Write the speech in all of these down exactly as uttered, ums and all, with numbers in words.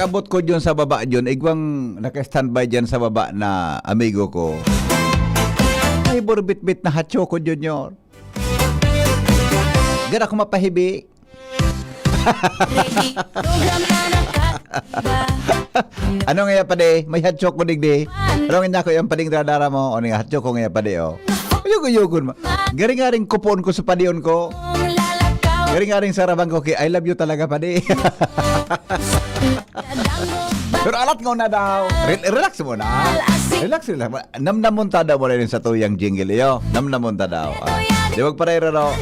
Abot ko dyan sa baba dyan, igwang naka-standby dyan sa baba na amigo ko. Ay, burbitbit na Hatchoko, Junior. Gara ko mapahibi. Ready. Program na nakakaba. Ano nga yan, padi? May Hatchoko digdi. Ano nga yan, pading dara-dara mo? O nga, Hatchoko nga yan, padi, oh. Uyog-uyogon mo. Garing-garing kupoon ko sa padion ko. Garing-garing sa rabang ko, ki, "I love you talaga, padi." Pero alat nga na daw. Re-, relax mo na. Relax, relax. Namnamon ta daw mo rin sa tuyang jingle, iyo. Namnamon ta daw. Ah, di magparera daw.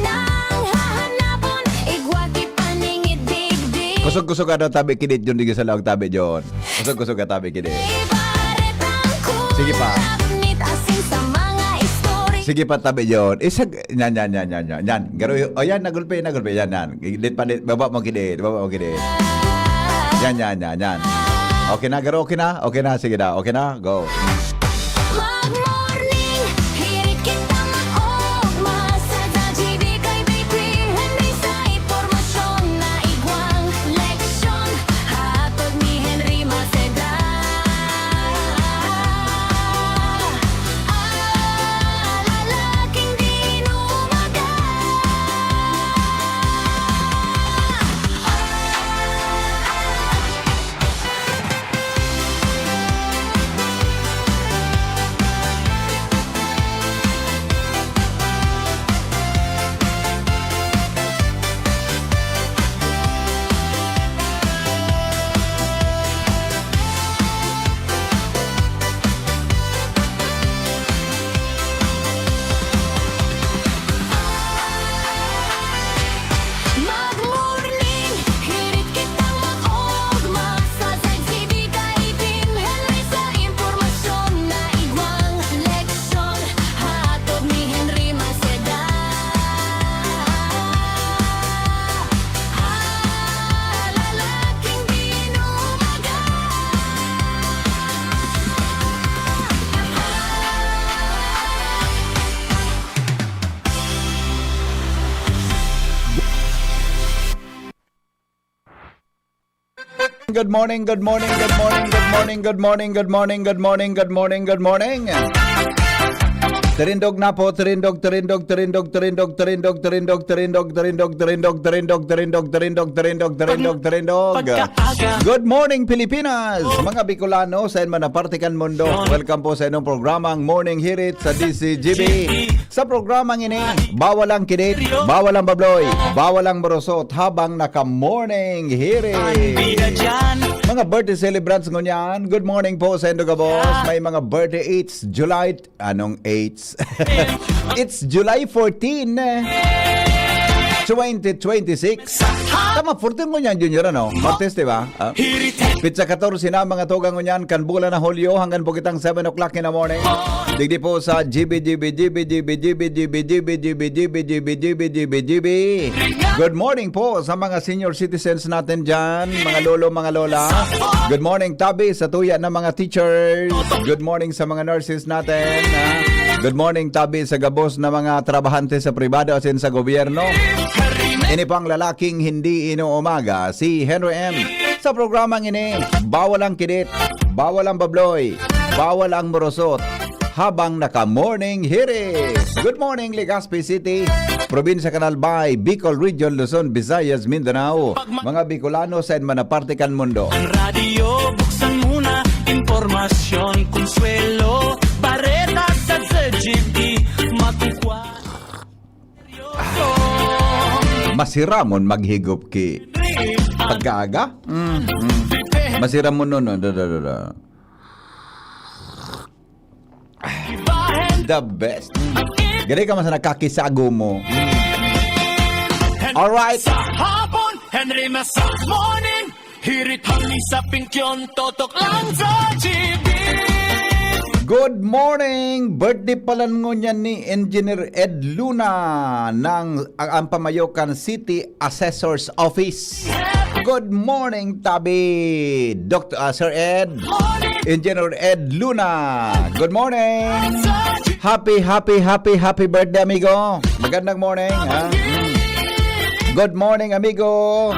Kusog-kusog ka daw, tabi kidit, John. Di ka sa lawag, tabi, John. Kusog-kusog ka, tabi kidit. Sige pa. Sige pa, tabi, John. Isag, yan, yan, yan, yan, yan. Yan. Garo-, o yan, nagulpi, nagulpi. Yan, yan. Dit pa, dit. Baba mo, kidit. Baba mo, kidit. Yan, yan, yan, yan. Okay na, garo, okay na? Okay na, sige na. Okay na, go. Mag-morning, hirit kita maogma. Sa J B kay Bakery Henry sa impormasyon na igwang leksyon. Hatod ni Henry Maceda. Lalaking dinumaga. Mag-morning, hirit kitang maogma. Sa Z C B kaiting Henry sa impormasyon na igwang leksyon. Hatod ni Henry Maceda. Ah, lalaking binumaga. Good morning, good morning, good morning, good morning, good morning, good morning, good morning, good morning, good morning. Tirindog na po, tirindog, tirindog, tirindog, tirindog, tirindog, tirindog, tirindog, tirindog, tirindog, tirindog, tirindog, tirindog, tirindog, tirindog. Pagkaaga. Good morning, Pilipinas! Mga Bicolano, sa man na parte kan mundo. Welcome po sa inyong programang Morning Hirit sa D C G B. Sa programang ini, bawal ang kidit, bawal ang babloy, bawal ang borosot habang naka-morning hirit. Ang bida dyan. Mga birthday celebrants ngunyan, good morning po sa indo gabos. May mga birthday, it's July, anong eighth? It's July fourteen, twenty twenty-six. Tama, fourteen ngunyan, Junior, ano? Martes, di ba? Ah. Petsa katorse na, mga tugang ngunyan, kan bulan na Hulyo, hanggang po kitang seven o'clock in the morning. Digdi po sa G B, G B, G B. Good morning po sa mga senior citizens natin dyan, mga lolo, mga lola. Good morning, tabi sa tuya na mga teachers. Good morning sa mga nurses natin, ha? Good morning, tabi sa gabos na mga trabahante sa pribado asin sa gobyerno. Ini pang lalaking hindi inuumaga, si Henry M. Sa programang ini, bawal ang kidit, bawal ang babloy, bawal ang morosot, habang naka-morning hirit. Good morning, Legazpi City, Probinsya kan Albay, Bicol Region, Luzon, Visayas, Mindanao, mga Bicolano sa man na parte kan mundo. Ang radyo, buksan mo na, impormasyon, konsuwelo, bareta sa Z G B, makukuha. Masiramon maghigop ki pagkaaga? Mm, mm. Masiramon no, no, da, da, da, da. The best. Mm. Gani ka man sa nagkakisago mo. Mm. Alright. Sa hapon, Henry Masa Morning. Hirit hangin sa pingkyon, totok lang sa G B. Good morning! Birthday pala ngunyan ni Engineer Ed Luna ng, ang, ang Pamayocan City Assessor's Office. Good morning, tabi, Doctor, ah, Sir Ed. Morning. Engineer Ed Luna. Good morning. Happy, happy, happy, happy birthday, amigo. Magandang morning, ha? Mm. Good morning, amigo.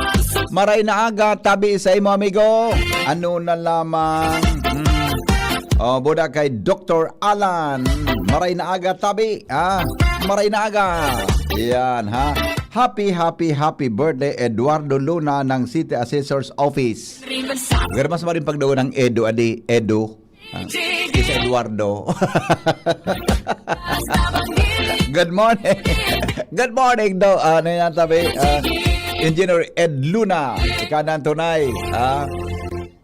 Maray na aga, tabi sa imo, amigo. Ano na lamang? Mm. Oh, buda kay Doktor Alan. Maray na aga, tabi. Ah, maray na aga. Yan, ha. Happy, happy, happy birthday, Eduardo Luna ng City Assessor's Office. Pero mas maring pagdoon ng Edo, adi, Edo. Ah, si Eduardo. Good morning. Good morning, do. Ah, ano yan, tabi? Ah, Engineer Ed Luna. Ikanan tunay. Ah,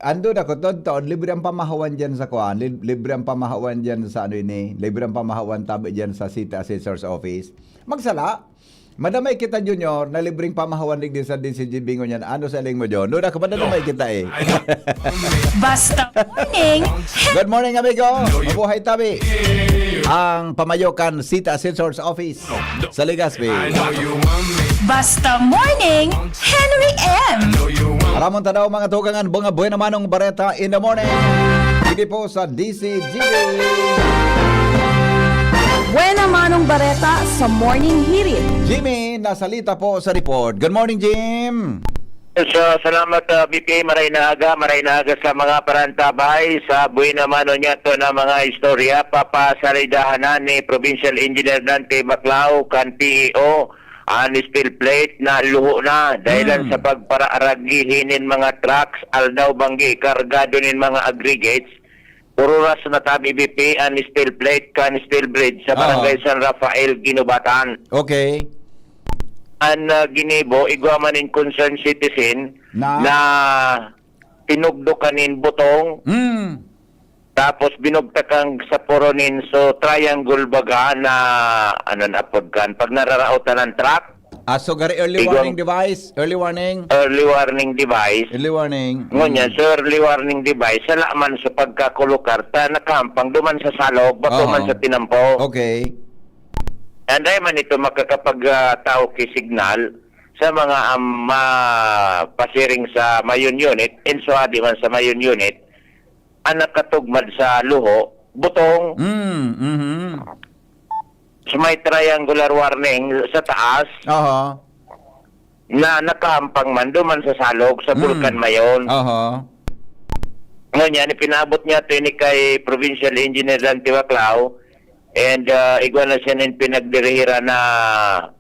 ando na ko, tonton. Libre ang pamahawan dyan sa kuan. Lib-, libre ang pamahawan dyan sa ano ini. Libre ang pamahawan tabi dyan sa City Assessor's Office. Magsala. Madamay kita, Junior, na libreng pamahawan digdi sa D C G Bingo niyan. Ano sa iling mo, John? Doon ako, madamay kita eh. Basta morning, Good morning, amigo. Mabuhay, tabi. Ang Pamayokan City Assessor's Office sa Legazpi. Basta morning, Henry M. Aramon ta daw, mga tugang, an mga buena manong bareta in the morning. Hindi po sa D C G. Buena Manong Bareta sa Morning Hirit. Jimmy, nasalita po sa report. Good morning, Jim. So, salamat, uh, B P A. Maray na aga, maray na aga sa mga parantabay sa buhay naman o niya to na mga istorya. Papasalidahanan ni Provincial Engineer Dante Baclao kan P E O ang steel plate na luho na dahilan Hmm. sa pagparaaragi hinin mga trucks, aldaw banggi, kargado nin mga aggregates. Pururas na tabi B P ang steel plate kan steel bridge sa Oo. Barangay San Rafael, Guinobatan. Okay. An uh, ginibo, igwa man nin concerned citizen Na? na pinugdo kanin butong, Hmm. tapos binugtak ang sa puro nin so triangle baga na ano na apod kan pag nararaotan ng truck. Ah, so gari early Igwang- warning device, early warning. Early warning device. Early warning. Ngunyan, so early warning device, sala man sa pagkakulukar, ta nakahampang duman sa salog, bato Oo. man sa tinampo. Okay. Anday man ito makakapag ah, tao ki signal sa mga um, ah, pasiring sa Mayon Unit, insuadi man sa Mayon Unit, ang nakatugmad sa luho, butong, Mm, mhm. so may triangular warning sa taas Aha. na nakahampang man duman sa salog sa Mm. Bulkan Mayon. Aha. Ngunyan, ipinabot niya ito ini kay Provincial Engineer Dante Baclao and uh, igwa na siya nin pinagdirihira na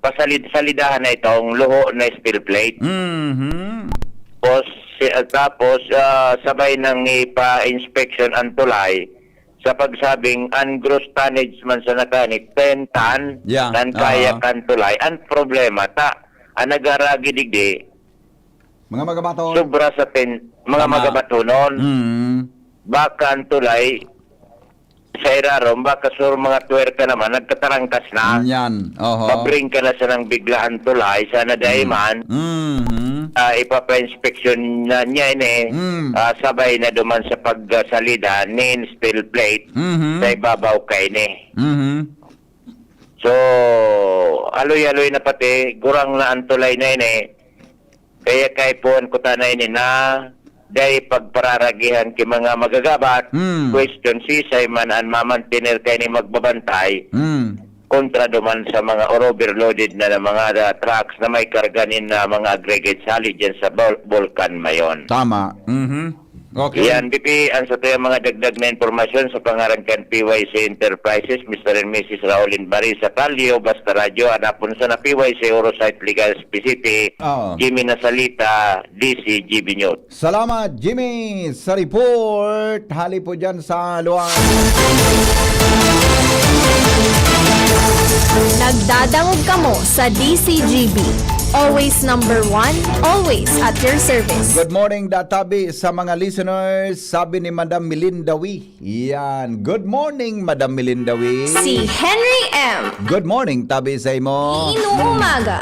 pasalid-salidahan na itong luho na steel plate. Mhm. Tapos, si- uh, tapos uh, sabay nang ipa-inspection ang tulay sa pagsabing ang gross tonnage man sa nakanik ten ton Yeah, nan kaya aha. kan tulay. Ang problema ta, ang nagaragi digdi, Mga magabaton. sobra sa ten, mga Tama. magabatonon. Mm. Baka ang tulay sa irarom, baka sur mga tuwerka naman, nagkatarangkas na. Yan. Oho. Pabring ka na sa nang biglaan tulay, sana dai man. Mhm. Ah, ipapa-inspection na niya ini. Mm. Ah, sabay na duman sa pagsalida nin steel plate Mhm. sa ibabaw kaini. Mhm. So, aloy-aloy na pati, gurang na ang tulay na ini. Kaya kaipuhan ko ta na ini na dai pagpararagihan ki mga magagabat. Hmm. Question, sisay man an mamantener kaini magbabantay Hmm. kontra duman sa mga overloaded na, na mga ah, trucks na may karga nin ah, mga aggregates hali dyan sa Bul- Bulkan Mayon. Tama. Mhm. Okay. Yan, B P, ang sa tuyang mga dagdag na impormasyon sa pangaran kan P Y C Enterprises, Mister and Missus Raulin Barisa Calio, Basta Radyo, Anapon sa na P Y C, Orosite, Legazpi City, Oo. Jimmy Nasalita, D C G B News. Salamat, Jimmy, sa report. Hali po dyan sa luwang. Nagdadangog kamo sa D C G B. Always number one, always at your service. Good morning, Databi, sa mga listeners. Sabi ni Madam Melinda Wee. Yan. Good morning, Madam Melinda Wee. Si Henry M. Good morning, tabi sa imo. Inuumaga.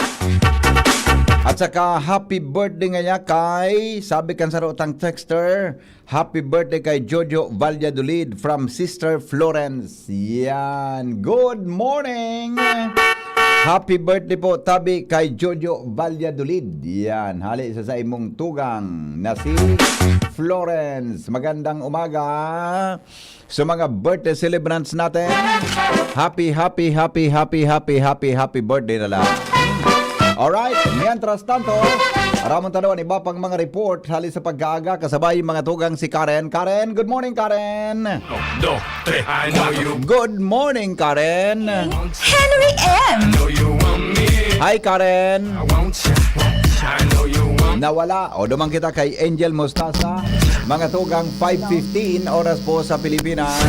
At saka, happy birthday nga niya kay, sabi kan sarutang texter, happy birthday kay Jojo Valladolid from Sister Florence. Yan. Good morning! Happy birthday po, tabi kay Jojo Valladolid. Yan. Hali sa, sa imong tugang na si Florence. Magandang umaga. Sa mga birthday celebrants natin, happy, happy, happy, happy, happy, happy, happy birthday na lang. Alright, mientras tanto, aramon ta daw an iba pang mga report hali sa pagkaaga, kasabay mga tugang si Karen. Karen, good morning, Karen! Dos, tres, I know you. Good morning, Karen! Henry M. Hi, Karen! Nawala. O, duman kita kay Angel Mostasa. Mga tugang, five fifteen oras po sa Pilipinas.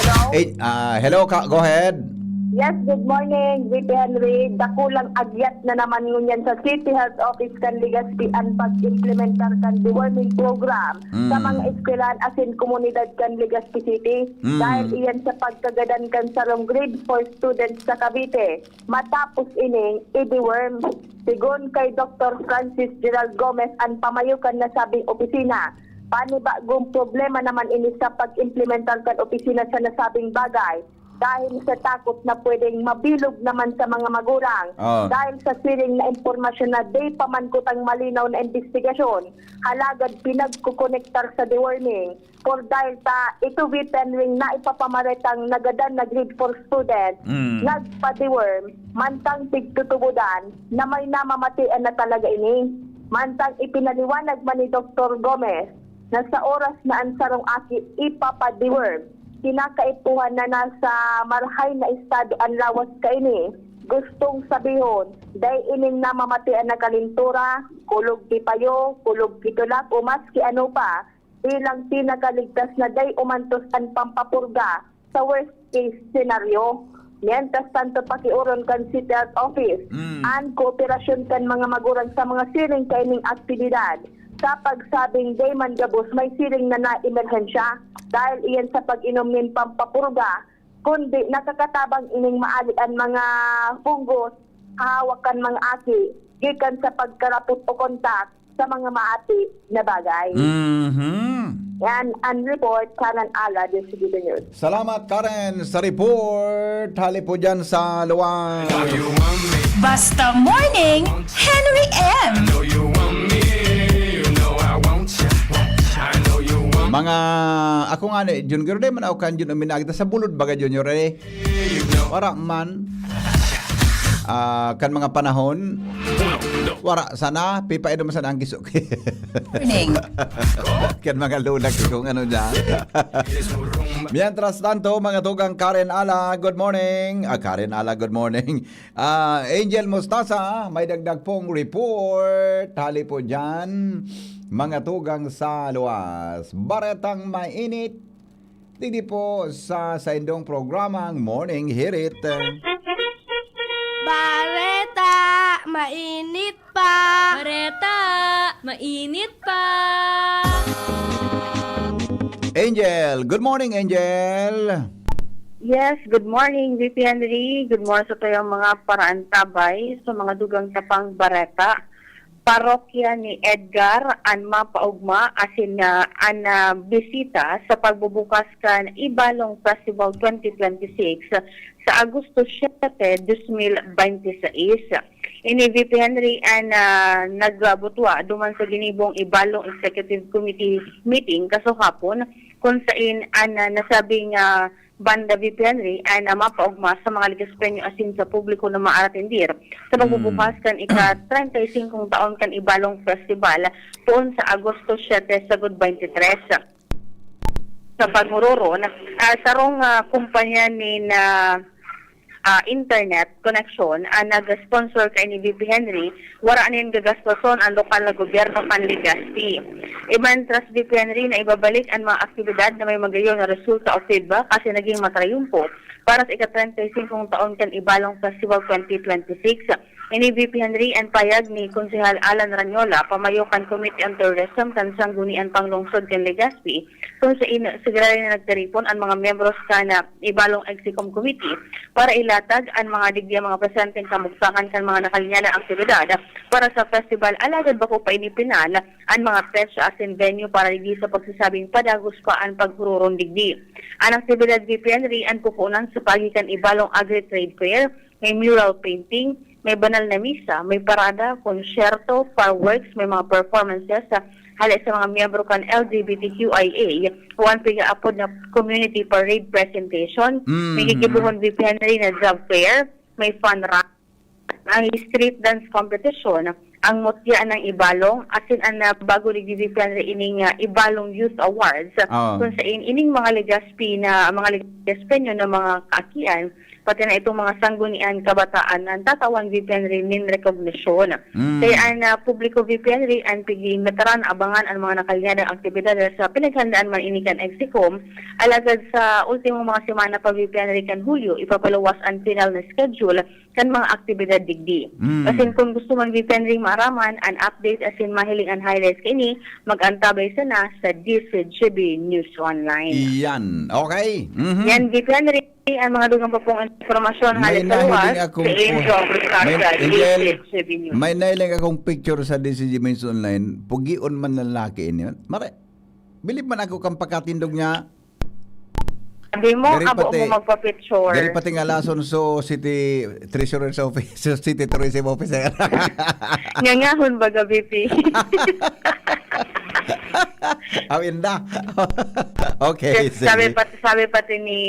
Hello? Eh, ah, hello, ka, go ahead. Yes, good morning, V P Henry. Dakulang agyat na naman ngunyan sa City Health Office kan Legazpi an pag-implementar kan deworming program sa Mm. mga eskwelahan asin komunidad kan Legazpi City. Mm. Dahil iyan sa pagkagadan kan sarong grade four students sa Cavite, matapos ining i-deworm. Sigon kay Doktor Francis Gerald Gomez, an pamayo kan nasabing opisina, panibagong problema naman ini sa pag-implementar kan opisina sa nasabing bagay dahil sa takot na pwedeng mabilog naman sa mga magurang. Oh. Dahil sa siring na impormasyon na di pa man kutang malinaw na imbestigasyon, halagad pinagkukonektar sa deworming. Por dahil ta, ito, V P Henry, na ipapamaretang nagadan na grade four student, Mm. nagpa-deworm, mantang pigtutubodan na may namamatian na talaga ini. Mantang ipinaliwanag man ni Doktor Gomez na sa oras na an sarong aki ipapa-deworm, kinakaipuhan na nasa marhay na estado an lawas kaini. Gustong sabihon, dai ining namamatian na kalintura, kulog ki payo, kulog ki tulak, o maski ano pa, bilang pinakaligtas na dai umantos an pampapurga sa worst case scenario. Mientras tanto, pakiuron kan City Health Office Mm. an kooperasyon kan mga magurang sa mga siring kaining aktibidad sa pagsabing dai man gabos may siring na naemerhensya dahil iyan sa pag-inom nin pampapurga, kundi nakakatabang ining maali an mga punggos hawak kan mga aki gikan sa pagkarapot o kontak sa mga maati na bagay. Mhm. Yan ang report, Karen Ala, Desiderio News. Salamat, Karen, sa report. Hali po dyan sa luwang. Basta Morning, Henry M. Mga, ako nga ni, Jun, garo di man ako kan Jun, uminagda sa bulod baga, Junior, eh. Wara man. Ah, kan mga panahon, wara sana, pipainom sana ang gisok. Morning. Kan mga lulag kung ano dyan. Mientras tanto, mga tugang Karen Ala, good morning. Ah, Karen Ala, good morning. Ah, Angel Mostasa, may dagdag pong report. Hali po dyan, mga tugang sa luwas. Baretang mainit. Digdi po sa saindong programang Morning Hirit. Bareta, mainit pa. Bareta, mainit pa. Angel, good morning, Angel. Yes, good morning, V P Henry. Good morning sa tayong mga paraantabay, sa mga dugang tapang bareta. Parokya ni Edgar an mapaogma asin, ah, an, ah, bisita sa pagbubukas kan Ibalong Festival twenty twenty-six sa Agosto siete, dos mil bente seis. Ini V P Henry an, ah, nagbutwa duman sa ginibong Ibalong Executive Committee meeting kasuhapon, kun sain an, ah, nasabing, ah, banda V P Henry an, ah, mapaogma sa mga Legazpeño asin sa publiko na maaratindir sa pagbubukas kan ika-treinta y cinco taon kan Ibalong Festival poon sa Agosto siete sagod bente tres. Sa paghuroron, ah, sarong, ah, kumpanya nin, ah, ah, internet connection an nag-sponsor kaini V P Henry, wara nin gagastoson an lokal na gobyerno kan Legazpi. Iba nin Trust V P Henry na ibabalik an mga aktibidad na may magayon na resulta o feedback asin naging matrayumpo para sa ika-treinta y cinco taon kan Ibalong Festival twenty twenty-six. Ini V P Henry an payag ni Konsehal Alan Ranyola, pamayo kan Committee on Tourism kan Sangguniang Panglungsod kan Legazpi, kun sain sigurado na nagtiripon an mga miyembros kan, ah, Ibalong Execom Committee para ilatag an mga digdi ang mga presenteng kamugtakan kan mga nakalinyalang aktibidad para sa festival, alagad bako pa ini pinal an mga petsa asin venue para digdi sa pagsasabing padagos pa an paghuroron digdi. An aktibidad V P Henry an pupunan sa paagi kan Ibalong Agri-Trade Fair, may mural painting, may banal na misa, may parada, konsyerto, fireworks, may mga performances sa hali sa mga miyembro kan L G B T Q I A o an pigaapod na community parade presentation, Mm. may gigibohon V P Henry na job fair, may fun run, ang street dance competition, ang Mutya ng Ibalong, asin an, ah, bago digdi, VP Henry, ining, ah, Ibalong Youth Awards, Oo. kung sain ining mga Legazpi na, mga Legazpeño na mga kaakian, pati na itong mga sanggunian kabataan, ang tatawan, VP Henry, nin rekognisyon. Mm. Kaya an, ah, publiko, VP Henry, an piging veteran, abangan an mga nakalyadang aktibidades sa pinaghandaan man ini kan EXICOM. Alagad sa ultimong mga semana pa, VP Henry, kan Hulyo, ipapaluwas an final na schedule kan mga aktibidad digdi. Mm. Asin kun gusto man, VP Henry, maaraman an update asin mahiling an highlights kaini, mag-antabay sana sa D C G B News Online. Iyan. Okay. Mhm. Yan, VP Henry, ang mga dugang pa pong impormasyon May hali sa luwas, nahiling akong si Angel pu-, Brusasa, may, Angel, D C G B News. May nahiling akong picture sa D C G B News Online. Pugion man lalaki ini. Mare, bilib man ako kang pagkatindog niya. Sabi mo, Diri abo pati, mo magpa-picture. Diri pati nga lason so City Treasurer's Office, so City Tourism Officer. Ngangahon baga, VP. Aw, inda. Okay, Yes, sige. sabi pati, sabi pati ni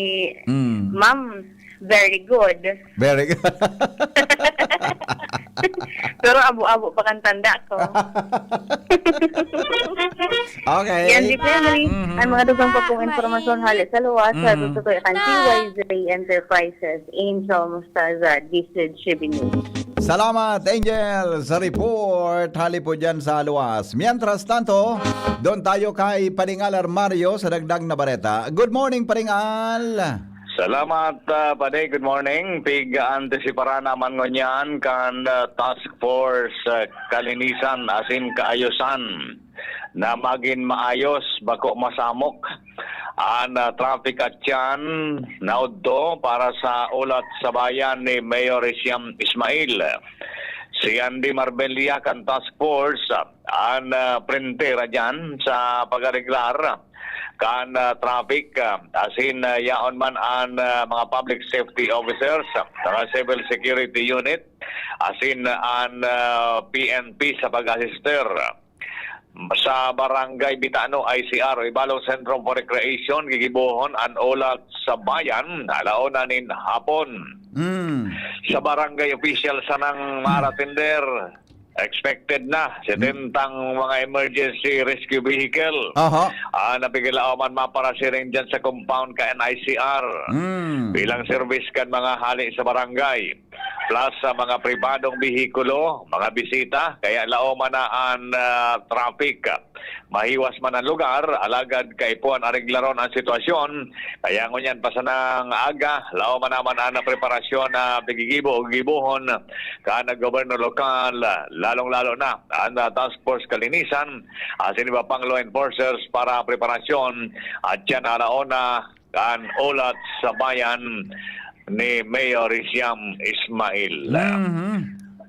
Mm. Ma'am, very good. Very good. Pero abo-abo pa kan tanda ko. Okay. Yan, VP Henry. Mhm. Ang mga dugang pa pong impormasyon hali sa luwas, sa Mhm. tutukoy kan T Y Z Enterprises, Angel Mostaza, D C G B News. Salamat, Angel, sa report. Hali po dyan sa luwas. Mientras tanto, doon tayo kay Paringal Armario sa dagdag na bareta. Good morning, Paringal. Salamat, ah, Padi. Good morning. Pig-aantisiparan naman ngunyan kan, ah, Task Force, ah, Kalinisan asin Kaayosan na magin maayos, bako masamok an, ah, traffic atyan na udto para sa Ulat sa Bayan ni Mayor Siam Ismail. Si Andy Marbella kan Task Force, ah, an, ah, prentera dyan sa pag-areglar kan, ah, traffic, ah, asin, ah, yaon man an, ah, mga public safety officers, ah, mga civil security unit, asin an, ah, P N P sa pag-asister. Sa Barangay Bitano, I C R, o Ibalong Centro for Recreation, gigibohon an Ulat sa Bayan, alauna nin hapon. Mm. Sa barangay official sanang maaratinder, expected na, setentang mga emergency rescue vehicle. Aha. Ah, napigilao man maparasiring dyan sa compound ka N I C R. Mm. Bilang service kan mga hali sa barangay. Plus sa mga pribadong behikulo, mga bisita, kaya laoman na an, ah, traffic. Mahiwas man an lugar, alagad kaipuhan areglaron an sitwasyon. Kaya ngunyan pa sanang aga, laoman naman an preparasyon na pigigibo o gigibohon kan gobyerno lokal, lalong-lalo na an, ah, Task Force Kalinisan, asin iba pang law enforcers para preparasyon at yan alaon na kan Ulat sa Bayan ni Mayor Siam Ismail. Mhm.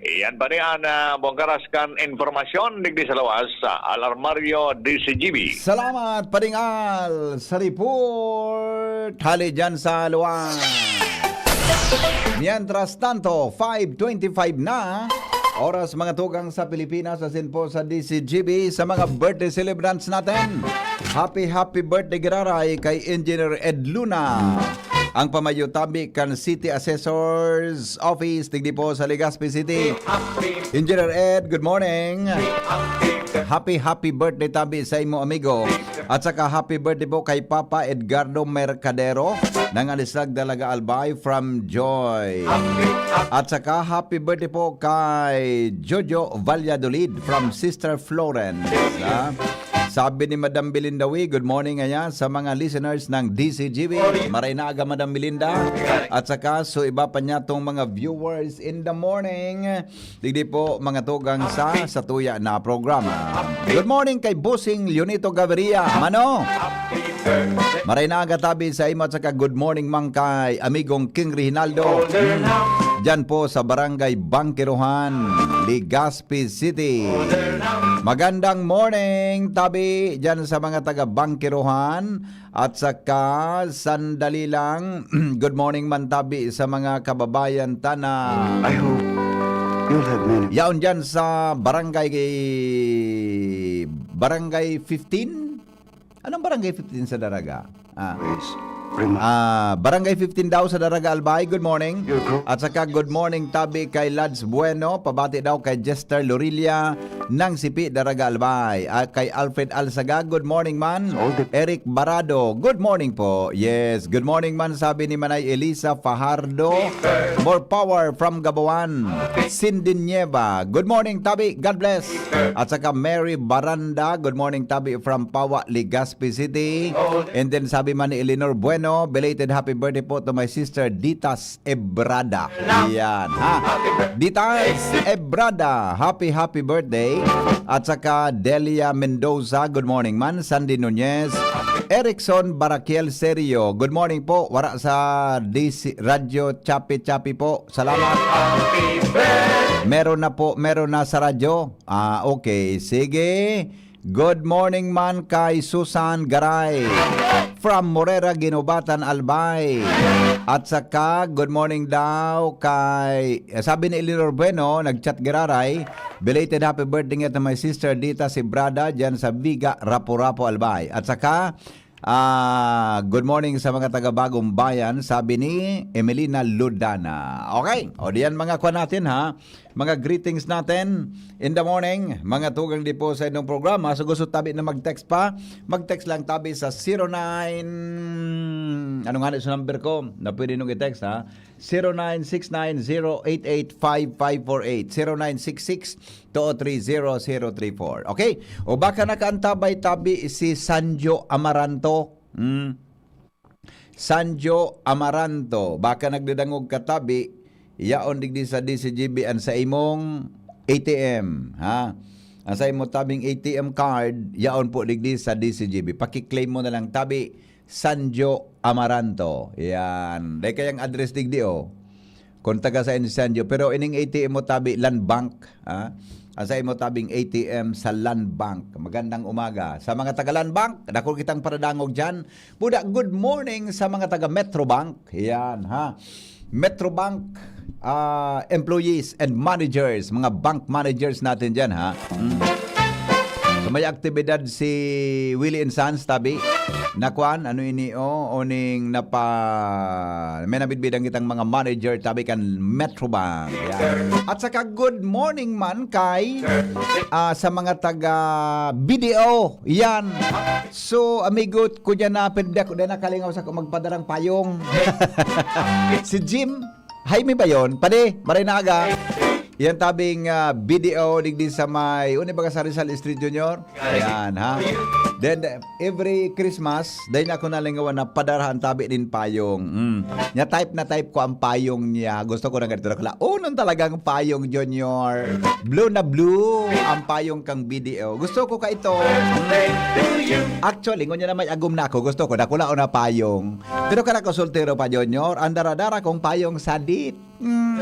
Iyan pa ni an, ah, buong karas kan impormasyon digdi sa lawas sa Alarmario D C G B. Salamat, Paringal, sa report. Hali dyan sa luwas. Mientras tanto, five twenty-five na, oras mga tugang sa Pilipinas, asin po sa D C G B, sa mga birthday celebrants natin. Happy, happy birthday, giraray, kay Engineer Ed Luna. Ang pamayo tabi kan City Assessor's Office, digdi po sa Legazpi City. Engineer Ed, good morning. Happy, happy birthday tabi sa imo, amigo. At saka happy birthday po kay Papa Edgardo Mercadero ng Anislag, Dalaga, Albay, from Joy. At saka happy birthday po kay Jojo Valladolid from Sister Florence. Ha? Sabi ni Madam Belinda Wi, good morning, ayan, sa mga listeners ng D C G B. Maray na aga, Madam Belinda. At saka, so iba pa niya tong mga viewers in the morning. Digdi po, mga tugang sa, sa tuya na programa. Good morning kay Bossing Leonito Gaviria. Mano? Maray na aga tabi sa imo at saka good morning man kay amigong King Reginaldo. Mm. Diyan po sa Barangay Bangkiruhan, Legazpi City. Magandang morning, tabi, diyan sa mga taga Bangkiruhan. At saka, sandali lang, good morning man tabi sa mga kababayan ta na I hope you'll have many yaon diyan sa barangay, barangay fifteen? Anong barangay fifteen sa Daraga? Ah. Ways. Ah, Barangay fifteen daw sa Daraga Albay. Good morning. At saka good morning tabi kay Lads Bueno, pabati daw kay Jester Lorilla ng Sipi, Daraga Albay. At kay Alfred Alsaga, good morning man. Eric Barado, good morning po. Yes, good morning man, sabi ni Manay Elisa Fajardo. More power from Gabawan. Cindy Nieva, good morning tabi. God bless. At saka Mary Baranda, good morning tabi from Pawa, Legazpi City. And then sabi man ni Eleanor Bueno, belated happy birthday po to my sister Ditas Ebrada. Yan, ha? Ditas Ebrada, happy, happy birthday. At saka Delia Mendoza, good morning man. Sandy Nunez, Erickson Barakiel Serio, good morning po. Wara sa D C, Radyo Chapi-Chapi po. Salamat. Meron na po, meron na sa radyo. Ah, okay. Sige. Good morning man kay Susan Garay from Morera, Guinobatan, Albay. At saka, good morning daw kay, eh, sabi ni Eleanor Bueno, nag-chat giraray, belated happy birthday nga to my sister Dita Sibrada dyan sa Viga, Rapu-Rapu, Albay. At saka, ah, good morning sa mga taga Bagong Bayan, sabi ni Emelina Ludana. Okay, o diyan mga kwan natin ha, mga greetings natin in the morning, mga tugang di po sa inyong programa. So gusto tabi na mag-text pa, mag-text lang tabi sa zero nine, ano nga na sa number ko na pwede nung i-text ha? Zero nine six nine zero eight eight five five four eight, zero nine six six two three zero zero three four. Okay? O baka nakaantabay tabi si Sanjo Amaranto. Hmm. Sanjo Amaranto, baka nagdadangog ka tabi, yaon digdi sa D C G B an sa imong A T M, ha? Ang sa imo tabing A T M card, yaon po digdi sa D C G B. Paki-claim mo na lang tabi, Sanjo Amaranto. Yan. Dai kayang address digdi, oh. Kung taga sa Incendio. Pero ining A T M mo tabi, Land Bank, ha? Ang sa imo tabing A T M sa Land Bank. Magandang umaga. Sa mga taga Land Bank, dako kitang paradangog dyan. Buda, good morning sa mga taga Metrobank. Yan, ha? Metrobank, ah, employees and managers, mga bank managers natin dyan, ha? Mm. So, may aktibidad si Willie and Sons, tabi. Na kwan, ano ini, oh, oning napa-, may nabidbidan kitang mga manager, tabi kan Metrobank. Yan. At saka, good morning man kay, ah, sa mga taga B D O. Yan. So, amigo ko dyan na, pwede ako dyan nakalingaw sa magpadarang payong. Si Jim, Jaime ba yun? Padi, maray na aga. Yan tabing, ah, B D O, digdi sa may, uni baga sa Rizal Street, Junior? Ayan, ha? Then, eh, every Christmas, dahil na ako nalingawan na padarahan tabi nin payong. Mm. Nya type na type ko ang payong niya. Gusto ko na ganito na kala. Unong talagang payong, Junior. Blue na blue ang payong kang B D O. Gusto ko ka ito. Actually, ngunyan na may agom na ako. Gusto ko, dakula o na payong. Pero kala ko soltero pa, Junior. Ang daradara kong payong sadit. Mm.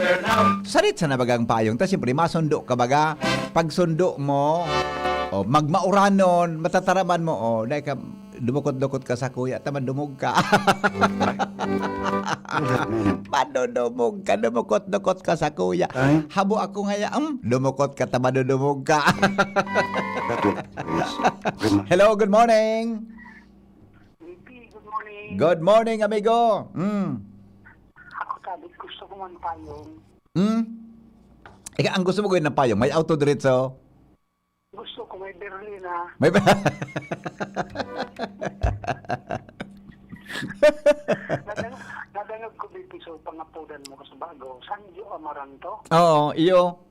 Sarit sa nabagang payong. Tapos siyempre, masundo ka baga. Pag sundo mo, oh, magmauranon, matataraman mo, oh, dahil ka, dumukot-dukot ka sa kuya, tama dumog ka. Madudumog ka, dumukot-dukot ka sa kuya. Ay. Habo ako ngaya, um, dumukot ka, tama dudumog ka. That will always remind Hello, good morning. Good morning. Good morning, amigo. Mm. Ako, sabi, gusto ko man payong. Hmm? Ika, ang gusto mo gawin ng payong? May auto diretso? Gusto ko may Berlina. May ba- Nadang-, nadangag ko dito sa pangapudan mo sa bago. Sanjo Amaranto? Oo, iyo.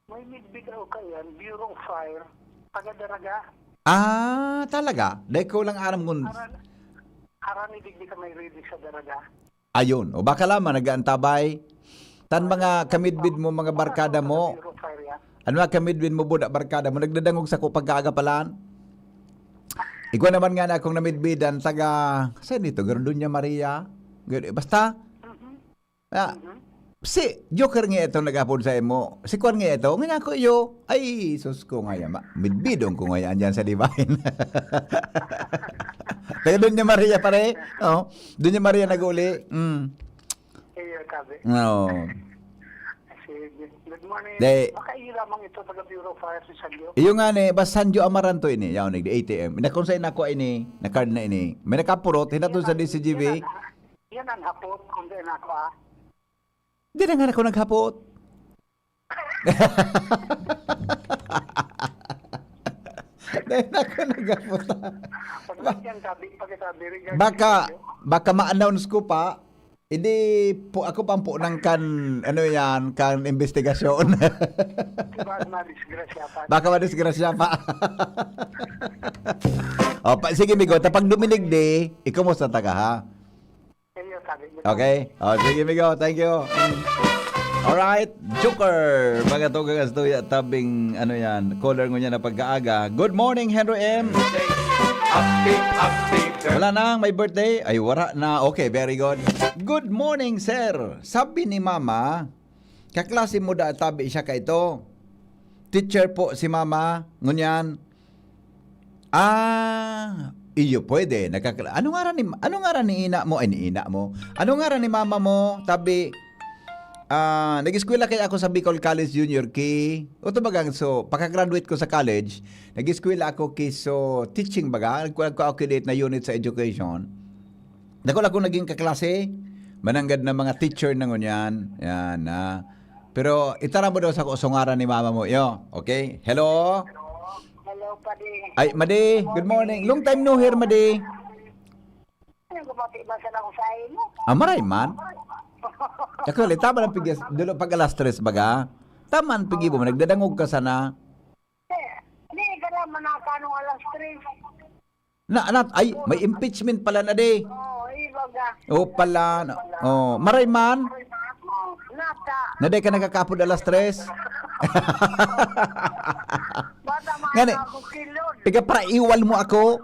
May midbid ako kayan, Bureau of Fire, taga Daraga. Ah, talaga? Dahil ko lang aram kung Aran, arani digdi ka may ready sa Daraga. Ayun. O baka lamang nag-aantabay. Tan mga kamidbid mo, mga barkada mo. Ano nga kamidbid mo, buda barkada mo? Nagdadangog sa ko pagkaaga palan. Igwa naman nga na akong namidbidan, taga, saan dito? Garduña Maria? Basta, ah, si Joker nga itong nag-apod sa imo. Si Kwan nga ito. Nga ako iyo. Ay, sus ko nga yama. Midbidong ko nga yan dyan sa Divine. Taga Doña Maria, pare. Oh, Doña Maria nag-uli. Mm. Iyo, tabi. Oo. Sige. Good morning. Day. Makaila Tamang ito, taga Bureau of Fire si Sanyo. Iyo nga ni, bas Sanjo Amaranto ini, yaw, nag-A T M. Ina, kung sa inako ini, na card na ini. May nakapurot, hinatod sa D C G B. Yan ang, yan ang hapot, kung sa inako, ah. Di na nga ako naghapot. Dahil ako naghapot. Pag yan, sabi, pag sabi rin yan, Baka, sabi, baka ma-announce ko pa, hindi po, ako pang po ng kan, ano yan, kan investigasyon. Baka madisgrasya pa. Baka madisgrasya pa. O, pa, sige, migo, tapag duminig di, ikaw mo sa taga, ha? Ayun, sabi mo. Okay? O, sige, migo, thank you. Alright, Joker, mga tugang astuya, tabing, ano yan, caller ngunyan na pagkaaga. Good morning, Henry M. Update, update, sir. Wala na, may birthday? Ay, wala na. Okay, very good. Good morning, sir. Sabi ni Mama, kaklase mo da, tabi siya kaito. Teacher po si Mama, ngunyan. Ah, iyo pwede. Nakakala-, ano ngaran ni, ano ngaran ni ina mo? Ay, ni ina mo. Ano ngaran ni mama mo? Tabi, ah, nag-eskwela kaya ako sa Bicol College Junior ki, o to bagang, so, pagka-graduate ko sa college, nag-eskwela ako ki, so, teaching baga, nagkuha ko ako ki na unit sa education. Dakul akong naging kaklase, mananggad na mga teacher na ngunyan. Yan, ah. Pero itara mo daw sa ko, so ngaran ni mama mo, iyo. Okay? Hello? Hello, Padi. Ay, Madi, good morning. Long time no hear, Madi. Ano ko pati ba sa lang sa imo? Ah, maray man. Actually, tama lang pigyas, dulo pag alas tres baga. Tama ang pigi mo, nagdadangog ka sana. Eh, hindi ka naman nakakanong alas tres. Na, na, ay, may impeachment pala na di. Oo, ibaga. O pala, na, o, maray man. Nata. Na di ka nakakapod alas tres. Bata man Ngani, ako kilod. Piga para iwal mo ako.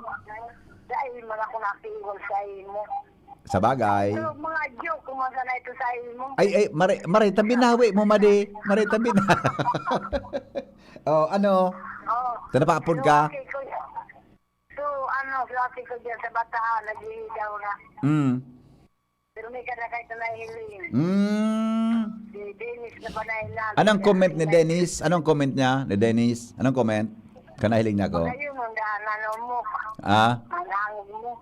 Dahil man ako nakiwal sa imo. Sa bagay. Pero mga joke, kung masa na ito sa imo. Ay, ay, maray, maray, tabi na, hawi mo, Madi. Maray, tabi na. O, ano? Oh. Ito, napapod ka? Okay, kuya. So, ano, klase ko dyan sa Bataan, naghihidaw na. Mm. Pero may kadakay na nahiling. Mm. Si Dennis na ba na ilan? Anong comment ni Dennis? Anong comment niya ni Dennis? Anong comment? Kanahiling na ako. Ayun, ang daan, ano mo? Ah? Ang langog mo.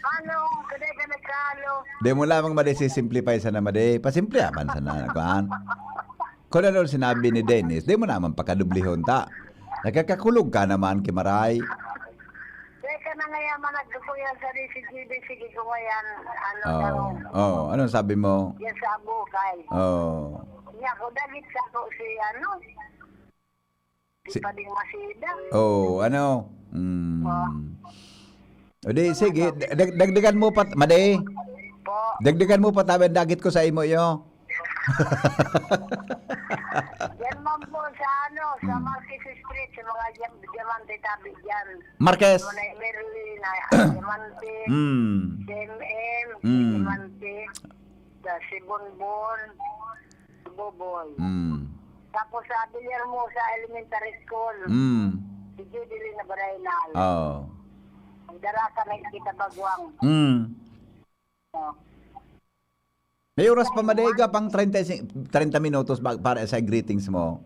Ano? Kaday ka nagkalo? Di mo lamang madi si simplify sana, madi. Pasimple man sana, kuan. Kung ano sinabi ni Dennis, di mo naman pakadublihon ta. Nakakakulog ka naman, Kimaray. Teka na nga yaman, nagduko yan sa D C G B, sige ko nga yan, ano, Oo. daw. Oo, anong sabi mo? Yan sa abukay. Oo. Niya ko, dagit sa ko si, ano, si Si Pading Masida. Oo, ano? Mm. Oo. O di, sige, dag-, dagdagan mo pa, madi. Po. Dagdagan mo pa, tabi, dagit ko sa imo, iyo. Yan man po sa ano, sa Hmm. Marquez Street, sa mga diam-, diamante tabi dyan. Marquez? Mga Merlin, ah, diamante, Hmm. C M M, Hmm. diamante, sa si Bonbon, si Boboy. Hmm. Tapos sa Villahermosa Elementary School, Hmm. si Judeline Abrainal. Oo. Ang darasa na kita bagwang. Hmm. Oh. May oras pa, Madi, ka pang treinta y cinco, treinta minutos ba, para sa greetings mo?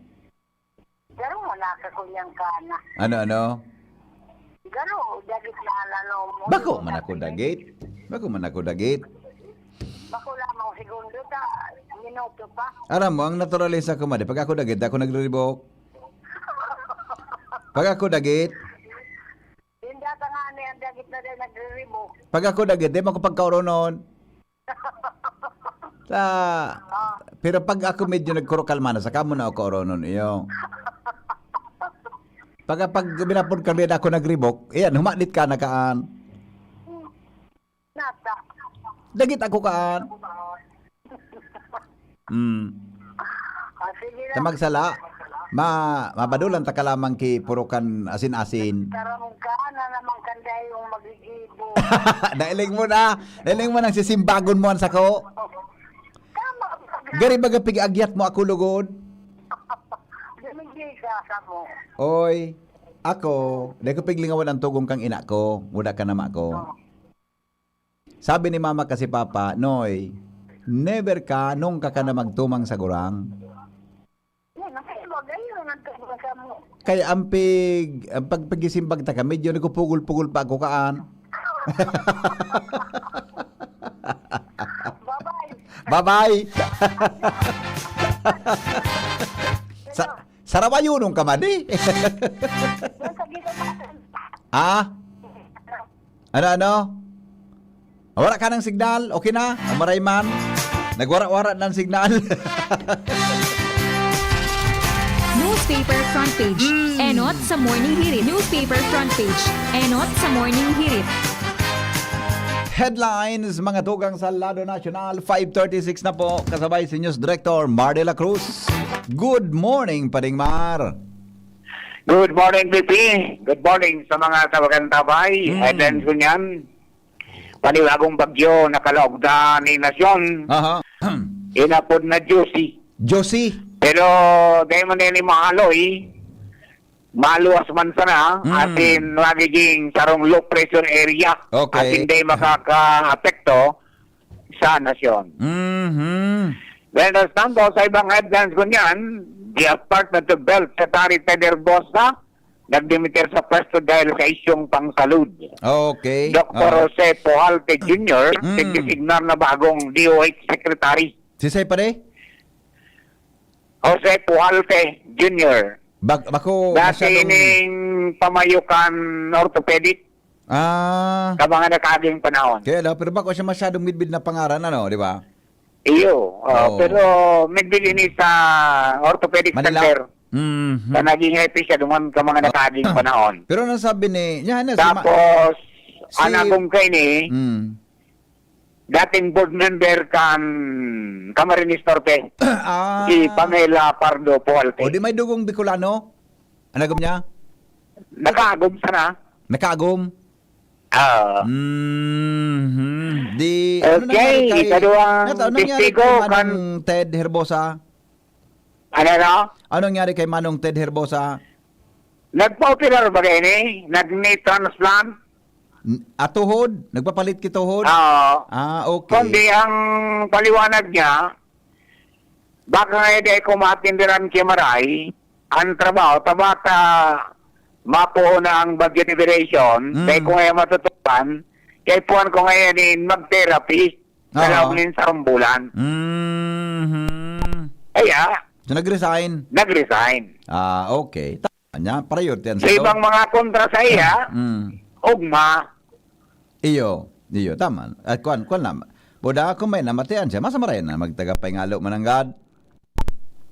Garo mo na ka kunyang kana. Ano, ano? Garo, dagit na ano mo. Bako man ako dagit. Bako man ako dagit. Bako lamang segundo ta, minuto pa. Aram mo, ang naturalesa ko, Madi, pag ako dagit, ako nagre-revoke. Pag ako dagit. Yung data nga ni ang dagit na din nagre-revoke. Pag ako dagit, di mo ako pagkaoronon. Sa, Ah. pero pag ako medyo nagkurukalma na, saka mo na ako oronon, iyo. Pag, pag binapon ka, ako nag-revoke, iyan, humadit ka na kaan. Nata. Dagit ako kaan. Mm. Ah, sige Sa lang. magsala, ma-, mabadulan ta ka lamang ki purukan asin-asin. Tarong ka na naman kanday yung magigibo. Nailing mo na. Nailing mo nang sisimbagon mo ang sako. Tama. Gari baga pig-agyat mo ako lugod. Dumigay ka sa mo. Oy, ako, dai ko piglingawan ang tugong kang ina ko. Muda ka nama ko. Oh. Sabi ni mama kasi papa, "Noy, never ka, nunca ka na magtumang sa gurang." Yan, ang kaiba, gayon ang kaiba ka mo. Kaya ang pig-, ang pagpagisimbag ta ka, medyo nagpupugol-pugol pa ako kaan. Bye-bye. Bye-bye. Sa, sarabayunon ka man, eh. Yan, sa gitna natin. Ah? Ano, ano? Wala ka ng signal? Okay na? Ang maray man? Nagwara-wara ng signal. Newspaper front page. Mm. Enot sa Morning Hirit. Newspaper front page. Enot sa Morning Hirit. Headlines, mga tugang sa Lado National, five thirty-six na po, kasabay si News Director Mar de la Cruz. Good morning, Pading Mar. Good morning, B P. Good morning sa mga tawagan tabay. Mm. Headlines ko niyan. Panibagong bagyo, nakalaog na ni nasyon. Aha. Inapod na Josie. Josie. Pero dahil man ni mahaloy, maluwas man sana, Mm. asin magiging sarong low pressure area. Okay. Asin di makaka-apekto sa nasyon. Mhm. Mientras tanto, sa ibang headlines ko niyan, the apartment of Belt Secretary Ted Herbosa nagdimiter sa pwesto dahil sa isyong pangsalud. Okay. Doktor Ah. Jose Pujalte Junior Mm. nagdesignar na bagong D O H Secretary. Si Say pare? Jose Pujalte Junior Bak bako Dati masyadong ining pamayukan orthopedic Ah. sa mga nakaaging panahon. Kaya daw, pero bako siya masyadong midbid na pangaran, ano, di ba? Iyo, ah, Oo. pero midbid ini sa orthopedic Manila? center. Mhm. Sa naging hepe siya duman ka mga nakaaging panahon. Pero nang sabi ni, niya na, si Ma- Tapos, si- anagom kaini, Mm. dating board member kan Camarines Norte, Ah. si Pamela Pardo Pujalte. O di may dugong Bicolano? Anagom niya? Nakaagom sana. Nakaagom? Ah. Mhm. Di, ano Okay, nangyari kay, ikaduhang Nato, ano nangyari testigo kay kan- Manong Ted Herbosa? Ano, no? Ano nangyari kay Manong Ted Herbosa? Nagpa-operar ba kayo ni? Nag-knee transplant? N- Atuhod? Nagpapalit kituhod? Oo. Ah, okay. Kundi ang paliwanag niya, baka nga di ko matindiran kay Maray, ang trabaho, tabata mapuho na ang budget liberation, Mm. dahil ko ngayon matutukan, kaya puwan ko ngayon in mag-therapy sa Oo. loob ng isang bulan. Mhm. Kaya, So, nag-resign? nag-resign. Ah, okay. Tama niya. Priority yan Sa ibang mga kontra sa iya, Mm. ugma, Iyo. Iyo. Tama. At kwan, kwan na. Buda, kung may namatian siya, mas maray na magtagapay ngalo mananggad.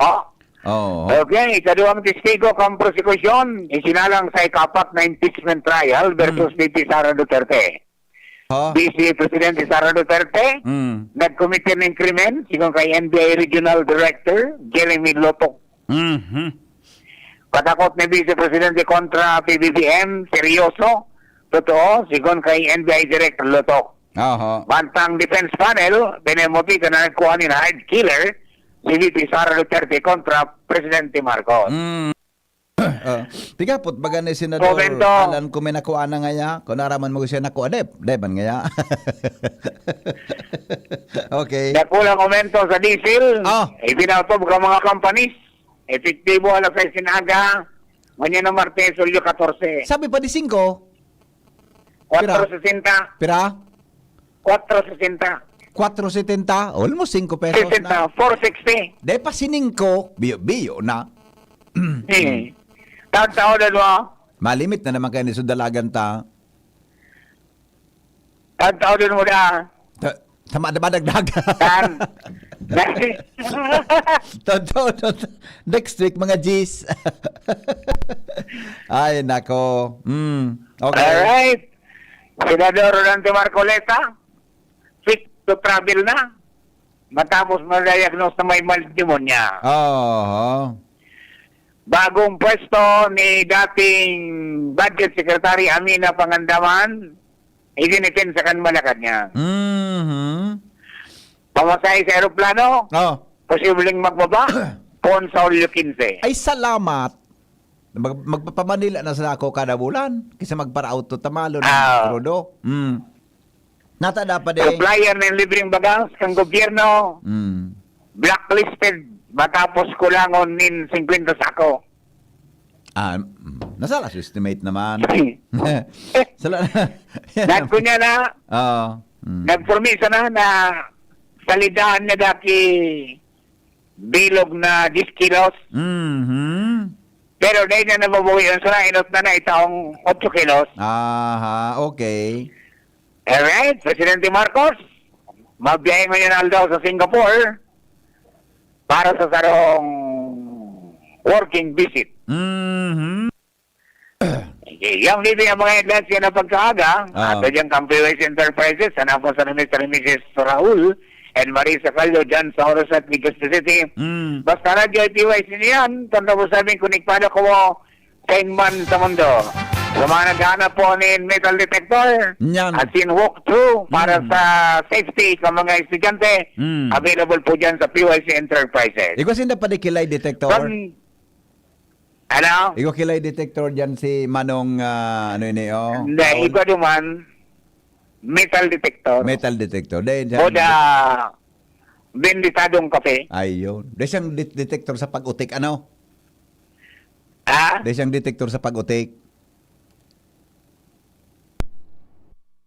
oh, Oo. Okay, ikaduhang testigo kang prosekusyon, isinalang sa ikapat na impeachment trial versus Hmm. V P Sara Duterte. Ha? Vice Presidente Sara Duterte, Mm. nagkomite ng krimen, sigon kay N B I Regional Director Jeremy Lotok. Mhm. Patakot ni Vice Presidente kontra P B B M, seryoso, totoo, sigon kay N B I Director Lotok. Aha. Mantang defense panel, binemotika na nagkuha ni hard killer, si V P Sara Duterte kontra Presidente Marcos. Mm. Ah, tigapot baga ni Senador Komento. Alan kung may nakuha na ngaya, kung naraman mo siya nakuha, dep, depan ngaya. Okay. Dakulang aumento sa diesel, Ah. ipinautob ka mga companies, epektibo alas sais sin aga, ngunyan na Martes, Hulyo katorse. Sabi pa di singko, pira? Kwatro sesenta. Pira? Kwatro sesenta. Kwatro setenta? Almost singko pesos Sesenta, na. four sixty. De pa siningko, biyo-biyo na. Eh. Tagtaodan mo, Malimit na naman kayo ni sudalagan ta. tagtaodan mo da. Ta- Tama na ba nagdag? Tan. Totoo, totoo. Next week, mga G's. Ay, nako. Mm. Okay. Alright. Senador Rodante Marcoleta, fit to travel na. Matapos ma-diagnose na may mild pneumonia. Oo. Bagong pwesto ni dating Budget Secretary Amina Pangandaman, idinipensa kan Malacañang. Mhm. Pamasahe sa eroplano, Oh. posibleng magbaba, poon sa Hulyo kinse. Ay, salamat. Mag magpapamanila na sa ako kada bulan kaysa magpara-auto tamalo ng Ah. Rodo. Mm. Natada pa din. Supplier ng libreng bagas ng gobyerno, Mm. blacklisted matapos kulangon nin singkwenta sako. Ah, mm, nasa last estimate naman. Sala-, Nagkunya na, Oo. Mm. nagpromiso na na salidahan niya daki bilog na diyes kilos. Mhm. Pero dahil na nababawi ang sura, inot na na itong otso kilos. Aha, okay. Alright, Presidente Marcos, mabiyahe ngayon aldaw sa Singapore para sa sarong working visit. Mhm. Okay, yan, Bibi, ang mga headlines yan ng pagkaaga. Ah. Ato dyan kang P Y C Enterprises, sana po sa Mister and Missus Raul and Marisa Caldo dyan sa Orosat, Legazpi City. Mm. Basta radyo ay P Y C niyan, tanda mo sa amin, konektado ko mo sa inman sa mundo. Sa mga naghahanap po ng metal detector, Yan. as in walkthrough para Mm. sa safety ng mga estudyante, Mm. available po dyan sa P Y C Enterprises. Ikaw sinda pa di kilay detector? Pag-, ano? Ikaw kilay detector dyan si Manong, ah, ano ini, oh? Hindi, Paul? Ikaw duman, metal detector. Metal detector. Dahil dyan, O da, benditadong kape. Ayun. Dahil siyang det-, detector sa pag-utik, ano? Ha? Dahil siyang detector sa pag-utik.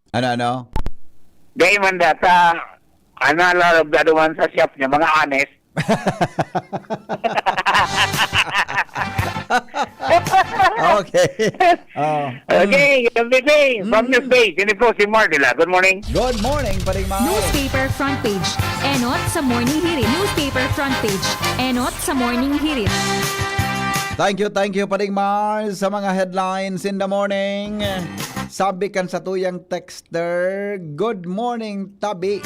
Ano, ano? Dahil man data, ano, larog na duman sa shop niya, mga honest. Okay. Oh. Okay, M V P, from Mm. News Base, ini po si Mardila. Good morning. Good morning, Paring Mar. Newspaper front page. Enot sa Morning Hirit. Newspaper front page. Enot sa Morning Hirit. Thank you, thank you, Paring Mar, sa mga headlines in the morning. Sabi kan satuyang texter, "Good morning, tabi."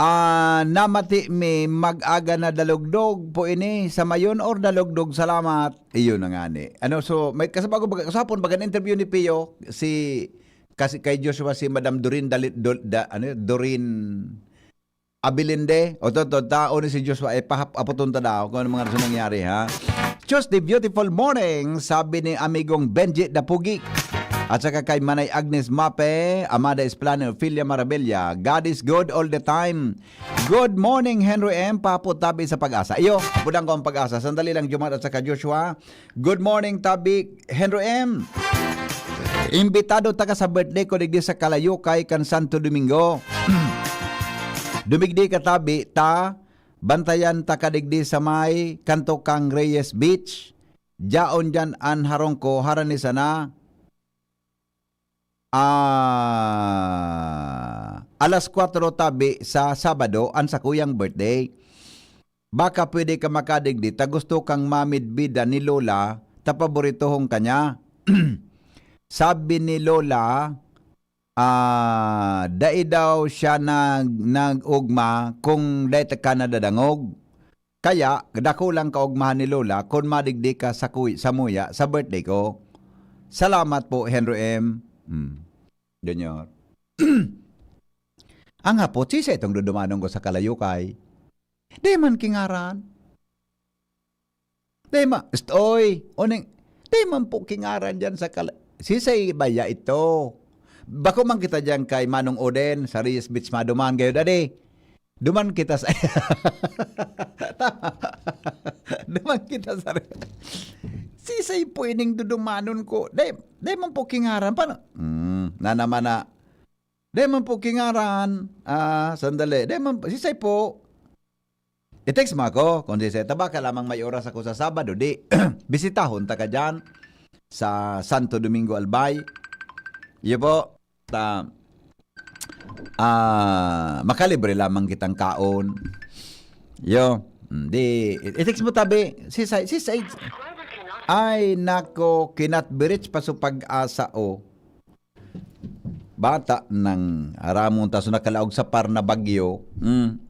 Ah, namati mi, mag-aga na dalugdog po ini. Sa mayon or dalugdog, salamat. Iyon na nga ni. Ano, so, may kasabago baga, usapon baga interview ni Pio, si, kasi kay Joshua, si Madam Doreen Dali-, Dol-, Da-, ano, Doreen Abilinde, o to, to, tao ni si Joshua, eh, pahap-, aputon ta daw kung ano mga rason nangyari, ha? Tuesday, beautiful morning, sabi ni amigong Benji Dapugi. At saka kay Manay Agnes Mape, Amada Esplano, Ophelia Marabella. God is good all the time. Good morning, Henry M. Papo Tabi sa Pag-asa. Iyo, budang ko ang Pag-asa. Sandali lang, Jomar at saka Joshua. Good morning, Tabi, Henry M. Imbitado taka sa birthday ko digdi sa Kalayokay kan Santo Domingo. Dumigdi ka, Tabi, ta bantayan taka digdi sa may kanto kang Reyes Beach. Dyaon dyan an harong ko, harani sana. Ah, alas kwatro tabi sa Sabado an sakuyang birthday. Baka pwede ka makadigdi ta gusto kang mamidbidan ni Lola ta paboritohon ka niya. Sabi ni Lola, ah, dai daw siya nag-, nag-ugma kung dai ta ka nadadangog. Kaya, dakulang kaugmahan ni Lola kun madigdi ka sa kuy-, samuya sa birthday ko. Salamat po, Henry M. Hmm. Junior. Ang hapot, sisay itong dudumanon ko sa Kalayokay? Di man kingaran. Di ma-, st-, oy, uning, di man po kingaran dyan sa Kala-, sisay baya ito? Bako man kita dyan kay Manong Oden, sa Reyes Beach maduman, gayo, dadi. Duman kita sa, tama. Duman kita sa, sisay po ining dudumanon ko? Di, di man po kingaran. Paano? Hmm, na naman na. Di man po kingaran. Ah, sandali. Di man, sisay po. I-text mo ako kung sisay. Taba ka lamang may oras ako sa Sabado. Di, bisitahon ta ka dyan sa Santo Domingo, Albay. Iyo po. Ta, ah, makalibre lamang kitang kaon. Yo, mm, di, i-text mo tabi. Si Sai, si Sai. Ay, nako, kinatbirits pa sa Pag-asa, oh. Bata nang aramon ta, so nakalaog sa par na bagyo. Mm.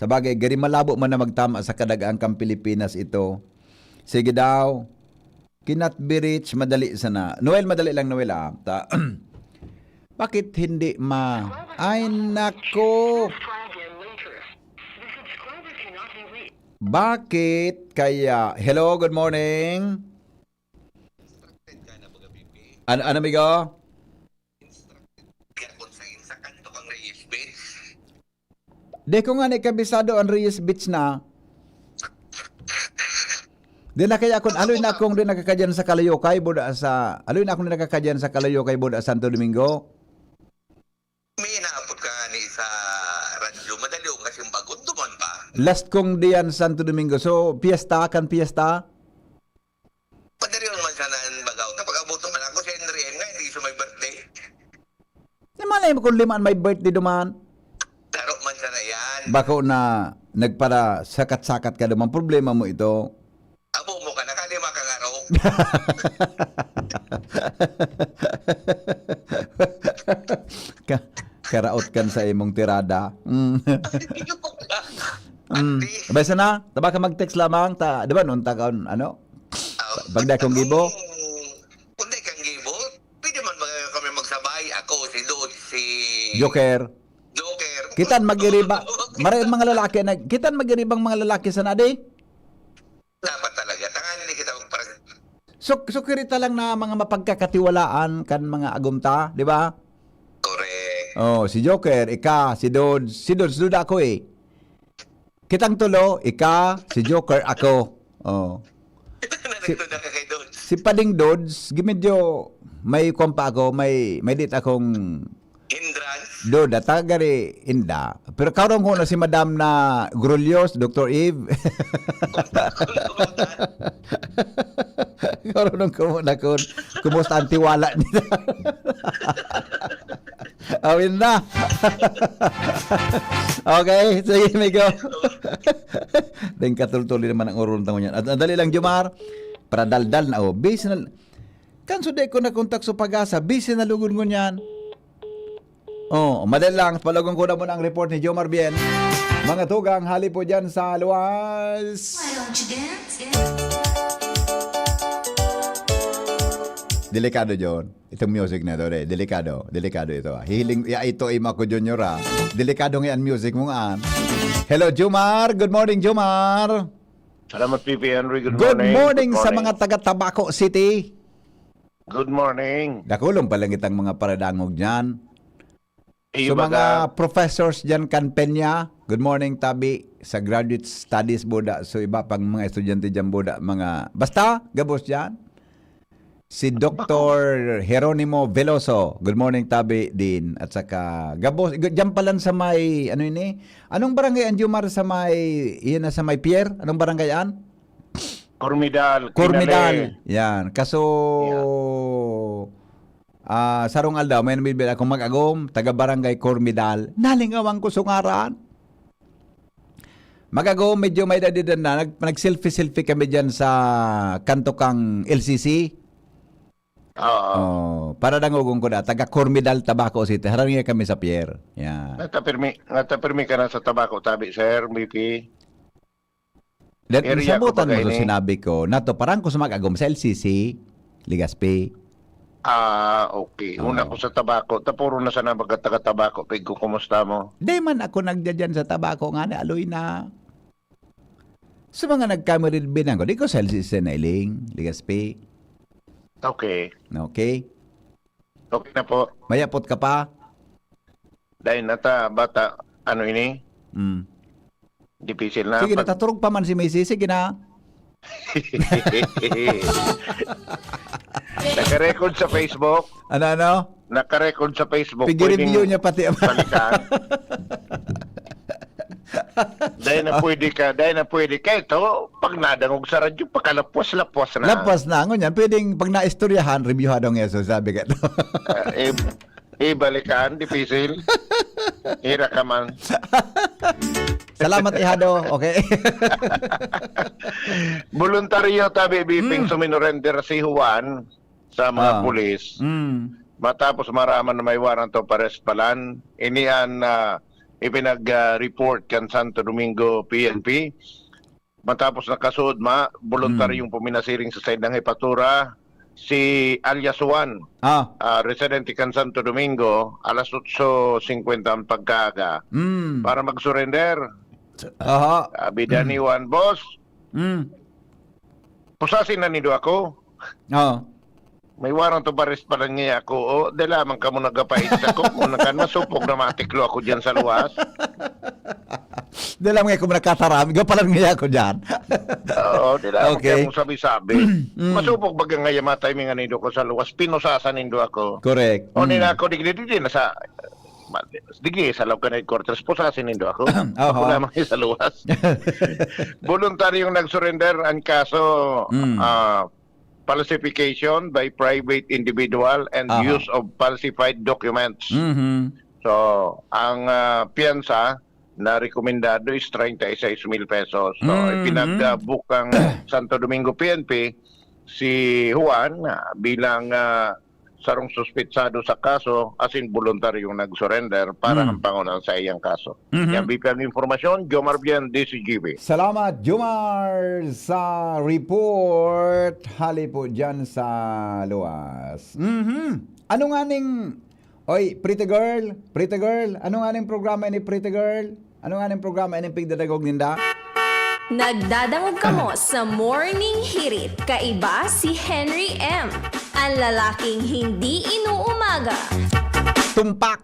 Sabagay, gari malabo man na magtama sa kadagaan kan Pilipinas ito. Sige daw. Cannot be reached, madali sana. Noel, madali lang, Noel, ah. Ta-, bakit hindi ma-, ay, nako. Bakit kaya? Hello, good morning. Ano, ano, amigo? Di ko nga ni kabisado ang Reyes Beach na. Di na kaya kun aloy na akong di nakakadyan sa Kalayokay, buda sa, aloy na akong di nakakadyan sa Kalayokay, buda Santo Domingo. May inaapod ka ni sa radyo, madali yung kasing bagon, duman pa. Last kong diyan Santo Domingo. So, piyesta, kan piyesta? Madali yung man sana ang bagaw. Kapag abot naman ako si Henry M nga, hindi siya may birthday. Di man ay kung lima an may birthday duman. Daro man sana yan. Bako na nagpara sakat-sakat ka duman. Problema mo ito. Abo mo ka, nakalima ka nga raw. Ka- karaot kan sa imong tirada. Mm. Mm. Abay sana, taba ka mag-text lamang. Ta, di ba, noon ta kaon, ano? Ah, Bagda kong gibo? Kung, kung di kang gibo, pwede man ba kami magsabay? Ako, si Dod, si Joker. Joker. Kitan magiriba. Maray mga lalaki na, kitan magiribang mga lalaki sana, di? Dapat talaga. Tanganin di kita magpara- So, so kirita lang na mga mapagkakatiwalaan kan mga agom ta, di ba? Correct. Oh, si Joker, ika, si Dod, si Dod, si Dod ako eh. Kitang tulo, ika, si Joker, ako. Oh. Si, Nagtunda ka kay Dod. Si Pading Dods, gimidyo, may kwan pa ako, may, may dit akong Hindrance. Dod, ata gari inda. Pero karon ko na si Madam na Grullos, Doktor Eve. Karon ko na kun, kumusta ang tiwala nila? Awin na. Okay, sige, amigo. Deng katultuli naman ang uron tangon yan. At, at dali lang, Jomar. Para daldal na, oh. Busy na. Kan suday ko nakontak sa Pag-asa, busy na lugod ngunyan. Oh, madali lang. Palagon ko na muna ang report ni Jomar Bien. Mga tugang, hali po dyan sa luwas. Why don't you dance? Delikado, John. Itong music na ito, eh. Delikado. Delikado ito, ah. Hihiling, ya, ito ay Mako Junior, ah. Delikado nga ang music mo, ah. Hello, Jomar. Good morning, Jomar. Salamat, P P Henry. Good Good morning. morning Good sa morning. mga taga Tabaco City. Good morning. Dakulong pa lang itang mga paradangog dyan. Iyo So, baga. mga professors dyan kan Peña, good morning, tabi. Sa graduate studies, buda. So, iba pang mga estudyante dyan, buda. Mga, basta, gabos dyan. Si Doktor Jeronimo Veloso, good morning, tabi din. At saka, gabos, dyan pa lang sa may, ano ini? Anong barangay ang Jomar sa may, iyan na sa may pier? Anong barangay yan? Cormidal, Cormidal. Kinale. Yan. Kaso, Yeah. ah, sarong aldaw, may nabibili akong mag-agom, taga Barangay Cormidal. Nalingawan ko sungaran. Mag-agom, medyo may edad-edad na. Nag-, nag-selfie-selfie kami dyan sa kanto kang L C C. Oo. Oh, para dangogon ko na, taga Cormidal, Tabaco City. Harani kami sa pier. Yan. Ngata pirmi, ngata pirmi ka na sa Tabaco, tabi, sir, M V P. Dat-, Area ko sabutan mo baga sa ini. sinabi ko, nato, parang ko sa mag-agom sa L C C, Legazpi. Ah, okay. Una Oo. ko sa Tabaco, tapuro na sana baga taga Tabaco, pig ko, kumusta mo? Di man ako nagdadyan sa Tabaco nga na, aloy na. Sa mga nagkamirid binang ko, di ko sa L C C nailing, Legazpi. Okay. Okay? Okay na po. Mayapot ka pa? Dahil nata, bata, ano ini? Mm. Dipisil na. Sige, Pag- nataturog pa man si Macy. Sige na. Naka-record sa Facebook. Ano, ano? Naka-record sa Facebook. Pwedeng Pigi-review niya pati ang balikan. Dahil na pwede ka, dahil na pwede ka. Ito, pag nadangog sa radyo, pakalapwas-lapwas na. Lapwas na, ngunyan. Pwedeng pag naistoryahan, reviewhan daw nga, so sabi ka to. Ah, eh, eh, balikan, dipisil. Hira ka man. Salamat, Ihado. Okay. Voluntaryo, tabi, Biping, Mm. suminorender si Juan sa mga Ah. pulis. Mm. Matapos maraman na may warrant of arrest palan, ini an, ah, ipinag-report kan Santo Domingo P N P. Matapos nakasud, ma-, voluntaryong Mm. puminasiring sa saindang hepatura, si alias Juan, Ah. ah, residente kan Santo Domingo, alas otso singkwenta ang pagkaaga, Mm. para mag-surrender. Aha. Sabi daw ni Mm. Juan, "Boss, Mm. pusasin na nindo ako." Oh. May warrant of arrest pa lang niya ako. O, di lamang kamo nagapait sa ko. Kung nakan masupog na matiklo ako dyan sa luwas. Di lang nga ako nakataram. Ikaw pala nga ako dyan. Oo, di lang ako Okay. kaya mong sabi-sabi. Mm. Masupog baga nga yung mga timing nga nindo ko sa luwas, pinusasan nindo ako. Correct. O, di Mm. na ako, digdi, digdi, nasa, digdi, sa loob ka na headquarters, pusasin nindo ako. Oho. Ako lamang yung sa luwas. Voluntaryong nag-surrender ang kaso, Mm. ah, falsification by private individual and Aha. use of falsified documents. Mhm. So, ang, ah, piyansa na rekomendado is treinta y seis mil pesos. So, Mhm. ipinag-, ah, book ang Santo Domingo P N P si Juan, ah, bilang, ah, sarong suspetsado sa kaso, asin boluntaryong nag-surrender para Mm. hampangon ang saiyang kaso. Mhm. Yan, B P M Informasyon, Jomar Bien, D C G B. Salamat, Jomar, sa report. Hali po dyan sa luwas. Mhm. Ano nga ning... Oy, pretty girl, pretty girl, ano nga ning programa ini, pretty girl? Ano nga ning programa ini, pigdadagog ninda? Nagdadangog kamo sa Morning Hirit. Kaiba si Henry M, ang lalaking hindi inuumaga. Tumpak!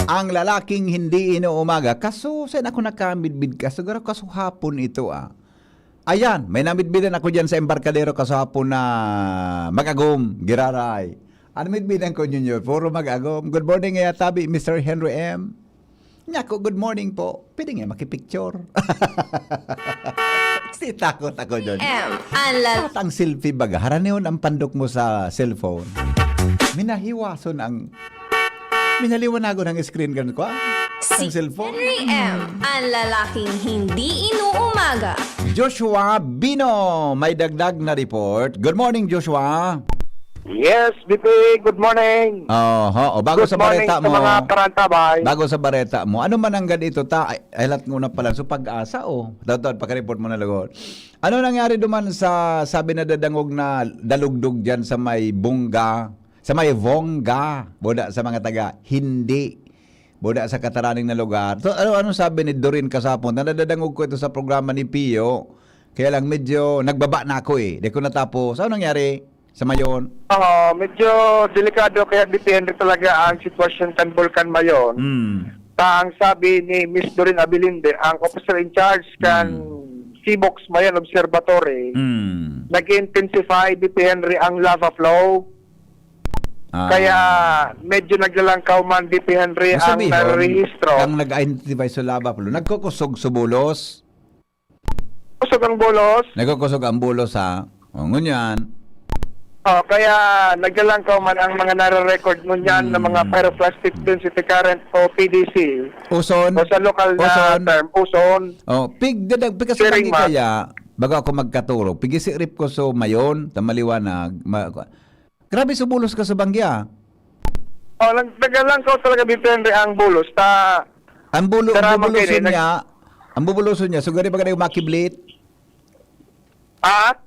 Ang lalaking hindi inuumaga. Kaso, saan ako nakamidbid ka? Siguro kaso hapon ito, ah. Ayan, may namidbidan ako dyan sa embarkadero kaso hapon na mag-agom, giraray. Ano midbidan ko ninyo? Puro mag-agom. Good morning, nga tabi, Mister Henry M. Nya ko, "Good morning po. Pwede nga makipicture?" Kasi takot ako dyan. M, ang lal- At ang selfie baga, haranihon ang pandok mo sa cellphone. Minahiwason ang, minaliwanagon ang screen ganun ko, ah. Ang Si cellphone. Henry M, ang lalaking hindi inuumaga. Joshua Bino, may dagdag na report. Good morning, Joshua. Yes, B P, good morning. Oho, o, bago Good sa morning bareta sa mo. mga karantabay. Bago sa bareta mo. Ano man ang ganito ta? Ay, ay, lat ko na pala. So, pag-asa, oh. Daw, daw, pakareport mo na lugod. Ano nangyari duman sa, sabi na dadangog na dalugdog dyan sa may Bunga, sa may Vonga, boda sa mga taga, hindi. Boda sa kataraning na lugar. So, ano, ano sabi ni Doreen kasapon? Na nadadangog ko ito sa programa ni Pio. Kaya lang medyo nagbaba na ako eh. Di ko natapos. Ano nangyari sa Mayon? Oo, medyo delikado kaya depende talaga ang sitwasyon kan Bulkan Mayon. Mm. Ta ang sabi ni Miss Doreen Abilinde, ang officer in charge kan Mm. Sibox Mayon Observatory, Mm. nag-intensify, B P Henry, ang lava flow. Ah. Kaya medyo naglalangkaw man, B P Henry, Ibig ang sabihin, narehistro. Ang nag-identify sa lava flow, nagkukusog sa bulos? Kusog ang bulos. Nagkukusog ang bulos, ha? O, ngunyan. Oh, kaya naglalangkaw man ang mga nare-record ngunyan ng mga Hmm. pyroclastic density current o P D C. Uson? O sa lokal na Uson? term, uson. Oh, pig, dadag, pig, Siring, kasabanggi ma. kaya, baga ako magkaturog. Pig, isirip ko so mayon, tamaliwanag. Ma, grabe, subulos ka sa banggi, ah. Oh, nag naglalangkaw talaga, B P Henry, ang bulos. Ta, Ang bulo, Tara, ang bubuluson magkainis. niya, ang bubuluson niya, so gani ba kayo makiblit? ah?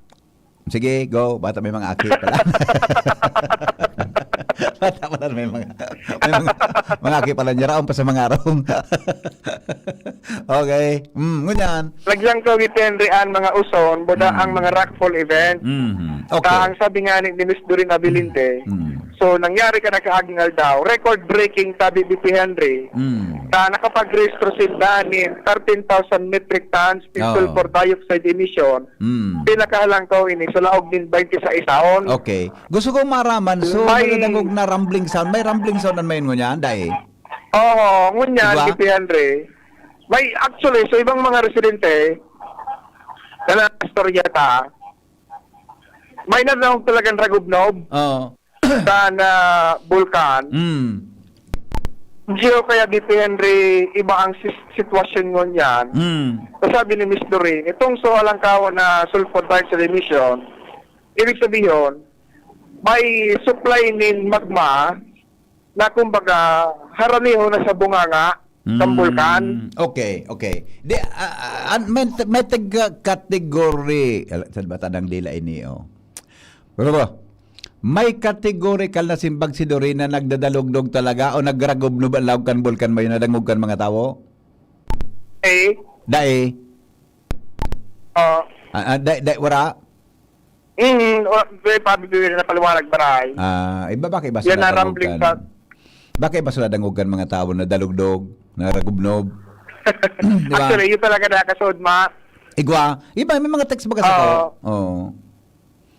Sige, go. Bata may mga aki pala. Bata pala may mga, may mga, mga aki pala niya. Raon pa sa mga arong. Okay. Mm, ngunyan. Naglangkaw, B P Henry, ang mga uson, buda Mm. ang mga rockfall event. Mhm. Ta, Okay. ang sabi nga ni, ni Miss Doreen Abilinde, Mm. so nangyari ka na kaaging aldaw, record-breaking, tabi, B P Henry. Mm. Ta, nakapag-rehistro sila ni thirteen thousand metric tons ng Oo. sulfur dioxide emission. Mm. Pinakahalangkaw ini sa laog nin twenty-six taon. Okay. Gusto kong maraman, so May- may nadangog na rumbling sound. May rumbling sound ang mayon ngunyan, dai? Oo, ngunyan, Diba? B P Henry. May, actually, sa ibang mga residente, na istorya ta, may nadangog talagang ragubnob Oo. sa na bulkan. Mm. Gio kaya, B P Henry, iba ang sis- sitwasyon ngunyan. Mm. So, sabi ni Miss Doreen, itong so alangkaw na sulfur dioxide emission, ibig sabihin, may supply nin magma na kumbaga haraniho na sa bunganga sa Mm, bulkan. Okay, okay. Di, ah, ah, an- may, may tag-, category, ala, saan ba tanang dila ini, oh? Pero ba, may categorical na simbag si Doreen na nagdadalugdog talaga o nagragubnob ang laog kan bulkan mayon, nadangog kan mga tawo? Eh, Dai. ah, Ah, ah, dai, dai, wara? mm, o, may pabibigyan na paliwanag, maray. Ah, iba ba kay basta Yan na nadangog rambling kan? sa- Ba kay basta nadangog kan mga tawo na dalugdog, na ragubnob? Di ba? Actually, yun talaga na kasuod, ma. Igwa. Iba, may mga text ba kasi Oo. ko? Oo.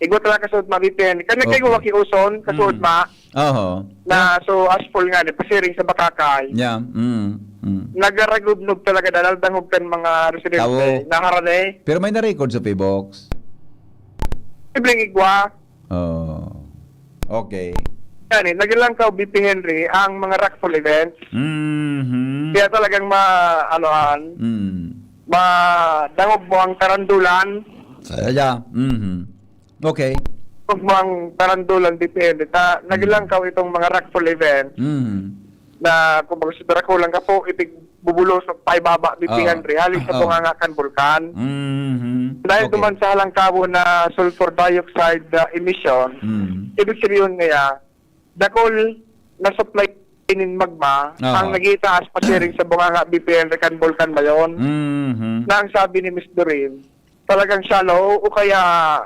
Igwa talaga kasuod, ma, B P N. Kaya Okay. nagkaigo wakiuson, kasuod, Mm. ma. Oho. Na, Yeah. so, as full nga, di, pasiring sa Bakakay. Yeah. Mm. Mm. Nagaragubnob talaga na, nagdangog kan mga residente. Tawo. Naharani. Pero may na-record sa P B O X? Sibling igwa. Oh. Okay. Yan eh, naglangkaw, B P Henry, ang mga raffle events. Mhm. Kaya talagang ma-, anohan, Mm. madangog mo ang karandulan. Kaya, mhm. Okay. Dangog mo ang karandulan, B P Henry. Ta-, Mm. naglangkaw itong mga raffle events Mhm. na, kumbaga, sa Dracula ka po, itig bubulos o paibaba, B P Oo. Henry, hali sa Oo. bunganga kan bulkan. Mhm. Dahil Okay. duman sa halangkawon na sulfur dioxide, ah, emission, Mm. ibig sabihin niya, dakul na supply nin magma Oo. ang nag-iitaas pasiring sa bunganga, B P Henry, kan bulkan Mayon. Mhm. Na ang sabi ni Miss Doreen, talagang shallow o kaya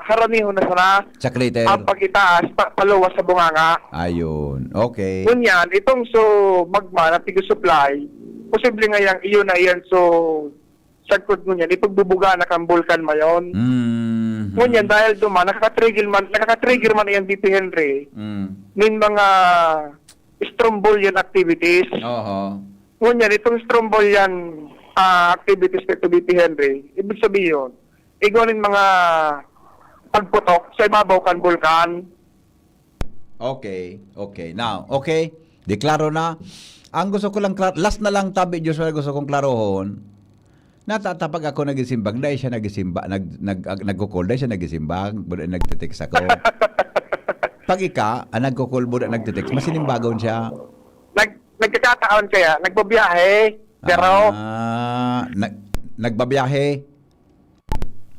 haranihon na sana Sa crater. ang pag-itaas pa-, paluwas sa bunganga. Ayun. Okay. Ngunyan, itong so magma na tigo-supply, posible nga yang iyon na iyan so sagkod ngunyan, ipagbubuga na kang bulkan Mayon. Mhm. Ngunyan, dahil duman, nakaka-trigger man, nakaka-trigger man iyan, B P Henry, Mm. nin mga Strombolian activities. Oho. Ngunyan, itong Strombolian, ah, activities nito, B P Henry, ibig sabihin, igwa nin mga pagputok sa ibabaw kan bulkan. Okay, okay. Now, okay. Di klaro na. Ang gusto ko lang klar-, last na lang, tabi, Joshua, gusto kong klarohon. Natatapag ako nagisimbag, dahil siya nagisimba, nag-, nag-, ag-, nagkukol, dahil siya nagisimbag, buda nagtitext ako. Pag ika, ah, nagkukol, buda nagtitext, masinimbagon siya. Nag-, nagkakataon kaya, nagbabiyahe, pero Ah, nag-, nagbabiyahe?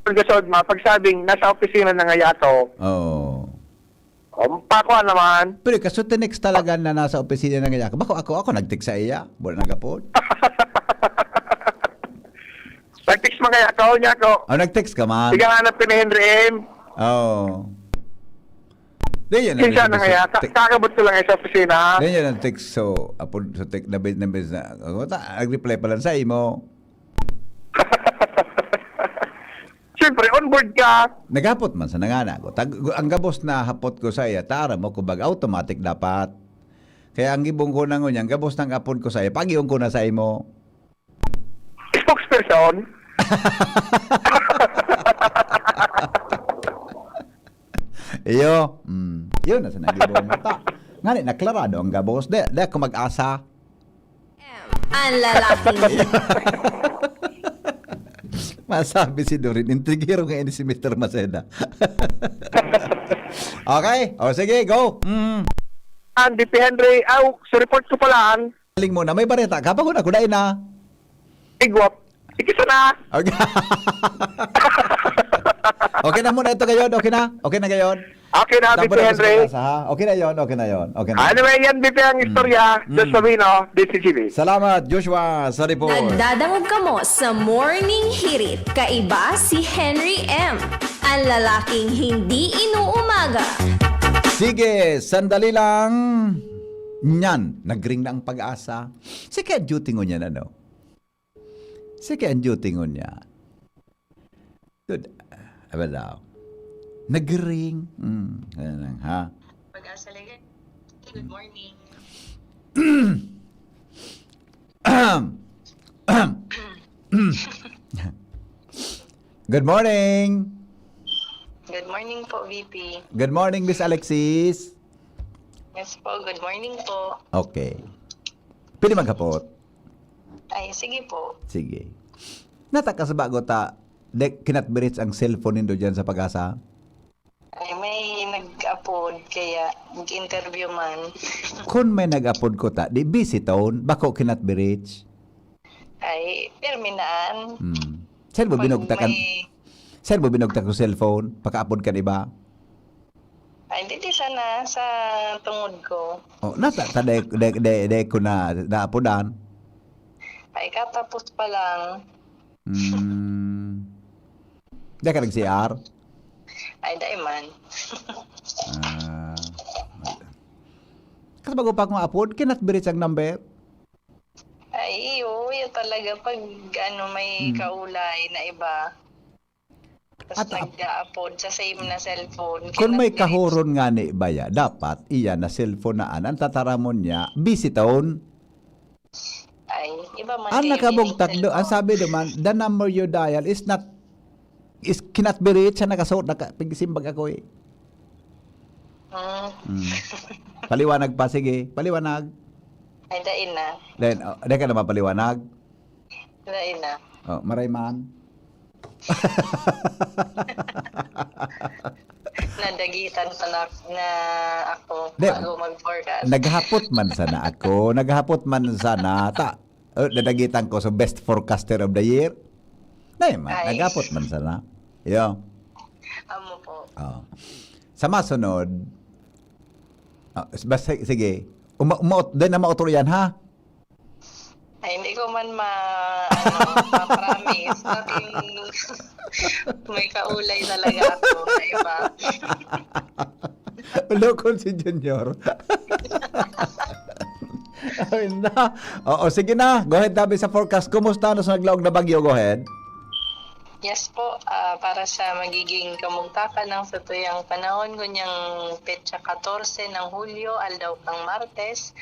Pagkasod, mapagsabing, nasa opisina na ngaya ako. Oo. O, pakwa naman. Pero kaso tinext talaga na nasa opisina na ngaya ako. Bako ako, ako nag-text sa iya. Wala nagapon. Nag-text man kaya ako, niya ako. Oh, nag-text ka man? Sige nga na pinahinri, em. Oo. Di yan, Kinsa nag-text na ngaya? sa Ka-, te- kakabot ko lang sa opisina. Di yan ang text, so, apod, so, tek-, nabis, nabis na, oh, ta-, nag-reply pa lang sa imo. Siyempre, on board ka. Naghapot man sa nangana ko. Tag-, ang gabos na hapot ko sa iya, tara mo, kumbaga, automatic dapat. Kaya ang gibong ko na ngunyan, gabos nang apod ko sa iya, pag-iyon ko na sa imo. Spokesperson? Iyo, mm, yun na sa nagibong mo. Ta, ngani, naklarado ang gabos. Di, di ako mag-asa. Ang lalaking Masabi si Doreen, intrigero nga ini si Mister Maceda. Okay? O, sige, go. Mm. Ang D P Henry, aw, sa report ko pala, ang Galing mo na, may bareta ka. Pagod ako, dai na. Igwap. Sige, sana. Okay. Okay na muna ito ngayon. Okay na? Okay na ngayon? Okay na, Tapos B P na Henry. Sa pag-asa, ha? Okay na yon, okay na yon. Okay na. Anyway, yan, B P ang Mm. istorya. Mm. Joshua Sabino, D C G B. Salamat, Joshua, sa report. Nagdadangog kamo sa Morning Hirit. Kaiba si Henry M. Ang lalaking hindi inuumaga. Sige, sandali lang. Nyan, nag-ring na ang pag-asa. Si Kaya Duty ngunyan, ano? Sige, ang duty ngunyan. Good. Aba daw. Nag-ring. Hmm, ganun lang, ha? Pag-asa lagi. Good morning. Good morning. Good morning po, V P. Good morning, Miss Alexis. Yes po, good morning po. Okay. Pwede maghapot? Ay, sige po. Sige. Natakas ba ko ta, de, kinatbirit ang cellphone nindo dyan sa Pag-asa? Ay, may nag-apod, kaya nag-interview man. Kung may nag-apod ko ta, di busy taon, bako kinatbirit. Ay, perminaan. Hmm. Saan mo Pag binugtakan? may Saan mo binugtak yung cellphone? Pakaapod ka, di ba? Ay, di, di sana sa tungod ko. Oh, nata, ta, de, de, de, de ko na, naapodan. Ay, katapos pa lang. Hmm. Di ka nag-C R? Ay, dai man. Ah. Kasi bago pa akong apod, kinatbirit ang number. Ay, Ay, iyo, yun talaga pag ano, may Hmm. kaulay na iba. Tas At ap- nag-aapod sa same na cellphone, Kung may kinat-, kahoron nga ni baya, dapat iya na cellphone na an, ang tataramon niya, busy town. Ay, iba man Ang kayo nakabugtak bining do, ang cellphone. Sabi naman, "The number you dial is not, is, cannot be reached." Siya nakasuot, naka-, pigsimbag ako eh. Hmm. Hmm. Paliwanag pa, sige. Paliwanag. Ay, dai na. Then, oh, dai ka na mapaliwanag? Dai na. Oh, maray man. Nadagitan pa na, na ako Di, bago mag-forecast. Naghapot man sana ako. Naghapot man sana. Ta, oh, nadagitan ko sa best forecaster of the year. Dai man, Ay. Naghapot man sana. Yo. Amo po. Oh. Sa masunod, ah, basta, sige. Uma-, umaot, dai na maotro yan, ha? Ay, hindi ko man ma-, ano, ma-promise. Laging may kaulay talaga ako na iba. Loko si Junior. Ay, na. Oo, sige na. Go ahead, tabi sa forecast. Kumusta na sa naglaog na bagyo? Go ahead. Yes po, ah, para sa magiging kamugtakan ng satuyang panahon, kunyang petsa katorse ng Hulyo, aldaw kang Martes,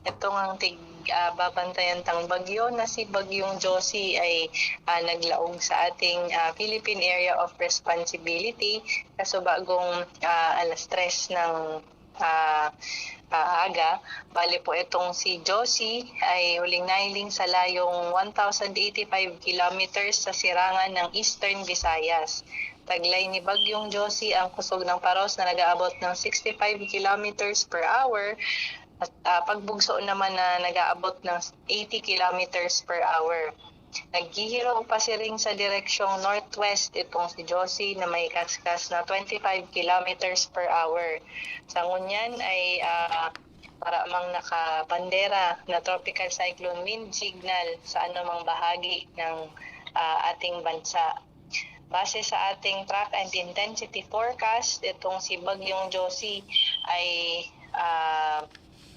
itong ang tig-, ah, babantayan tang bagyo na si Bagyong Josie ay, ah, naglaog sa ating, ah, Philippine Area of Responsibility. Kaso bagong, ah, alas tres ng, ah, ah, aga, bali po itong si Josie ay huling nahiling sa layong one thousand eighty-five kilometers sa sirangan ng Eastern Visayas. Taglay ni Bagyong Josie ang kusog ng paros na nag-aabot ng sixty-five kilometers per hour at, ah, pagbugso naman na nag-aabot ng eighty kilometers per hour. Naghihirong pasiring sa direksyong northwest itong si Josie na may kaskas na twenty-five kilometers per hour. Sa ngunyan ay, ah, para mang nakabandera na tropical cyclone wind signal sa anumang bahagi ng, ah, ating bansa. Base sa ating track and intensity forecast, itong si Bagyong Josie ay, ah,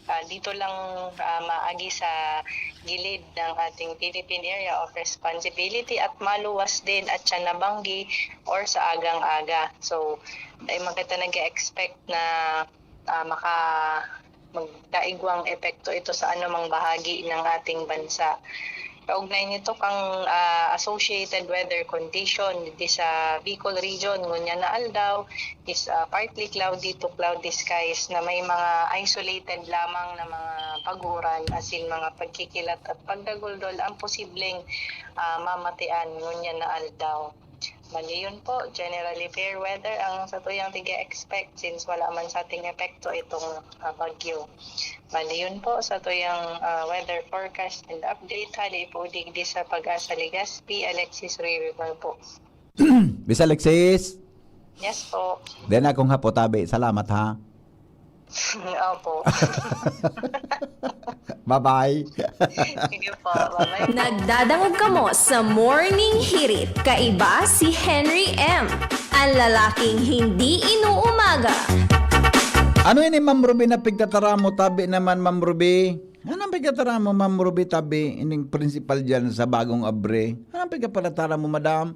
ah, dito lang, ah, maagi sa gilid ng ating Philippine Area of Responsibility at maluwas din at siya nabanggi or sa agang-aga. So, dai man kita nag-expect na, ah, maka-, magkaigwang epekto ito sa anumang bahagi ng ating bansa. Kaugnay nito kang, ah, associated weather condition di sa Bicol region, ngunyan na aldaw is, ah, partly cloudy to cloudy skies na may mga isolated lamang na mga pag-uuran, as in mga pagkikilat at pagdaguldol ang posibleng, ah, mamatian ngunyan na aldaw. Bali, yun po, generally fair weather ang satuyang tig-e-expect since wala man sa ating epekto itong, ah, bagyo. Bali, yun po, satuyang, ah, weather forecast and update. Hali po digdi sa Pag-asa Legazpi, Alexis Riribar po. Miss Alexis? Yes po. Then akong hapot, tabi. Salamat, ha? Opo. Bye-bye. Sige po, bye-bye po. Nagdadangog kamo sa Morning Hirit. Kaiba si Henry M, ang lalaking hindi inuumaga. Ano ini, Ma'am Ruby, na pigtataramo? Tabi naman, Ma'am Ruby. Anong pigtataramo, Ma'am Ruby, tabi? Ining principal dyan sa bagong abre. Anong pigtataramo, madam?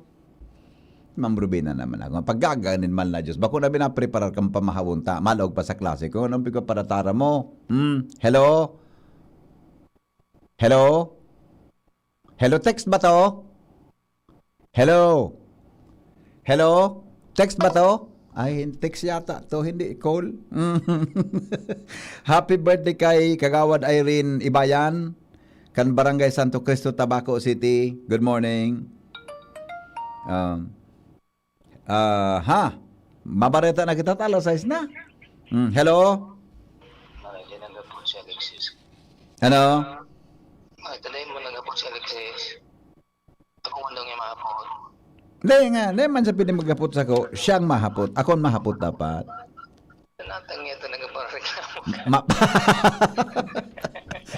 Ma'am Rubina naman ako. Pagkaganin man na Diyos. Bako na binapreparar kang pamahawon ta. Malog pa sa klase ko. Anong pigpaparatara mo? Hmm? Hello? Hello? Hello, text ba to? Hello? Hello? Text ba to? Ay, text yata to, hindi call. Happy birthday kay Kagawad Irene Ibayan, kan Barangay Santo Cristo, Tabaco City. Good morning. Um, ah, ha? Mabareta na kita, ta alas sais na. Hmm, hello? Ay, tinanggap po si Alexis. Ano? Ay, talaga mo nanggap po si Alexis. Ako man daw niya mahapon. Hindi nga, hindi man siya pwede maghapot sa ko, siyang mahapot. Ako ang mahapot dapat. Natang niya talaga para reklamo ka. Ma-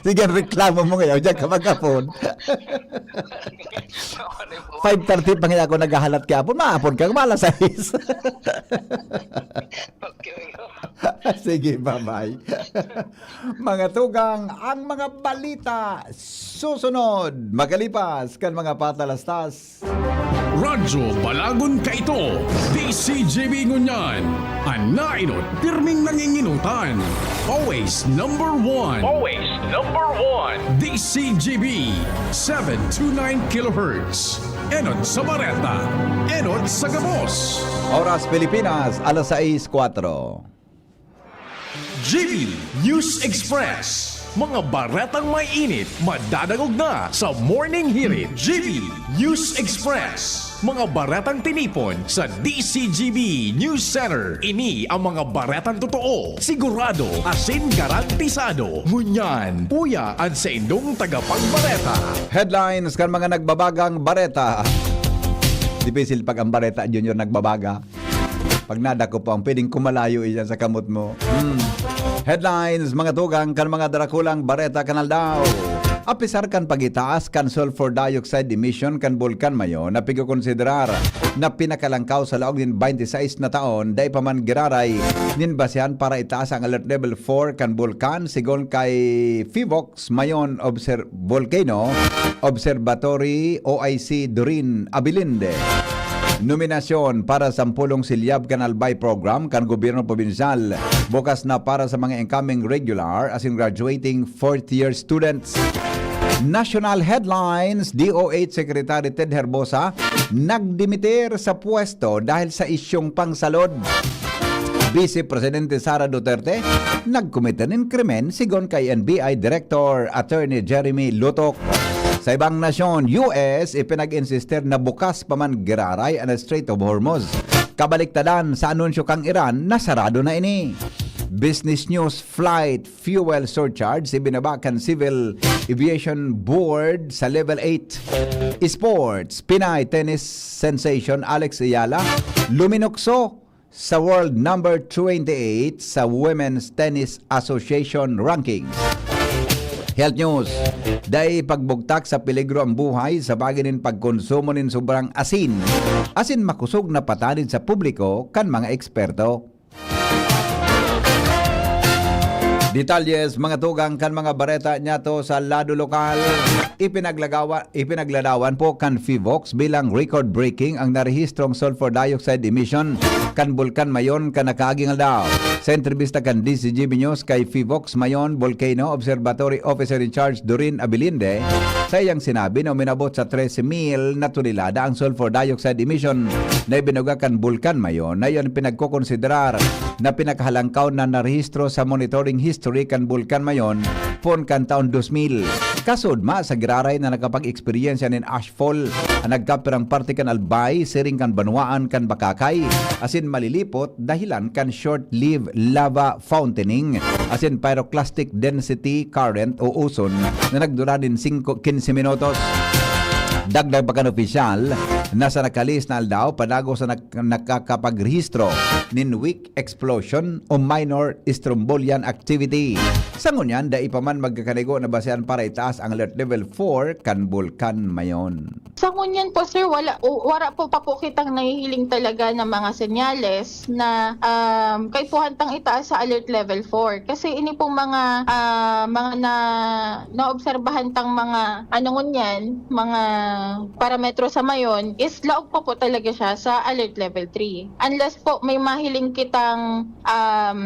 Sige, reklamo mo ngayon. Diyan ka mag-apod. Five thirty pa nga ako naghahalat kahapon. Maapon ka, mga alas sais. Okay. Sige, bye-bye. Mga tugang, ang mga balita susunod. Makalipas kan mga patalastas. Radyo Balagon kaito, D C G B ngunyan. An nainot, pirming nanginginutan. Always number one. Always number one. D C G B, seven two nine kilohertz. Enot sa Bareta, enot sa Gabos. Oras Pilipinas, alas sais kwatro. G B News Express. Mga baretang may init, madadangog na sa Morning Hirit. G B News Express. Mga baretang tinipon sa D C G B News Center. Ini ang mga baretang totoo, sigurado, asin garantisado. Ngunyan, uya an saindong tagapagbareta. Headlines kan mga nagbabagang bareta. Dipisil pag ang bareta, Junior, nagbabaga. Pag nadako po ang pwedeng kumalayo iyan sa kamot mo. Hmm. Headlines, mga tugang kan mga darakulang bareta kan aldaw. Apisar kan pagitaas kan sulfur dioxide emission kan Bulkan Mayon na pigkokonsiderar na pinakalangkaw sa laog nin twenty-six na taon, dai pa man giraray nin basehan para itaas ang alert level four kan bulkan, sigon kay Phivolcs Mayon Obser-, Volcano Observatory, O I C, Doreen Abilinde. Nominasyon para sa sampolong silyab kan Albay Program kan Gobyerno Probinsyal. Bukas na para sa mga incoming regular asin graduating fourth year students. National headlines, D O H Secretary Ted Herbosa nagdimitir sa pwesto dahil sa isyung pangsalod. Vice Presidente Sara Duterte nagkomete nin krimen, sigon kay N B I Director Attorney Jeremy Lutok. Sa ibang nasyon, U S ipinag-insistir na bukas pa man giraray an Strait of Hormuz. Kabaliktadan sa anunsyo kan Iran na sarado na ini. Business News, flight fuel surcharge ibinaba kan Civil Aviation Board sa level eight. Sports, Pinay tennis sensation Alex Ayala luminukso sa world number twenty-eight sa Women's Tennis Association Rankings. Health News, dai pagbugtak sa peligro ang buhay sa paagi nin pagkonsumo nin sobrang asin, asin makosog na patanid sa publiko kan mga eksperto. Detalles, mga tugang kan mga bareta niyato sa lado lokal. Ipinaglagawa-, ipinagladawan po kan Phivolcs bilang record-breaking ang narehistrong sulfur dioxide emission kan Bulkan Mayon kan nakaaging aldaw. Sa entrebista kan D C G B News kay Phivolcs Mayon Volcano Observatory Officer in Charge Doreen Abilinde, sa iyang sinabi na uminabot sa trese mil na tonelada ang sulfur dioxide emission na ibinuga kan Bulkan Mayon, na iyan pinagkokonsiderar na pinakahalangkaw na narehistro sa monitoring history kan Bulkan Mayon poon kan taon dos mil. Kasudma sa giraray na nakapag-eksperyensya nin ashfall, ang nagkapirang parte kan Albay, siring kan banwaan kan Bacacay, asin Malilipot, dahilan kan short-lived lava fountaining, asin pyroclastic density current o uson na nagdura nin singko, kinse minutos. Dagdag pa kan opisyal na sa nakalis na aldaw, padagos na nag-, nakakapagrehistro nin weak explosion o minor strombolian activity. Sa ngunyan, dai pa man magkakanigo na basehan para itaas ang alert level four kan Bulkan Mayon. Sa ngunyan po, sir, wala, o, wara po pa po kitang nahihiling talaga ng mga senyales na, um, kaipuhan tang itaas sa alert level four. Kasi ini pong mga, ah, mga na, naobserbahan tang mga, ano ngunyan, mga parametro sa Mayon is laog pa po talaga siya sa alert level three. Unless po may mahiling kitang, um,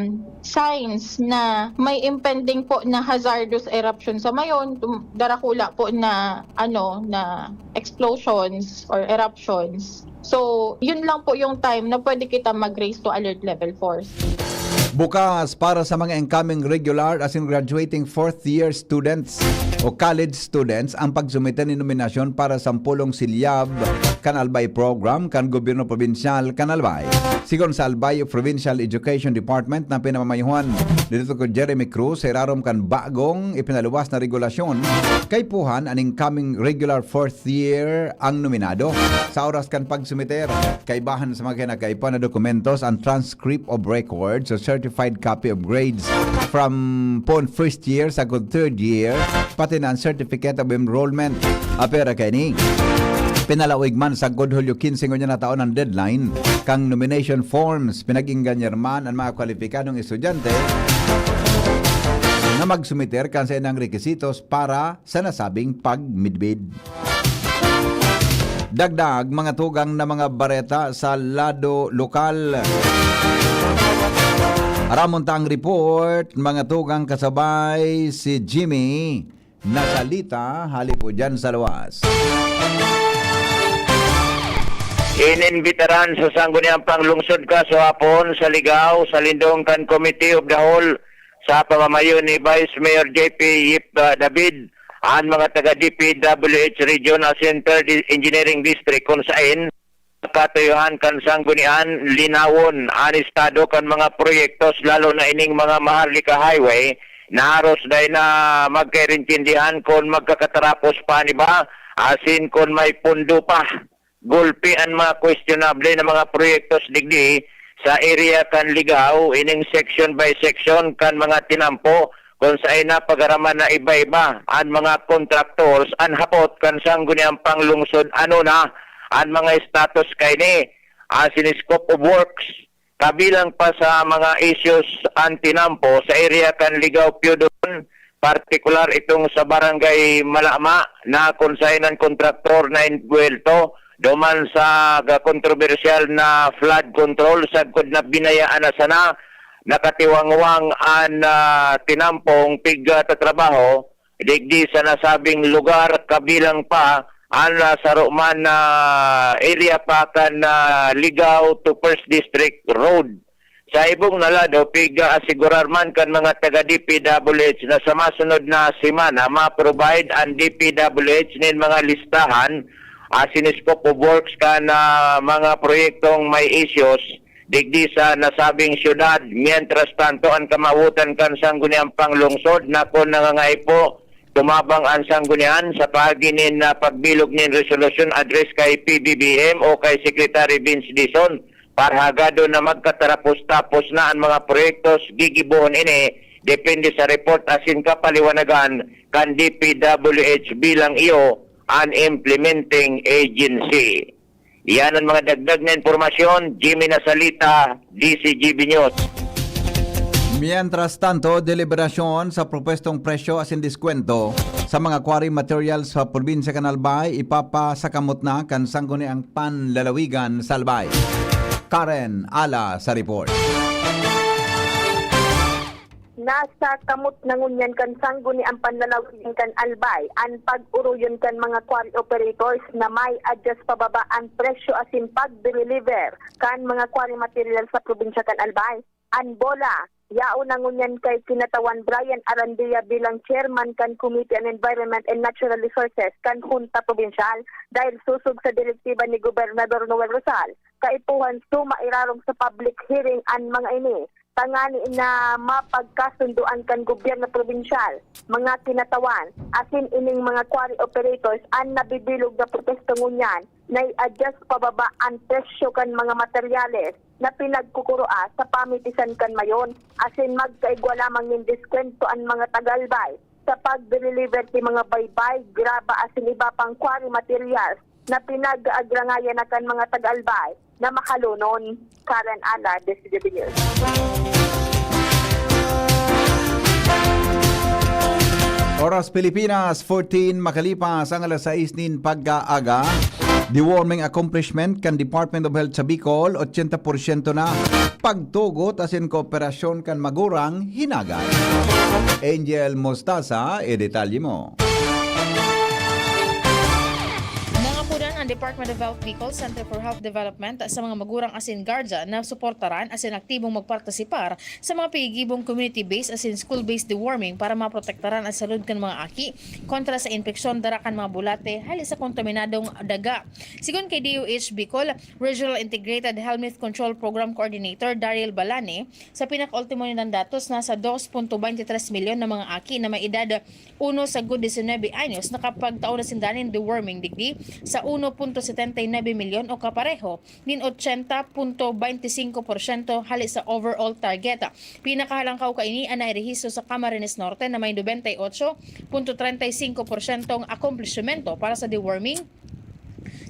signs na may impending po na hazardous eruption sa Mayon, tum-, darakula po na, ano, na explosions or eruptions. So, yun lang po yung time na pwede kita mag-raise to alert level four. Bukas para sa mga incoming regular asin graduating fourth year students o college students ang pagsumite nin nominasyon para sa sampolong silyab kan Albay Program kan Gobyerno Probinsyal kan Albay. Sigon sa Albay Provincial Education Department na pinamamayuhan dito ko Jeremy Cruz, sa irarom kan bagong ipinaluwas na regulasyon, kaipuhan an incoming regular fourth year ang nominado. Sa oras kan pagsumiter, kaibahan sa mga kinakaipuhan na dokumentos, ang transcript of records o certified copy of grades from pon first year sa third year, pati na ang certificate of enrollment. Apera kaini, pinalaog man sagkod Hulyo quince ngunyan na taon ang deadline kan nomination forms. Pinag-inganyan man ang mga kwalipikadong estudyante na magsumiter kan saindang requisitos para sa nasabing pagmidbid. Dagdag, mga tugang na mga bareta sa lado lokal. Aramon ta ang report, mga tugang, kasabay si Jimmy Nasalita, hali po dyan sa luwas. Ininbitaran sa Sangguniang Panglungsod kasuhapon sa Ligao, sa lindong kan Committee of the Whole, sa pamamayo ni Vice Mayor J P Yip, ah, David, an mga taga D P W H Region asin Third Engineering District, kun saen katuyuhan kan Sanggunian linawon an estado kan mga proyektos, lalo na ining mga Maharlika Highway, na haros dai na magkairintindihan kun magkakatarapos pa an iba, asin kun may pondo pa. Gulpi an mga questionable na mga proyektos digdi sa area kan Ligao, ining section by section kan mga tinampo, kun saen na pag-araman na iba-iba an mga contractors. An hapot kan Sangguniang Panglungsod, ano na an mga status kaini, asin scope of works, kabilang pa sa mga issues an tinampo sa area kan Ligao Piodon, partikular itong sa Barangay Malama na kun saen an kontraktor na inbuwelto duman sa ga-, kontrobersyal na flood control, sagkod na binayaan na sana nakatiwangwang an, ah, tinampong pigtatrabaho digdi sa nasabing lugar, kabilang pa an, ah, saro man na area pa kan, ah, Ligao to First District Road. Sa ibong na lado, pig-aasigurar man kan mga taga D P W H na sa masunod na semana, ma-provide an D P W H nin mga listahan asin scope of works kan, ah, mga proyektong may issues digdi sa nasabing syudad. Mientras tanto, an kamawotan kan Sangguniang Panglungsod na kun nangangaipo tumabang an Sanggunian sa paagi nin, ah, pagbilog nin resolusyon address kay P B B M o kay Secretary Vince Dizon, para hagadon na magkatarapos-tapos na an mga proyektos. Gigibohon ini depende sa report asin kapaliwanagan kan D P W H bilang iyo an implementing agency. Iyan an mga dagdag na impormasyon. Jimmy Nasalita, D C G B News. Mientras tanto, deliberasyon sa propwestong presyo asin diskwento sa mga quarry materials sa probinsya kan Albay, ipapasakamot na kan Sangguniang Panlalawigan sa Albay. Karen Ala sa report. Nasa kamot na ngunyan kan Sangguniang Panlalawigan kan Albay an pag-oroyon kan mga quarry operators na ma-adjust pababa an presyo asin pagde-deliver kan mga quarry material sa probinsya kan Albay. An bola, yaon na ngunyan kay Kinatawan Brian Arandia bilang chairman kan Committee on Environment and Natural Resources kan Hunta Provincial, dahil sosog sa direktiba ni Gobernador Noel Rosal, kaipuhan suma irarom sa public hearing an mga ini, tangani na mapagkasundoan kan gobyerno probinsyal, mga kinatawan, asin ining mga quarry operators an nabibilog na protesto ngunyan na i-adjust pababa an presyo kan mga materyales na pinagkukuroa sa pamitisan kan Mayon, asin magkaigwa lamang nin diskwento an mga taga-Albay sa pagde-deliver ki mga baybay, graba asin iba pang quarry materials na pinag-aagrangayan na kan mga taga-Albay na makalonon. Karen Ala, D C G B News. Oras Pilipinas, fourteen makalipas ang alas sais nin pagkaaga. Deworming accomplishment kan Department of Health sa Bicol, ochenta porsyento na. Pagtugot asin kooperasyon kan magurang hinagat. Angel Mostaza, i-detalye mo. Nangapunan an Department of Health Bicol, Center for Health Development sa mga magurang asin guardian na suportaran asin aktibong magpartisipar sa mga pigigibong community-based asin school-based deworming para maprotektaran an salud kan mga aki kontra sa impeksyon dara kan mga bulate hali sa kontaminadong daga. Sigon kay D O H Bicol Regional Integrated Helminth Control Program Coordinator Daryl Balane, sa pinakaultimo nindang datos, nasa dos punto baynte tres milyon na mga aki na may edad uno sagkod disinuybe anyos nakapagtao na sinda nin deworming, digdi sa uno punto setenta y nuebe milyon o kapareho nin ochenta punto baynte singko porsyento hali sa overall target. Pinakahalangkaw kaini an nairehistro sa Camarines Norte na may nobenta y ocho punto treinta y cinco porsyentong akomplisyemento para sa deworming.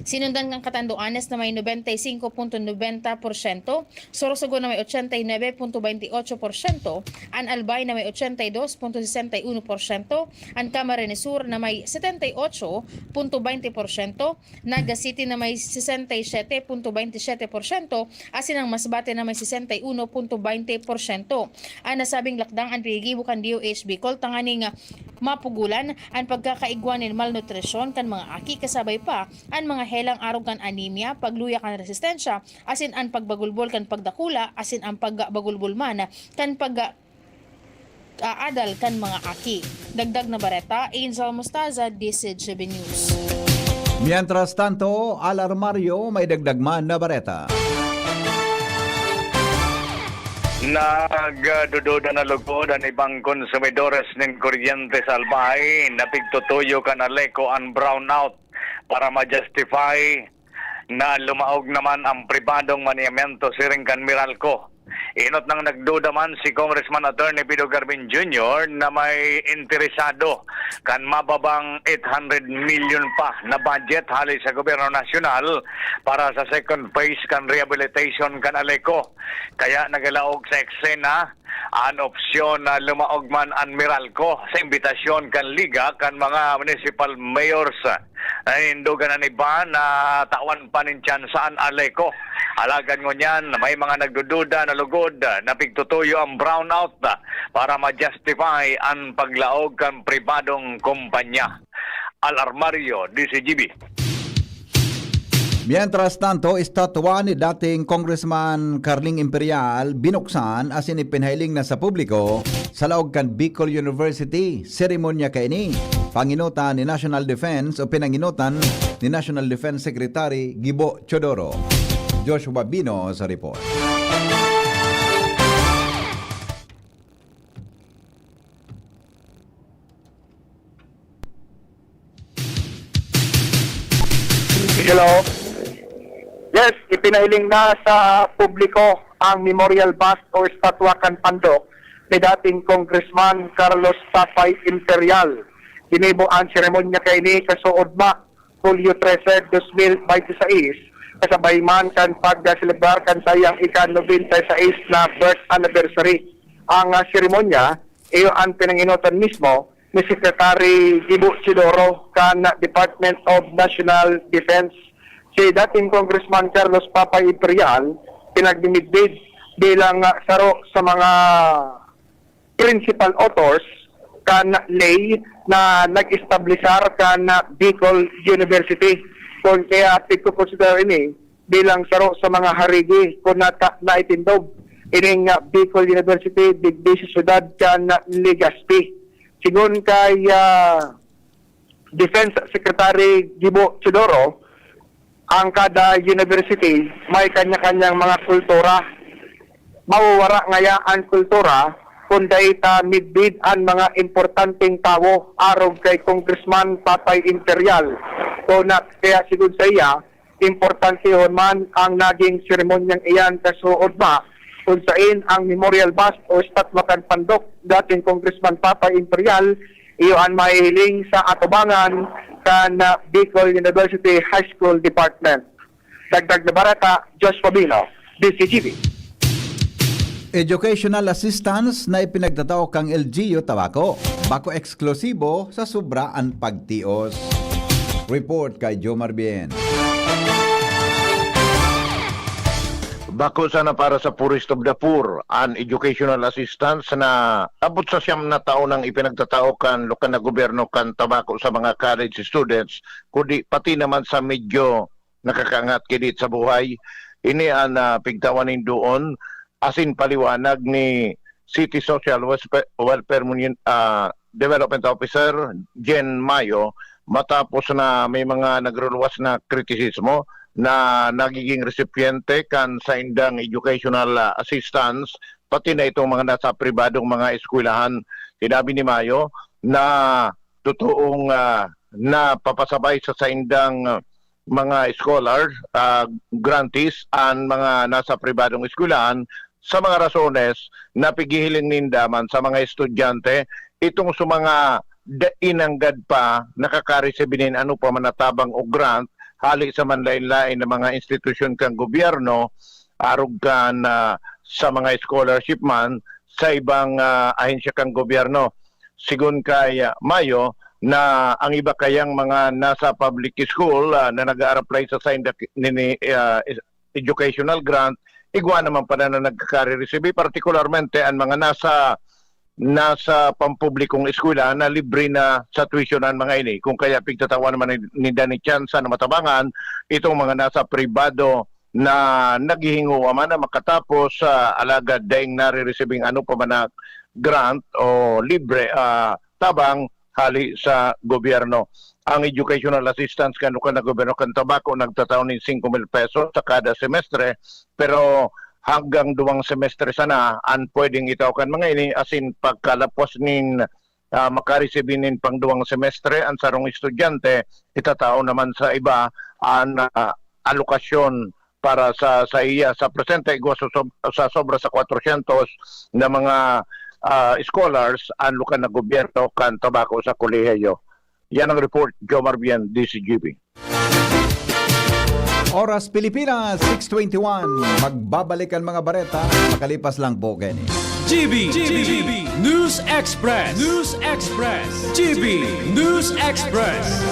Sinundan kan Catanduanes na may nobenta y cinco punto nobenta porsyento, Sorsogon na may ochenta y nuebe punto baynte ocho porsyento, an Albay na may ochenta y dos punto sesenta y uno porsyento, an Camarines Sur na may setenta y ocho punto baynte porsyento, Naga City na may sesenta y siyete punto baynte siyete porsyento, asin ang Masbate na may sesenta y uno punto baynte porsyento. An nasabing lakdang an pinigibo kan D O H Bicol tanganing mapugolan an pagkakaigwa nin malnutrisyon kan mga aki, kasabay pa an mga helang arog kan anemia, pagluya kan resistensya, asin an pagbagulbol kan pagdakula, asin an pagbagulbol man kan pag-aadal kan mga aki. Dagdag na bareta, Angel Mostaza, D C G B News. Mientras tanto, Al Armario, may dagdag man na bareta. Nagdududa na lugod an ibang konsumidores nin kuryente sa Albay na pigtutuyo kan Aleco an brownout para ma-justify na lumaog naman ang pribadong manehamento siring kan Meralco. Enot nang nagduda man si Congressman Attorney Pido Garvin Junior na may interesado kan mababang eight hundred million pa na budget hali sa gobyerno nasyonal para sa second phase kan rehabilitation kan Aleco. Kaya nagalaog sa eksena an opsyon na lumaog man an Meralco sa imbitasyon kan Liga kan mga municipal mayors. Nanindogan an iba na tawan pa nin tsansa an Aleco. Alagad ngunyan, may mga nagdududa na lugod na pigtutuyo ang brownout para ma-justify an paglaog kan pribadong kumpanya. Al Armario, D C G B. Mientras tanto, estatwa ni dating Congressman Carling Imperial binuksan asin ipinailing na sa publiko sa laog kan Bicol University. Seremonya kaini, panginotan ni National Defense o pinanginotan ni National Defense Secretary Gibo Teodoro. Joshua Bino sa report. Hello? Yes, ipinailing na sa publiko ang memorial bust o estatwa kan pandok ni dating Congressman Carlos Papay Imperial. Ginibo ang seremonya kaini kasuodma, Hulyo trese, dos mil baynte sais, kasabay man kan pagselebrar kan saiyang ika-nobenta y seis na birth anniversary. Ang, ah, seremonya, iyo an pinanginotan mismo ni Secretary Gibo Teodoro kan Department of National Defense. Si dating Congressman Carlos Papay Imperial, pinagmimidbid bilang, ah, saro sa mga principal authors kan ley na nag-establisar kan Bicol University. Kun kaya pigkokonsidera ini bilang saro sa mga harigi kun nata naitindog ining Bicol University digdi sa siyudad kan Legazpi. Sigon kay, ah, Defense Secretary Gibo Teodoro, ang kada university may kanya-kanyang mga kultura. Mawawara ngaya an kultura kun dai ta midbid an mga importanteng tawo, arog kay Congressman Papay Imperial. Kaya, kaya sigon saiya, importantehon man ang naging seremonyang iyan kasuodma, kun sain ang memorial bust o estatwa kan pandok dating Congressman Papay Imperial iyo an mahihiling sa atubangan kan, ah, Bicol University High School Department. Dagdag na bareta, Josh Fabino, D C G B. Educational assistance na ipinagtatao kan L G U Tabaco. Bako eksklusibo sa sobra an pagtios. Report kay Jomar Bien. Bako sana para sa Poorest of the Poor an educational assistance na abot sa siyam na taon nang ipinagtatao kan lokal na gobyerno kan Tabaco sa mga college students, kundi pati naman sa medyo nakakaangat kidit sa buhay. Ini an, ah, pigtawan nin duon asin paliwanag ni City Social Wespe-, Welfare Mun-, ah, Development Officer Jen Mayo, matapos na may mga nagruluwas na kritisismo na nagiging resipyente kan saindang educational, ah, assistance, pati na itong mga nasa pribadong mga eskwelahan. Sinabi ni Mayo na totoong, ah, napapasabay sa saindang, ah, mga scholar, ah, grantees an mga nasa pribadong eskwelahan sa mga rasones na pighihiling ninda man sa mga estudyante itong sa mga dai nanggad pa nakakaresibi nin ano pa man na tabang o grant hali sa manlain-lain na mga institusyon kan gobyerno, arog kan, ah, sa mga scholarship man sa ibang, ah, ahensya kan gobyerno. Sigon kay, ah, Mayo, na ang iba kayang mga nasa public school, ah, na nag-a-apply sa sainda ki-, nini-, ah, is-, educational grant, igwa naman pala na nagkakare-resibi, partikularmente ang mga nasa, nasa pampublikong eskwela na libre na sa tuition ang mga ini. Kung kaya pigtatawan naman ni, ni Danny Chance na matabangan itong mga nasa pribado na naghihingowa man na makatapos, ah, alagad daing nare-receiving ano pa man na grant o libre, ah, tabang hali sa gobyerno. Ang educational assistance kan lokal na gobyerno kan Tabaco nagtatao nin singko mil pesos sa kada semestre, pero hanggang duwang semestre sana an pwedeng itao kan mga ini, asin pagkalapos nin, ah, makaresibi nin pangduwang semestre an sarong estudyante, itatao naman sa iba an, ah, alokasyon para sa, sa iya. Sa presente, igwa sa sob-, sa sobra sa kwatrosyentos na mga, ah, scholars an lokal na gobyerno kan Tabaco sa kolehiyo. Yan ang report, Jomar Bien, D C G B. Oras Pilipinas, six twenty-one. Magbabalik ang mga bareta makalipas lang po, Kenny. G B, G B, News Express, News Express, G B News Express.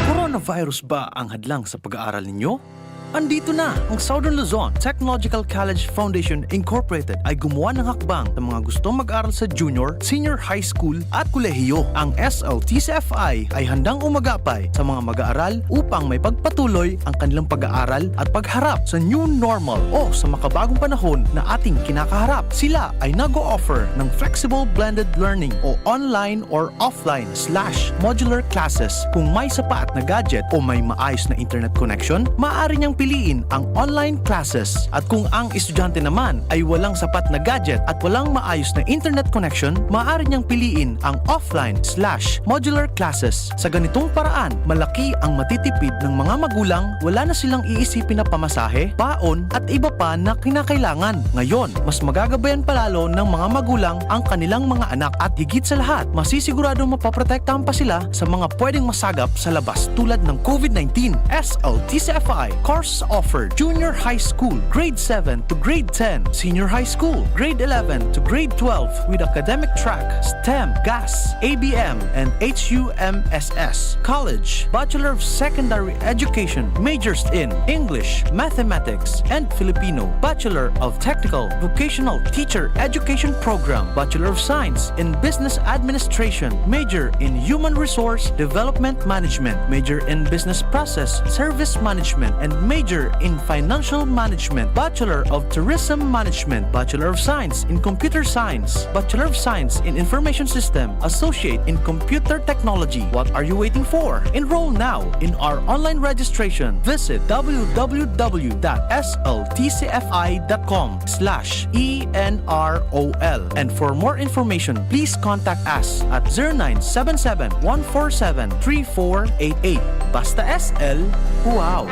Coronavirus ba ang hadlang sa pag-aaral ninyo? Andito na ang Southern Luzon Technological College Foundation Incorporated ay gumawa ng hakbang sa mga gustong mag-aral sa junior, senior high school at kolehiyo. Ang S L T C F I ay handang umagapay sa mga mag-aaral upang may pagpatuloy ang kanilang pag-aaral at pagharap sa new normal o sa makabagong panahon na ating kinakaharap. Sila ay nag-o-offer ng flexible blended learning o online or offline slash modular classes. Kung may sapat na gadget o may maayos na internet connection, maaari niyang piliin ang online classes. At kung ang estudyante naman ay walang sapat na gadget at walang maayos na internet connection, maaari niyang piliin ang offline slash modular classes. Sa ganitong paraan, malaki ang matitipid ng mga magulang, wala na silang iisipin na pamasahe, baon, at iba pa na kinakailangan. Ngayon, mas magagabayan palalo ng mga magulang ang kanilang mga anak at higit sa lahat, masisiguradong mapoprotektahan pa sila sa mga pwedeng masagap sa labas tulad ng COVID nineteen. S L T C F I course offer, Junior High School, Grade seven to Grade ten, Senior High School, Grade eleven to Grade twelve with academic track, STEM, GAS, A B M, and H U M S S. College, Bachelor of Secondary Education, majors in English, Mathematics, and Filipino, Bachelor of Technical Vocational Teacher Education Program, Bachelor of Science in Business Administration, major in Human Resource Development Management, major in Business Process Service Management, and major in Financial Management, Bachelor of Tourism Management, Bachelor of Science in Computer Science, Bachelor of Science in Information System, Associate in Computer Technology. What are you waiting for? Enroll now in our online registration. Visit w w w dot s l t c f i dot com slash e n r o l. And for more information, please contact us at zero nine seven seven, one four seven, three four eight eight. Basta S L, wow!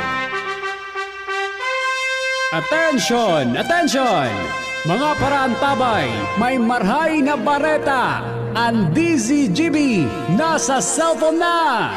Attention! Attention! Mga paraantabay, may marhay na bareta! Ang D Z G B nasa cellphone na!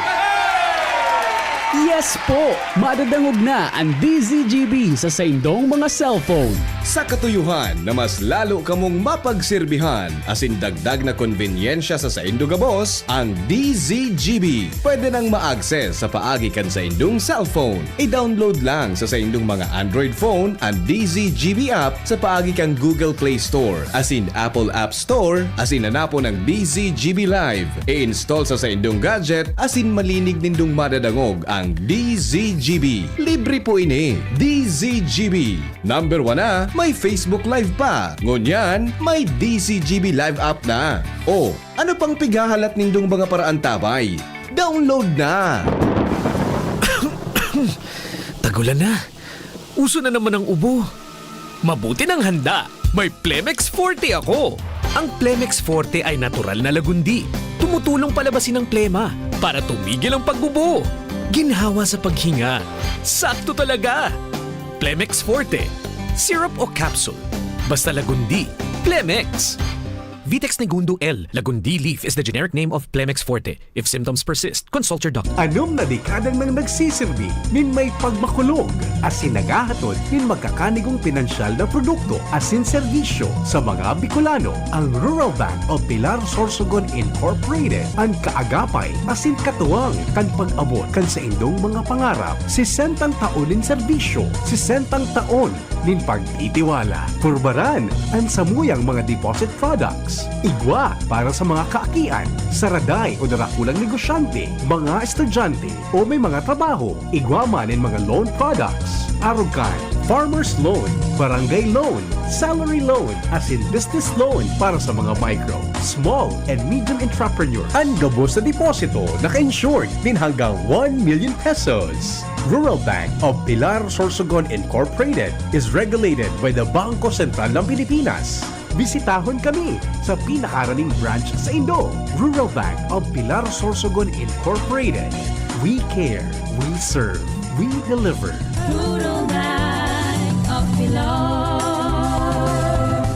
Yes po! Madadangog na ang D Z G B sa saindong mga cellphone. Sa katuyohan na mas lalo kamong mapagserbihan asin dagdag na konbenyensya sa saindo gabos, ang D Z G B pwede nang ma-access sa paagi kan saindong cellphone. I-download lang sa saindong mga Android phone ang D Z G B app sa paagi kan Google Play Store asin Apple App Store asin hanapon ang D Z G B Live. I-install sa saindong gadget asin malinig nindong madadangog Ang D Z G B. Libre po ini. D Z G B. Number one na, may Facebook Live pa. Ngunyan, may D Z G B Live app na. O, ano pang pighahalat nindong mga paraantabay? Download na! Tagulan na. Uso na naman ang ubo. Mabuti nang handa. May Plemex Forte ako. Ang Plemex Forte ay natural na lagundi. Tumutulong palabasin ang plema para tumigil ang pag-ubo. Ginhawa sa paghinga. Sakto talaga! Plemex Forte. Syrup o capsule. Basta lagundi. Plemex! Vitex Negundo L. Lagundi leaf is the generic name of Plemex Forte. If symptoms persist, consult your doctor. Anom na dekada nang nagsisirbi nin may pagmakulog asin naghahatod nin magkakanigong pinansyal na produkto asin serbisyo sa mga Bicolano. Ang Rural Bank of Pilar Sorsogon Incorporated an kaagapay asin katuwang kan pag-abot kan saindong mga pangarap. Sesentang taon nin serbisyo, sesentang taon nin pagtitiwala. Purbaran an samuyang mga deposit products. Igwa para sa mga kaakian, saraday o darakulang negosyante, mga estudyante o may mga trabaho. Igwa man nin mga loan products. Arog kan farmer's loan, barangay loan, salary loan, asin business loan para sa mga micro, small, and medium entrepreneur. An gabos na deposito naka-insured nin hanggang one million pesos. Rural Bank of Pilar Sorsogon Incorporated is regulated by the Bangko Sentral ng Pilipinas. Bisitahon kami sa pinakaraning branch saindo. Rural Bank of Pilar Sorsogon Incorporated. We care, we serve, we deliver. Rural Bank of Pilar.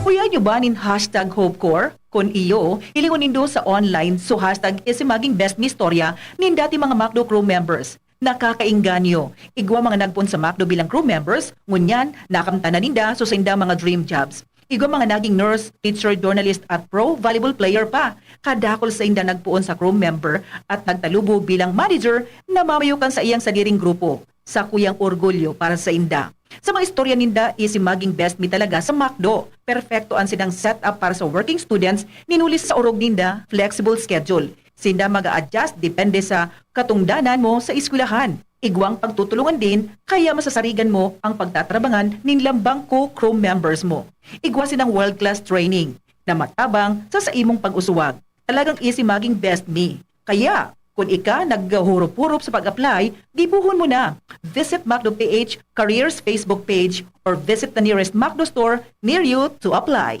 Huya nyo ba nin hashtag HopeCorps? Kun iyo, hilingon nindo sa online so hashtag Easy Maging Best Mi Istorya nin dati mga McDo crew members. Nakakaengganyo. Igwa mga nagpoon sa McDo bilang crew members, ngunyan, nakamtan na ninda so sainda mga dream jobs. Igwa mga naging nurse, teacher, journalist at pro volleyball player pa. Kadakul sainda nagpoon sa crew member at nagtalubo bilang manager na mamayo kan saiyang sadiring grupo. Sakuyang orgulyo para sainda. Sa mga istorya ninda, Easy Maging Best Mi talaga sa McDo. Perpekto an sinang setup para sa working students, nin huli sa orog ninda, flexible schedule. Sinda mag-a-adjust depende sa katungdanan mo sa eskwelahan. Igwang pagtutulungan din, kaya masasarigan mo ang pagtatrabangan nin lambang co-crew members mo. Igwa sinang world-class training na matabang sa saimong pag-usuwag. Talagang Easy Maging Best Mi. Kaya, kun ika naghuhurup-hurup sa pag-apply, gibohon mo na. Visit McDo P H Careers Facebook page or visit the nearest McDo store near you to apply.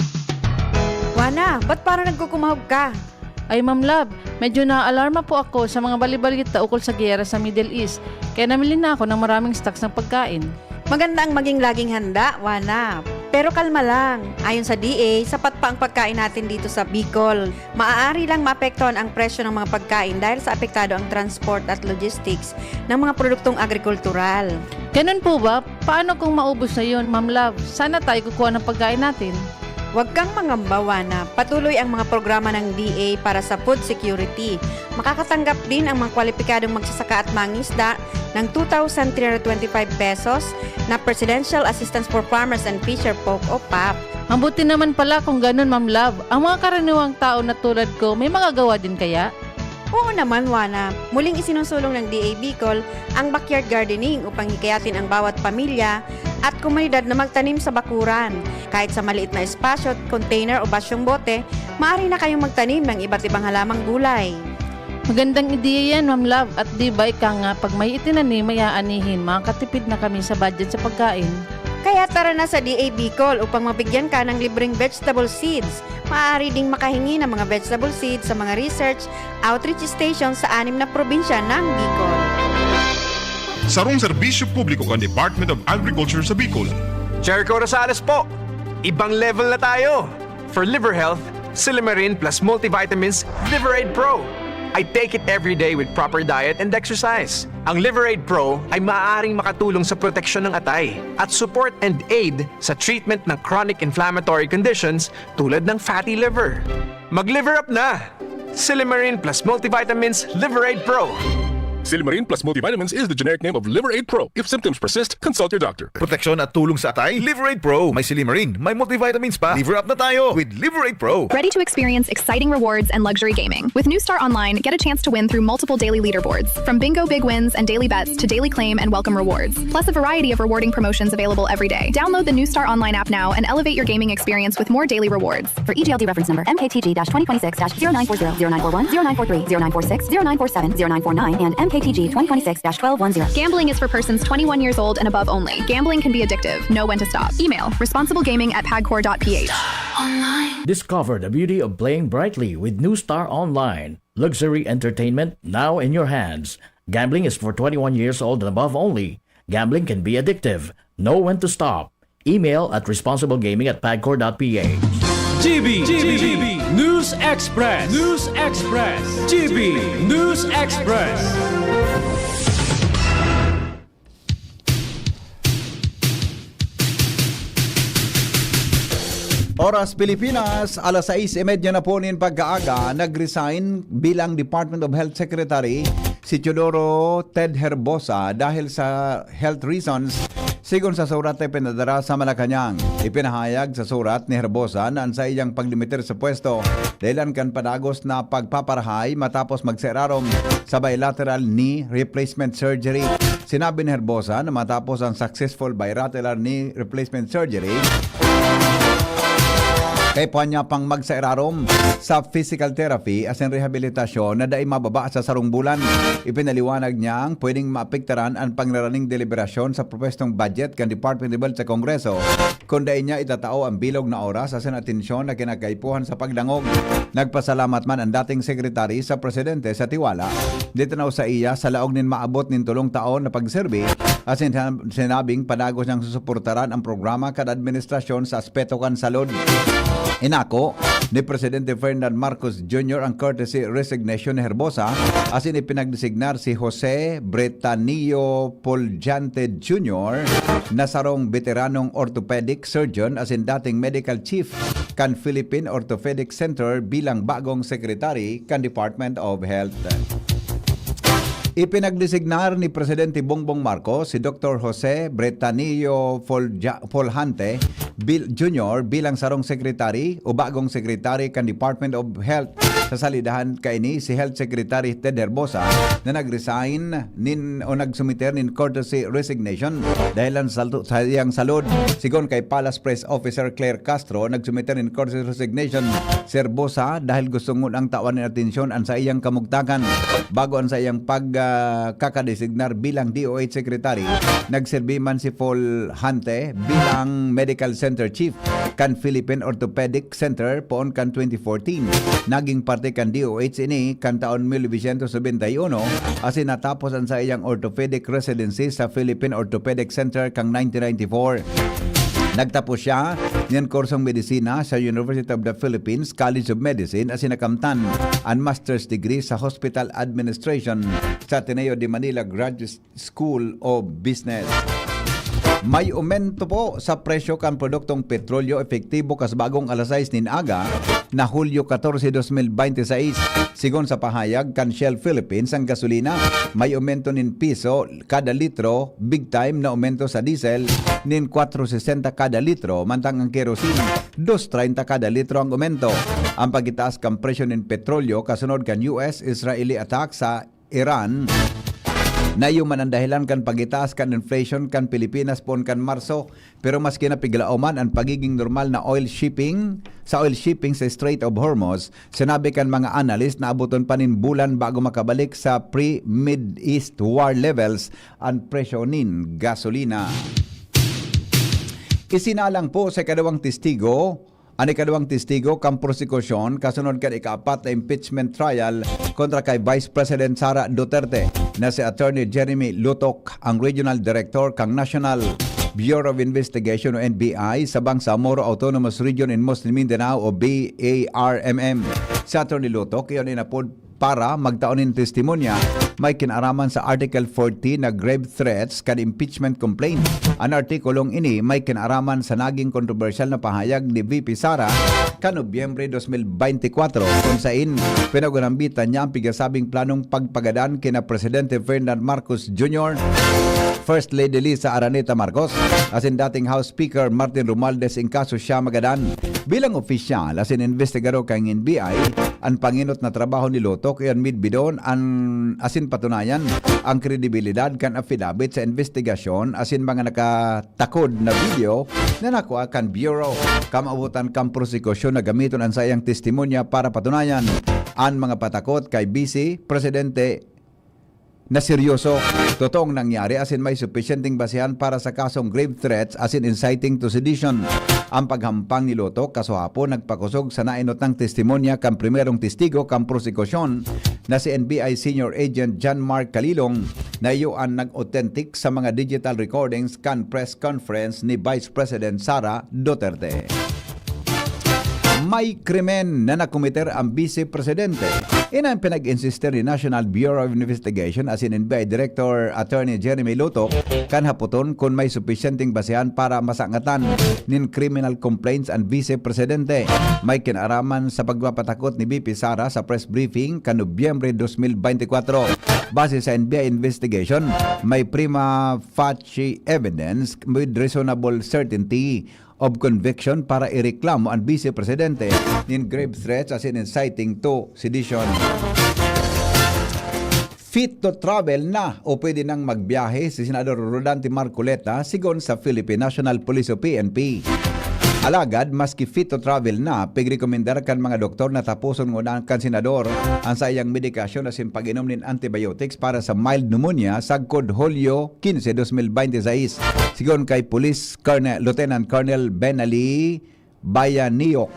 Wana, ba't parang nagkukumahog ka? Ay, Ma'am Love, medyo naaalarma po ako sa mga balibalita ukol sa giyera sa Middle East, kaya namili na ako ng maraming stocks ng pagkain. Maganda ang maging laging handa, Wana. Pero kalma lang. Ayon sa D A, sapat pa ang pagkain natin dito sa Bicol. Maaari lang maapektuhan ang presyo ng mga pagkain dahil sa apektado ang transport at logistics ng mga produktong agrikultural. Ganun po ba? Paano kung maubos na yun, Ma'am Love? Saan na tayo kukuha ng pagkain natin? Huwag kang mangamba, Wana. Patuloy ang mga programa ng D A para sa food security. Makakatanggap din ang mga kwalipikadong magsasaka at mangisda ng two thousand three hundred twenty-five pesos na Presidential Assistance for Farmers and Fisher Folk o pap. Mabuti naman pala kung ganun, Ma'am Love. Ang mga karaniwang tao na tulad ko, may magagawa din kaya? Oo naman, Wana. Muling isinusulong ng D A Bicol ang backyard gardening upang hikayatin ang bawat pamilya at komunidad na magtanim sa bakuran. Kahit sa maliit na espasyo, container o basyong bote, maaari na kayong magtanim ng iba't ibang halamang gulay. Magandang ideya yan, Ma'am Love. At di ba ika nga, pag may itinanim, may aanihin, makakatipid na kami sa budget sa pagkain. Kaya tara na sa D A Bicol upang mabigyan ka ng libreng vegetable seeds. Maaari ding makahingi ng mga vegetable seeds sa mga research outreach station sa anim na probinsya ng Bicol. Sarong serbisyo publiko kan Department of Agriculture sa Bicol. Jericho Rosales po! Ibang level na tayo! For liver health, Silymarin plus multivitamins Liver Aid Pro. I take it every day with proper diet and exercise. Ang Liver Aid Pro ay maaaring makatulong sa proteksyon ng atay at support and aid sa treatment ng chronic inflammatory conditions tulad ng fatty liver. Mag-liver up na! Silymarin plus multivitamins Liver Aid Pro. Silimarin plus multivitamins is the generic name of Liver Aid Pro. If symptoms persist, consult your doctor. Proteksyon at tulong sa atay, Liver Aid Pro. May silimarin, may multivitamins pa. Liver up na tayo with Liver Aid Pro. Ready to experience exciting rewards and luxury gaming? With New Star Online, get a chance to win through multiple daily leaderboards, from bingo big wins and daily bets to daily claim and welcome rewards, plus a variety of rewarding promotions available every day. Download the New Star Online app now and elevate your gaming experience with more daily rewards. For E G L D reference number M K T G twenty twenty-six dash zero nine four zero, zero nine four one, zero nine four three, zero nine four six, zero nine four seven, zero nine four nine, and M K T G twenty twenty-six dash twelve one zero. Gambling is for persons twenty-one years old and above only. Gambling can be addictive. Know when to stop. Email responsiblegaming at pagcor.ph. Discover the beauty of playing brightly with New Star Online. Luxury entertainment now in your hands. Gambling is for twenty-one years old and above only. Gambling can be addictive. Know when to stop. Email at responsiblegaming at pagcor.ph. G B, G B, News Express, News Express, G B News Express. Oras Pilipinas, alas sais y media na po nin pagkaaga, nag-resign bilang Department of Health Secretary si Teodoro Ted Herbosa dahil sa health reasons. Sigon sa surat na ipinadara sa Malacañang, ipinahayag sa surat ni Herbosa na an saiyang pagdimitir sa pwesto dahilan kan padagos na pagpaparahay matapos magsairarom sa bilateral knee replacement surgery. Sinabi ni Herbosa na matapos ang successful bilateral knee replacement surgery, kaipuhan niya pang magsairarom sa physical therapy asin rehabilitasyon na dai mababa sa sarong bulan. Ipinaliwanag niyang pwedeng maapektaran an pangraraning deliberasyon sa propwestong budget kan Department of Health sa Kongreso kun dai niya itatao ang bilog na oras asin atensyon na kinakaipuhan sa pagdangog. Nagpasalamat man ang dating sekretary sa presidente sa tiwala na itinao saiya sa laog nin maabot nin tolong taon na pagserbi asin sinabing padagos niyang susuportaran an programa kan administrasyon sa aspeto kan salud. Inako ni Presidente Ferdinand Marcos Junior ang courtesy resignation ni Herbosa asin ipinagdesignar si Jose Bretanillo Poljante Junior na sarong beteranong orthopedic surgeon asin dating medical chief kan Philippine Orthopedic Center bilang bagong secretary kan Department of Health. Ipinagdesignar ni Presidente Bongbong Marcos si Doktor Jose Bretanillo Folja- Foljante Bil- Junior bilang sarong secretary o bagong secretary kan Department of Health. Sa salidahan kaini, si Health Secretary Ted Herbosa na nag-resign nin o nagsumiter nin courtesy resignation dahilan sa, sa iyang salud. Sigon kay Palace Press Officer Claire Castro, nagsumiter nin courtesy resignation si Herbosa dahil gusto ngunang tawan nin atensyon an saiyang kamugtakan. Bago an saiyang pag ah, kakadesignar bilang D O H Secretary, nagserbi man si Foljante bilang Medical Center Chief kan Philippine Orthopedic Center poon kan twenty fourteen. Naging parte kan D O H ini kan taon mil novecientos nobenta y uno asin natapos an saiyang orthopedic residency sa Philippine Orthopedic Center kan nineteen ninety-four. Nagtapos siya nin kursong medisina sa University of the Philippines College of Medicine asin nakamtan an master's degree sa Hospital Administration sa Ateneo de Manila Graduate School of Business. May aumento po sa presyo kan produktong petrolyo epektibo kas bagong alas sais nin aga na Hulyo catorce, dos mil binte y seis. Sigon sa pahayag kan Shell Philippines, ang gasolina may aumento nin piso kada litro, big time na aumento sa diesel nin kwatro sesenta kada litro, mantang ang kerosene, dos treinta kada litro ang aumento. Ang pagitaas kan presyo nin petrolyo kasunod kan U S-Israeli attack sa Iran, nayo man an dahelan kan pagitaas kan inflation kan Pilipinas poon kan Marso, pero maski na piglaoman an pagiging normal na oil shipping sa oil shipping sa Strait of Hormuz, sinabi kan mga analyst na aboton pa nin bulan bago makabalik sa pre-Mid East war levels an presyo nin gasolina. Isinalang po sa ikaduwang testigo An ikaduwang testigo kan prosekusyon kasunod kan ikaapat na impeachment trial kontra kay Vice President Sara Duterte na si Attorney Jeremy Lutok, ang Regional Director kan National Bureau of Investigation o N B I sa Bangsamoro Autonomous Region in Muslim Mindanao o B A R M M. Si Attorney Lutok, iyon inapod para magtao nin testimonya may kinaraman sa Article fourteen na grave threats kan impeachment complaint. An artikulong ini may kinaraman sa naging kontrobersyal na pahayag ni V P Sara kan Nobyembre dos mil beintikwatro, kun sain pinagunambitan niya ang pigasabing planong pagpagadan kina Presidente Ferdinand Marcos Junior, First Lady Liza Araneta Marcos, asin dating House Speaker Martin Romualdez in kaso siya magadan. Bilang opisyal asin investigador kan N B I, an pangenot na trabaho ni Lotok iyo an midbidon an, asin patunayan ang kredibilidad kan affidavit sa investigasyon asin mga nakatakod na video na nakua kan Bureau. Kamaabotan kan prosekusyon na gamiton an saiyang testimonya para patunayan an mga patakot kay Vice Presidente na seryoso, totoong nangyari asin may supisyenteng basehan para sa kasong grave threats asin inciting to sedition. Ang paghampang ni Lotok kasuhapon nagpakosog sa naenot nang testimonya kan primerong testigo kan prosekusyon na si N B I Senior Agent John Mark Kalilong na iyo an nag-authentic sa mga digital recordings kan press conference ni Vice President Sara Duterte. May krimen na nakomiter ang Vice Presidente. Ini an pinag-insister ni National Bureau of Investigation asin N B I Director Attorney Jeremy Lotok kan hapoton kun may supisyenteng basehan para masangatan nin criminal complaints an Vice Presidente. May kinaraman sa pagpapatakot ni V P Sara sa press briefing kan Nobyembre dos mil beintikwatro. Base sa N B I investigation, may prima facie evidence with reasonable certainty of conviction para ireklamo an Vice Presidente nin grave threats asin inciting to sedition. Fit to travel na o pwede nang magbiyahe si Senador Rodante Marcoleta, sigon sa Philippine National Police o P N P. Alagad, maski fit to travel na, pigrekomendar kan mga doktor na taposon ngunyan kan senador an saiyang medikasyon asin pag-inom nin antibiotics para sa mild pneumonia sagkod Hulyo quince, dos mil beintiseis. Sigon kay Police Colonel, Lieutenant Colonel Benali Bayaniok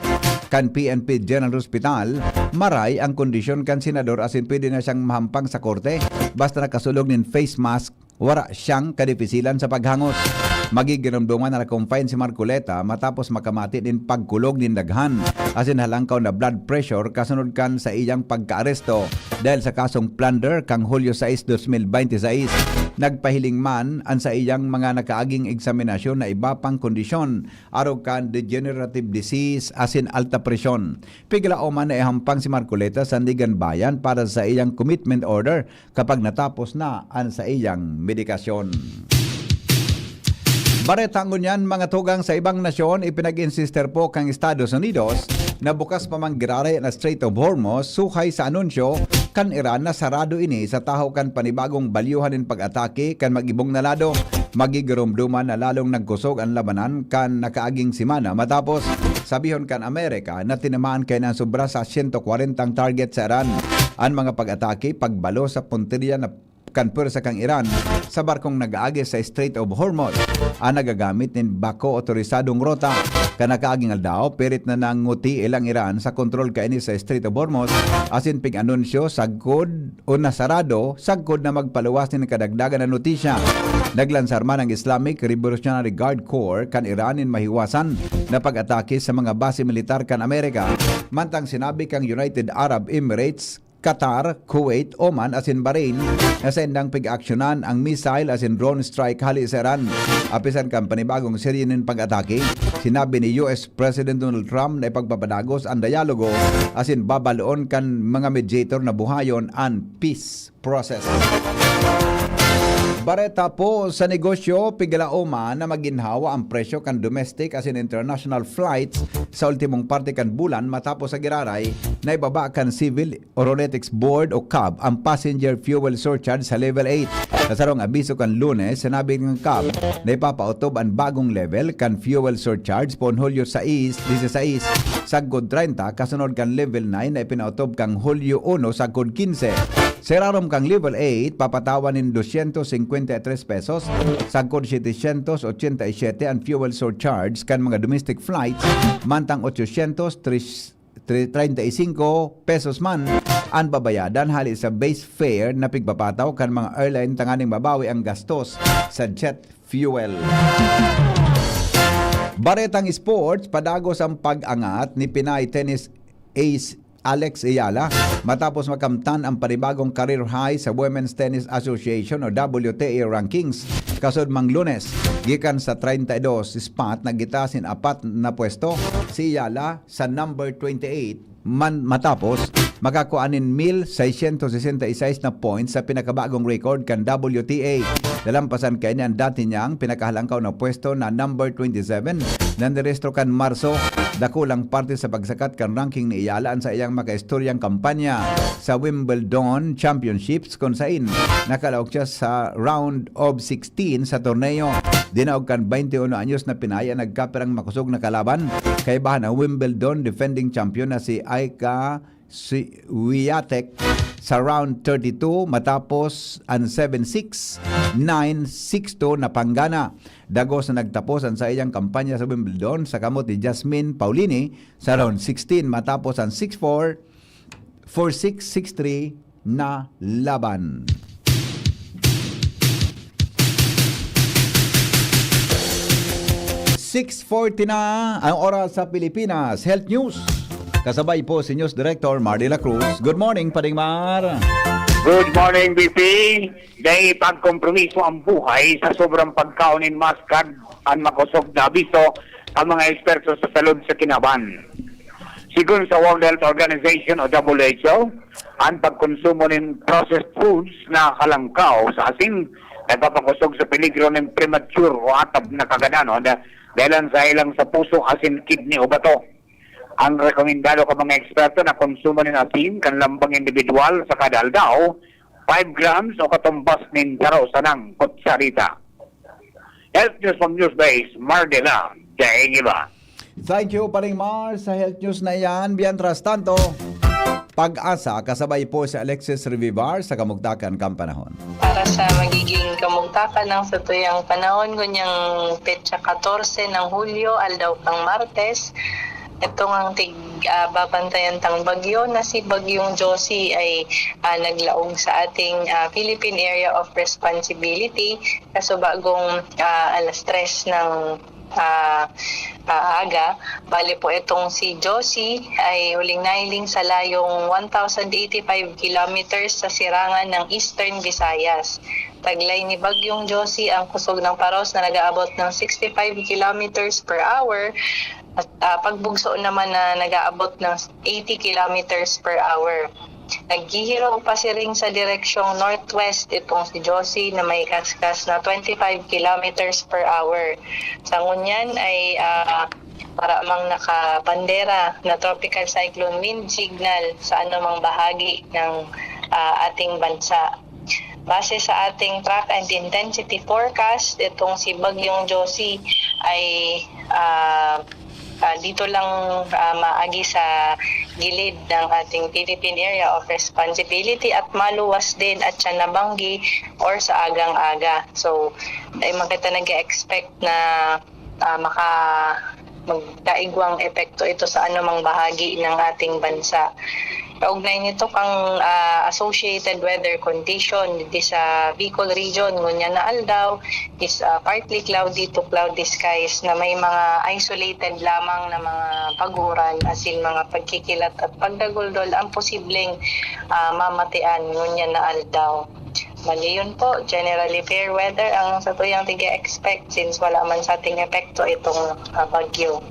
kan P N P General Hospital, maray ang kondisyon kan senador asin pwede na siyang mahampang sa korte basta nakasulog nin face mask, wara siyang kadipisilan sa paghangos. Magiginumduman na na-confine si Marcoleta matapos makamati nin pagkulog nin daghan asin halangkaw na blood pressure kasunod kan saiyang pagkaaresto dahil sa kasong plunder kan Hulyo sais, dos mil beintiseis. Nagpahiling man an saiyang mga nakaaging eksaminasyon na iba pang kondisyon, arog kan degenerative disease asin alta presyon. Piglaom man na ihampang si Marcoleta sa Sandiganbayan para sa saiyang commitment order kapag natapos na an saiyang medikasyon. Bareta ngunyan, mga tugang sa ibang nasyon, ipinag-insister po kan Estados Unidos na bukas pa man giraray na Strait of Hormuz, suhay sa anunsyo kan Iran na sarado ini sa tahaw kan panibagong balyuhan nin pag-atake kan mag-ibong na lado. Magigiromdoman na lalong nagkusog an labanan kan nakaaging semana matapos sabihon kan Amerika na tinamaan kaiyan sobra sa sento kwarentang target sa Iran. An mga pag-atake, pagbalo sa puntirya na kan pwersa kan Iran sa barkong nag-aagi sa Strait of Hormuz, an nagagamit nin bako otorisadong rota. Kan nakaaging aldaw, pirit na nanguti ilang Iran sa kontrol kaini sa Strait of Hormuz, asin pig-anunsyo sagkod o nasarado sagkod na magpaluwas nin kadagdagan na notisya. Naglansar man ang Islamic Revolutionary Guard Corps kan Iran nin mahiwasan na pag-atake sa mga base militar kan Amerika, mantang sinabi kang United Arab Emirates, Qatar, Kuwait, Oman asin Bahrain na saindang pig-aaksyonan ang missile asin drone strike hale sa Iran. Apisan kan panibagong serye nin pag-atake, sinabi ni U S President Donald Trump na ipagpapadagos an dialogo asin babaloon kan mga mediator na buhayon an peace process. Bareta po sa negosyo, piglaoman na maginhawa ang presyo kan domestic asin international flights sa ultimong parte kan bulan matapos sa giraray na ibaba kan Civil Aeronautics Board o cab ang passenger fuel surcharge sa level eight. Sa sarong abiso kan Lunes, sinabi ng cab na ipapaotob an bagong level kan fuel surcharge poon Hulyo sais, disisais, sagkod treinta, kasunod kan level nine na ipinaotob kan Hulyo uno, sagkod kinse. Sa irarom kan level eight, papatawan nin dosyentos singkwenta y tres pesos, sagkod setecientos ochenta y siete an fuel surcharge kan mga domestic flights, mantang ochosyentos tres, tre-, treinta y cinco pesos man an babayadan hale sa base fare na pigpapataw kan mga airline tanganing mabawi ang gastos sa jet fuel. Baretang sports, padagos ang pag-angat ni Pinay tennis ace Alex Ayala, matapos makamtan ang panibagong career high sa Women's Tennis Association o W T A rankings kasudmang Lunes, gikan sa treinta y dos spot na gitaas nin apat na pwesto si Ayala sa number twenty-eight man matapos makakua nin mil seiscientos sesenta y seis na points sa pinakabagong record kan W T A. Nalampasan kaini ang dati niyang pinakahalangkaw na pwesto na number twenty-seven na nirehistro kan Marso. Dakulang parte sa pagsakat kan ranking ni Ayala an saiyang makaistoryang kampanya sa Wimbledon Championships, kun sain nakalaog siya sa round of sixteen sa torneo. Dinaog kan twenty-one anyos na pinaya nagkapirang makosog na kalaban. Kaibahan ang Wimbledon defending champion na si Iga Swiatek sa round thirty-two, matapos ang seven six, nine six two na panggana. Dagos na nagtapos ang saiyang kampanya sa Wimbledon sa kamot ni Jasmine Paolini sa round sixteen, matapos ang six four, four six, six three na laban. Six forty na ang oras sa Pilipinas. Health News. Kasabay po si News Director Mar de la Cruz. Good morning, Pading Mar. Good morning, B P. Dai pagkompromiso ang buhay sa sobrang pagkaon nin maskad, an makosog na abiso kan mga eksperto sa salud sa kinaban. Sigon sa World Health Organization o W H O, an pagkonsumo nin processed foods na halangkaw sa asin nagpapakosog sa peligro nin premature o atab na kagadanon dahelan sa ilang sa puso asin kidney o bato. Ang rekomendado kan mga eksperto na konsumo nin asin kan lambang indibidwal sa kada aldaw, five grams o katumbas nin saro sanang kutsarita. Health News from Newsbase, Mardela, Daing Iba. Thank you, Paring Mar, sa health news na iyan. Mientras tanto, Pag-asa, kasabay po si Alexis Revivar sa kamugtakan kan panahon. Para sa magiging kamugtakan ng satuyang panahon, kunyang petsa katorse ng Hulyo, aldaw kang Martes, itong ang tig ah, babantayan tang bagyo na si Bagyong Josie ay ah, naglaog sa ating ah, Philippine Area of Responsibility kaso bagong ah, alas tres ng ah, ah, aga. Bali po itong si Josie ay huling nahiling sa layong one thousand eighty-five kilometers sa sirangan ng Eastern Visayas. Taglay ni Bagyong Josie ang kusog ng paros na nag-aabot ng sixty-five kilometers per hour at ah, pagbugso naman na nag-aabot ng eighty kilometers per hour. Naghihirong pasiring sa direksyong northwest itong si Josie na may kaskas na twenty-five kilometers per hour. Sa ngunyan ay ah, para mang nakabandera na tropical cyclone wind signal sa anumang bahagi ng ah, ating bansa. Base sa ating track and intensity forecast, itong si Bagyong Josie ay ah, ah, dito lang ah, maagi sa gilid ng ating Philippine Area of Responsibility at maluwas din at siya nabanggi or sa agang-aga. So, ay makita nag-expect na ah, maka magkaigwang epekto ito sa anumang bahagi ng ating bansa. Kaugnay nito kang ah, associated weather condition di sa Bicol region, ngunyan na aldaw is ah, partly cloudy to cloudy skies na may mga isolated lamang na mga pag-uran, asin mga pagkikilat at pagdaguldol ang posibleng ah, mamatian ngunyan na aldaw. Bali yun po, generally fair weather ang satuyang tig-expect since wala man sa ating epekto itong ah, bagyo.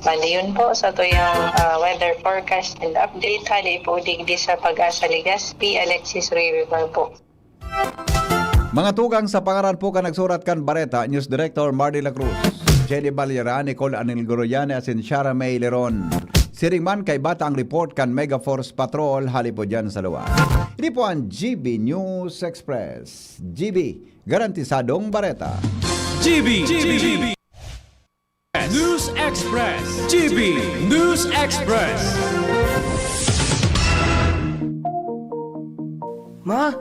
Bali yun po satuyang ah, weather forecast and update. Hali po digdi sa Pag-asa Legazpi, Alexis Rivivor po. Mga tugang, sa pangaran po kan nagsurat kan bareta, News Director Mar de la Cruz, Jenny Valera, Nicole Anil Goroyane, asin Shara May Leron. Siring man kaiba ta ang report kan Megaforce Patrol hali po dyan sa luwa. Ini po ang G B News Express. G B, garantisadong bareta. G B, G B, News Express. G B News Express. Ma,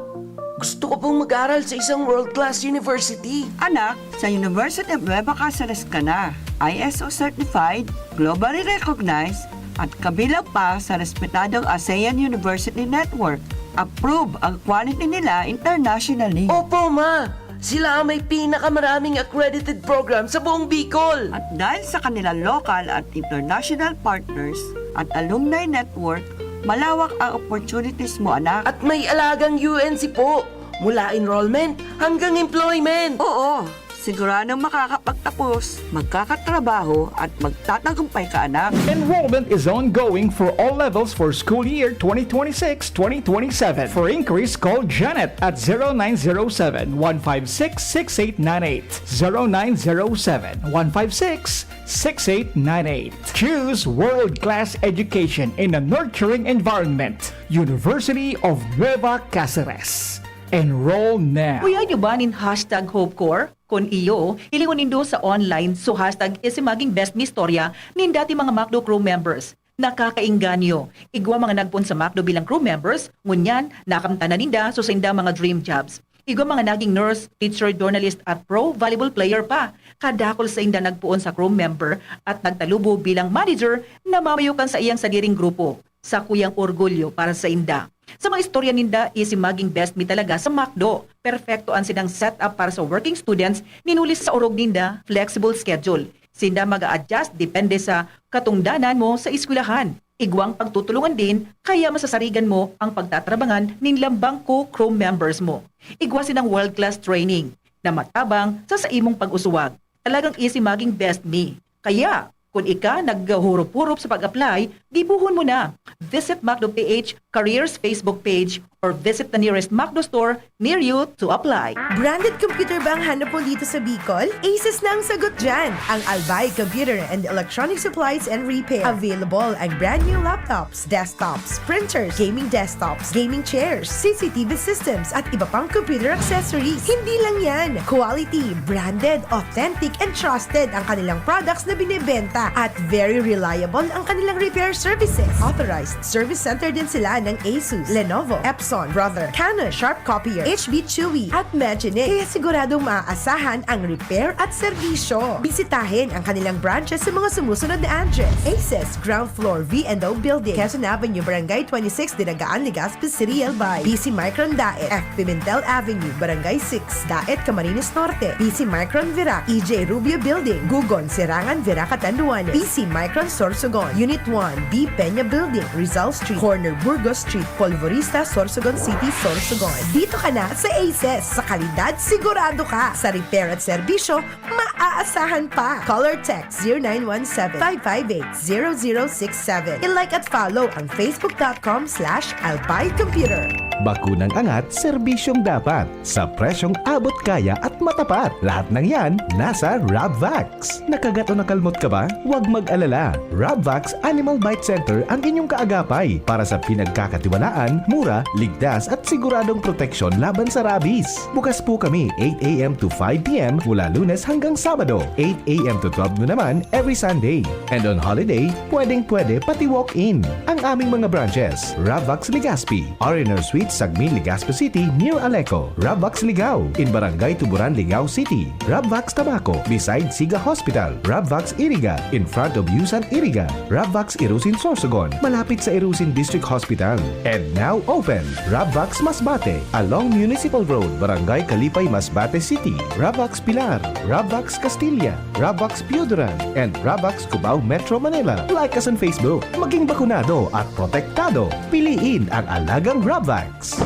gusto ko pong mag-aral sa isang world-class university. Anak, sa University of Nueva Cáceres ka na. I S O certified, globally recognized, at kabilang pa sa respetadong ASEAN University Network. Approve ang quality nila internationally. Opo, ma! Sila ang may pinakamaraming accredited program sa buong Bicol! At dahil sa kanilang local at international partners at alumni network, Malawak ang opportunities mo, anak. At may alagang U N C po, mula enrollment hanggang employment. Oo, siguradong makakapagtapos, magkakatrabaho, at magtatagumpay ka, anak. Enrollment is ongoing for all levels for school year twenty twenty-six twenty twenty-seven. For inquiries, call Janet at zero nine zero seven, one five six, six eight nine eight, zero nine zero seven, one five six, six eight nine eight. Choose world-class education in a nurturing environment. University of Nueva Cáceres. Enroll now. Kuyog niyo ba nin hashtag HopeCorps? Kun iyo, hilingon nindo sa online, so hashtag isi maging best ni istorya nin dati mga McDo crew members. Nakakaengganyo. Igwa mga nagpoon sa McDo bilang crew members, ngunyan, nakamtan na ninda so saindang mga dream jobs. Igwa mga naging nurse, teacher, journalist at pro volleyball player pa. Kadakul sainda nagpoon sa crew member at nagtalubo bilang manager na mamayo kan saiyang sadiring grupo. Sakuyang orgulyo para sainda. Sa mga istorya ninda, isi maging best mi talaga sa McDo. Perpekto an sinang setup para sa working students, nin huli sa orog ninda, flexible schedule. Sinda mag-a-adjust depende sa katungdanan mo sa eskwelahan. Igwang pagtutulungan din, kaya masasarigan mo ang pagtatrabangan nin lambang ko crew members mo. Igwa sinang world-class training na matabang sa saimong pag-usuwag. Talagang isi maging best mi. Kaya, kun ika naghuhurup-hurup sa pag-apply, gibohon mo na. Visit McDo P H Careers Facebook page or visit the nearest McDo store near you to apply. Branded computer ba ang hanap mo dito sa Bicol? Asus na ang sagot dyan! Ang Albay Computer and Electronic Supplies and Repair. Available ang brand new laptops, desktops, printers, gaming desktops, gaming chairs, C C T V systems, at iba pang computer accessories. Hindi lang yan! Quality, branded, authentic, and trusted ang kanilang products na binebenta at very reliable ang kanilang repair services. Authorized service center din sila ng Asus, Lenovo, Epson, Brother, Canon, Sharp Copier, H B Chewy, at Magine. Kaya siguradong maaasahan ang repair at serbisyo. Bisitahin ang kanilang branches sa mga sumusunod na address: Aces, ground floor, V and O Building, Quezon Avenue, Barangay twenty-six, Dinagaan, Legazpi City, Albay. B C Micron Daet, F Pimentel Avenue, Barangay six, Daet, Camarines Norte. B C Micron Virac, E J Rubio Building, Gugon, Serangan, Virac, Catanduanes. B C Micron Sorsogon, Unit one, B Peña Building, Rizal Street, corner Burgos Street, Polvorista, Sorsogon City, Sorsogon. Dito ka na sa Aces. Sa kalidad, sigurado ka. Sa repair at serbisyo, maaasahan pa. Call or text zero nine one seven, five five eight, zero zero six seven. I-like at follow ang facebook dot com slash albay computer. Bakunang angat, serbisyong dapat. Sa presyong abot kaya at matapat. Lahat ng yan, nasa Rabvax. Nakagat o nakalmot ka ba? Huwag mag-alala. Rabvax Animal Bite Center ang inyong kaagapay para sa pinagkakatiwalaan, mura, ligtas at siguradong proteksyon laban sa rabies. Bukas po kami eight a m to five p m mula Lunes hanggang Sabado, eight a m to twelve noon naman every Sunday. And on holiday, pwedeng-pwede pati walk-in. Ang aming mga branches, Rabvax Legazpi, R and R Suites, Sagmin, Legazpi City, near Aleco, Rabvax Ligao, in Barangay Tuburan, Ligao City, Rabvax Tabaco, beside Siga Hospital, Rabvax Iriga, in front of Yusan Iriga, Rabvax Irusin Sorsogon, malapit sa Irusin District Hospital. And now open, Rabvax Masbate, along Municipal Road, Barangay Kalipay, Masbate City, Rabvax Pilar, Rabvax Castilla, Rabvax Pioduran, and Rabvax Cubao, Metro Manila. Like us on Facebook. Maging bakunado at protektado. Piliin ang alagang Rabvax.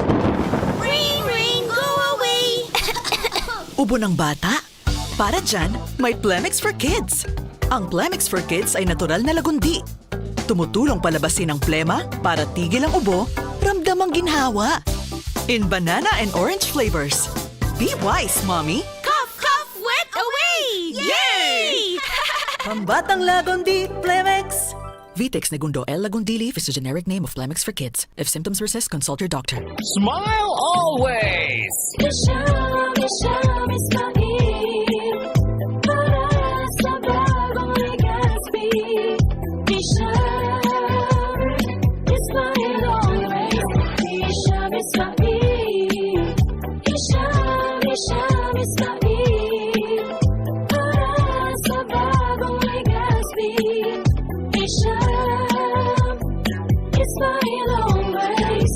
Ring, ring, go away! Ubo ng bata? Para dyan, may Plemex for Kids. Ang Plemex for Kids ay natural na lagundi. Tumutulong palabasin ang plema para tigil ang ubo, ramdam ang ginhawa. In banana and orange flavors. Be wise, mommy! Cough, cough, wet away! Yay! Pambatang Lagundi, Plemex! Vitex Negundo L. Lagundili is the generic name of Plemex for Kids. If symptoms persist, consult your doctor. Smile always! Isha, Isha, Ismail. Para sa bagong Legazpi. Isha, Ismail always. Isha, Ismail. Isha, Isha, Ismail. Para sa bagong Legazpi. Isha, Ismail always.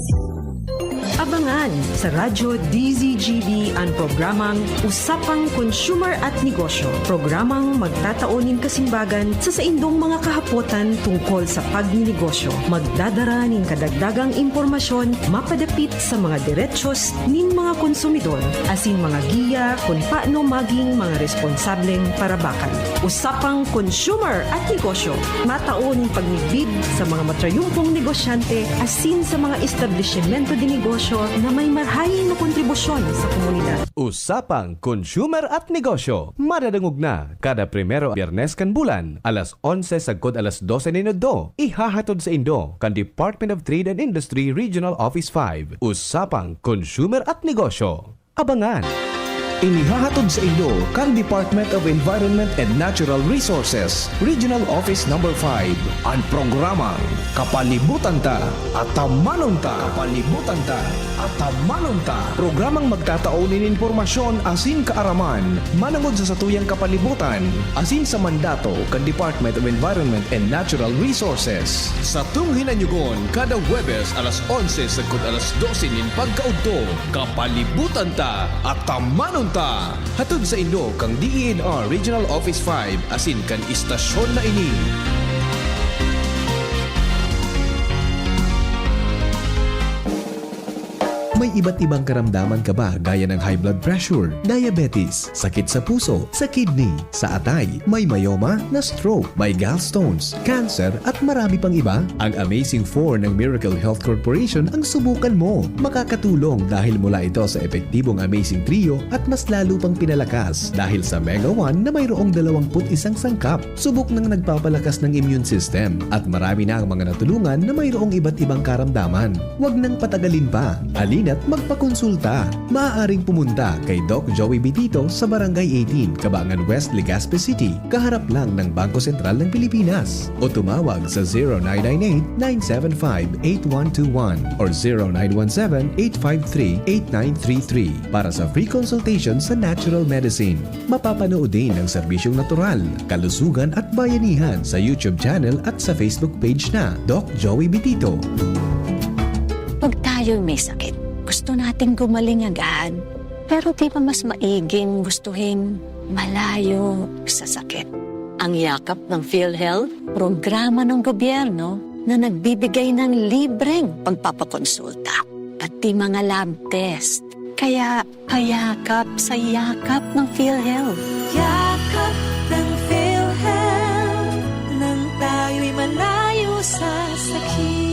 Abangan Sa Radyo D Z G B an programang Usapang Consumer at Negosyo, programang magtatao nin kasimbagan sa saindong mga kahapotan tungkol sa pagninegosyo. Magdadara nin kadagdagang impormasyon mapadapit sa mga derechos nin mga konsumidor, asin mga giya kun paano maging mga responsableng parabakan. Usapang Consumer at Negosyo, matao nin pagmidbid sa mga matrayumpong negosyante asin sa mga establisimento de negosyo na may marahay na kontribusyon sa komunidad. Usapang Consumer at Negosyo, madadangog na kada primero Biyernes kan bulan, alas onse sagkod alas dose nin udto. Ihahatod saindo kan Department of Trade and Industry Regional Office five. Usapang Consumer at Negosyo. Abangan! Inihahatod saindo kan Department of Environment and Natural Resources, Regional Office Number five, an programang Kapalibutan Ta, Atamanon Ta. Kapalibutan Ta, Atamanon Ta. Programang magtatao nin impormasyon asin kaaraman manongod sa satuyang kapalibutan asin sa mandato kan Department of Environment and Natural Resources. Satong hinanyugon kada Huwebes alas onse sagkod alas dose nin pagkaudto. Kapalibutan Ta, Atamanon Ta. Hatod saindo kan D E N R Regional Office five asin kan istasyon na ini. May iba't ibang karamdaman ka ba, gaya ng high blood pressure, diabetes, sakit sa puso, sa kidney, sa atay, may myoma, na-stroke, may gallstones, cancer, at marami pang iba? Ang Amazing Four ng Miracle Health Corporation ang subukan mo. Makakatulong dahil mula ito sa epektibong Amazing Trio at mas lalo pang pinalakas dahil sa Mega One na mayroong dalawang put isang sangkap. Subok nang nagpapalakas ng immune system at marami na ang mga natulungan na mayroong iba't ibang karamdaman. Huwag nang patagalin pa. Halina't magpakonsulta. Maaaring pumunta kay Doc Joey Bitito sa Barangay eighteen, Cabangan West, Legazpi City, kaharap lang ng Bangko Sentral ng Pilipinas. O tumawag sa zero nine nine eight, nine seven five, eight one two one or zero nine one seven, eight five three, eight nine three three para sa free consultation sa natural medicine. Mapapanood din ang serbisyong natural, kalusugan at bayanihan sa YouTube channel at sa Facebook page na Doc Joey Bitito. Pag tayo'y may sakit, gusto nating gumaling agad. Pero di ba mas maiging gustuhin malayo sa sakit? Ang Yakap ng PhilHealth, programa ng gobyerno na nagbibigay ng libreng pagpapakonsulta, pati mga lab test. Kaya payakap sa Yakap ng PhilHealth. Yakap ng PhilHealth, nang tayo'y malayo sa sakit.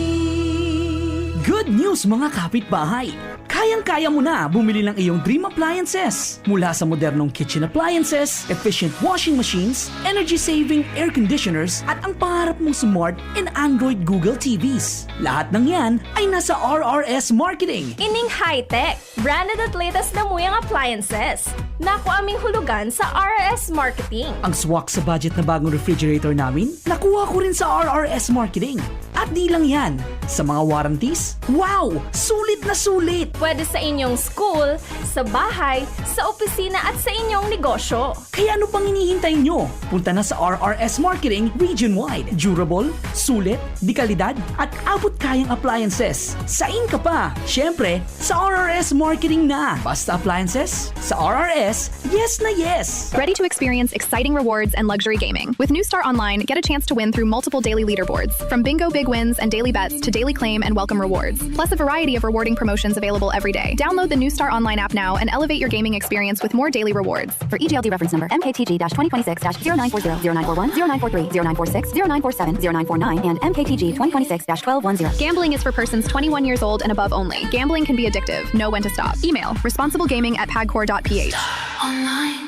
Good news, mga kapitbahay! Kayang-kaya mo na bumili ng iyong dream appliances. Mula sa modernong kitchen appliances, efficient washing machines, energy-saving air conditioners, at ang pangarap mong smart and Android Google T Vs. Lahat ng yan ay nasa R R S Marketing. Ining high-tech, branded at latest na muyang appliances. Nakuha ming hulugan sa R R S Marketing. Ang swak sa budget na bagong refrigerator namin, nakuha ko rin sa R R S Marketing. At di lang yan, sa mga warranties, wow! Sulit na sulit! Pwede sa inyong school, sa bahay, sa opisina at sa inyong negosyo. Kaya ano pang hinihintay nyo? Punta na sa R R S Marketing Region Wide. Durable, sulit, de kalidad, at abot kayang appliances. Sain ka pa? Siyempre, sa R R S Marketing na. Basta appliances, sa R R S, yes na yes! Ready to experience exciting rewards and luxury gaming? With New Star Online, get a chance to win through multiple daily leaderboards, from bingo big wins and daily bets to daily claim and welcome rewards, plus a variety of rewarding promotions available every day. Download the New Star Online app now and elevate your gaming experience with more daily rewards. For E G L D reference number, M K T G dash twenty twenty-six dash zero nine four zero, zero nine four one, zero nine four three, zero nine four six, zero nine four seven, zero nine four nine, and M K T G twenty twenty-six dash twelve one zero. Gambling is for persons twenty-one years old and above only. Gambling can be addictive. Know when to stop. Email, responsiblegaming at pagcor dot P H.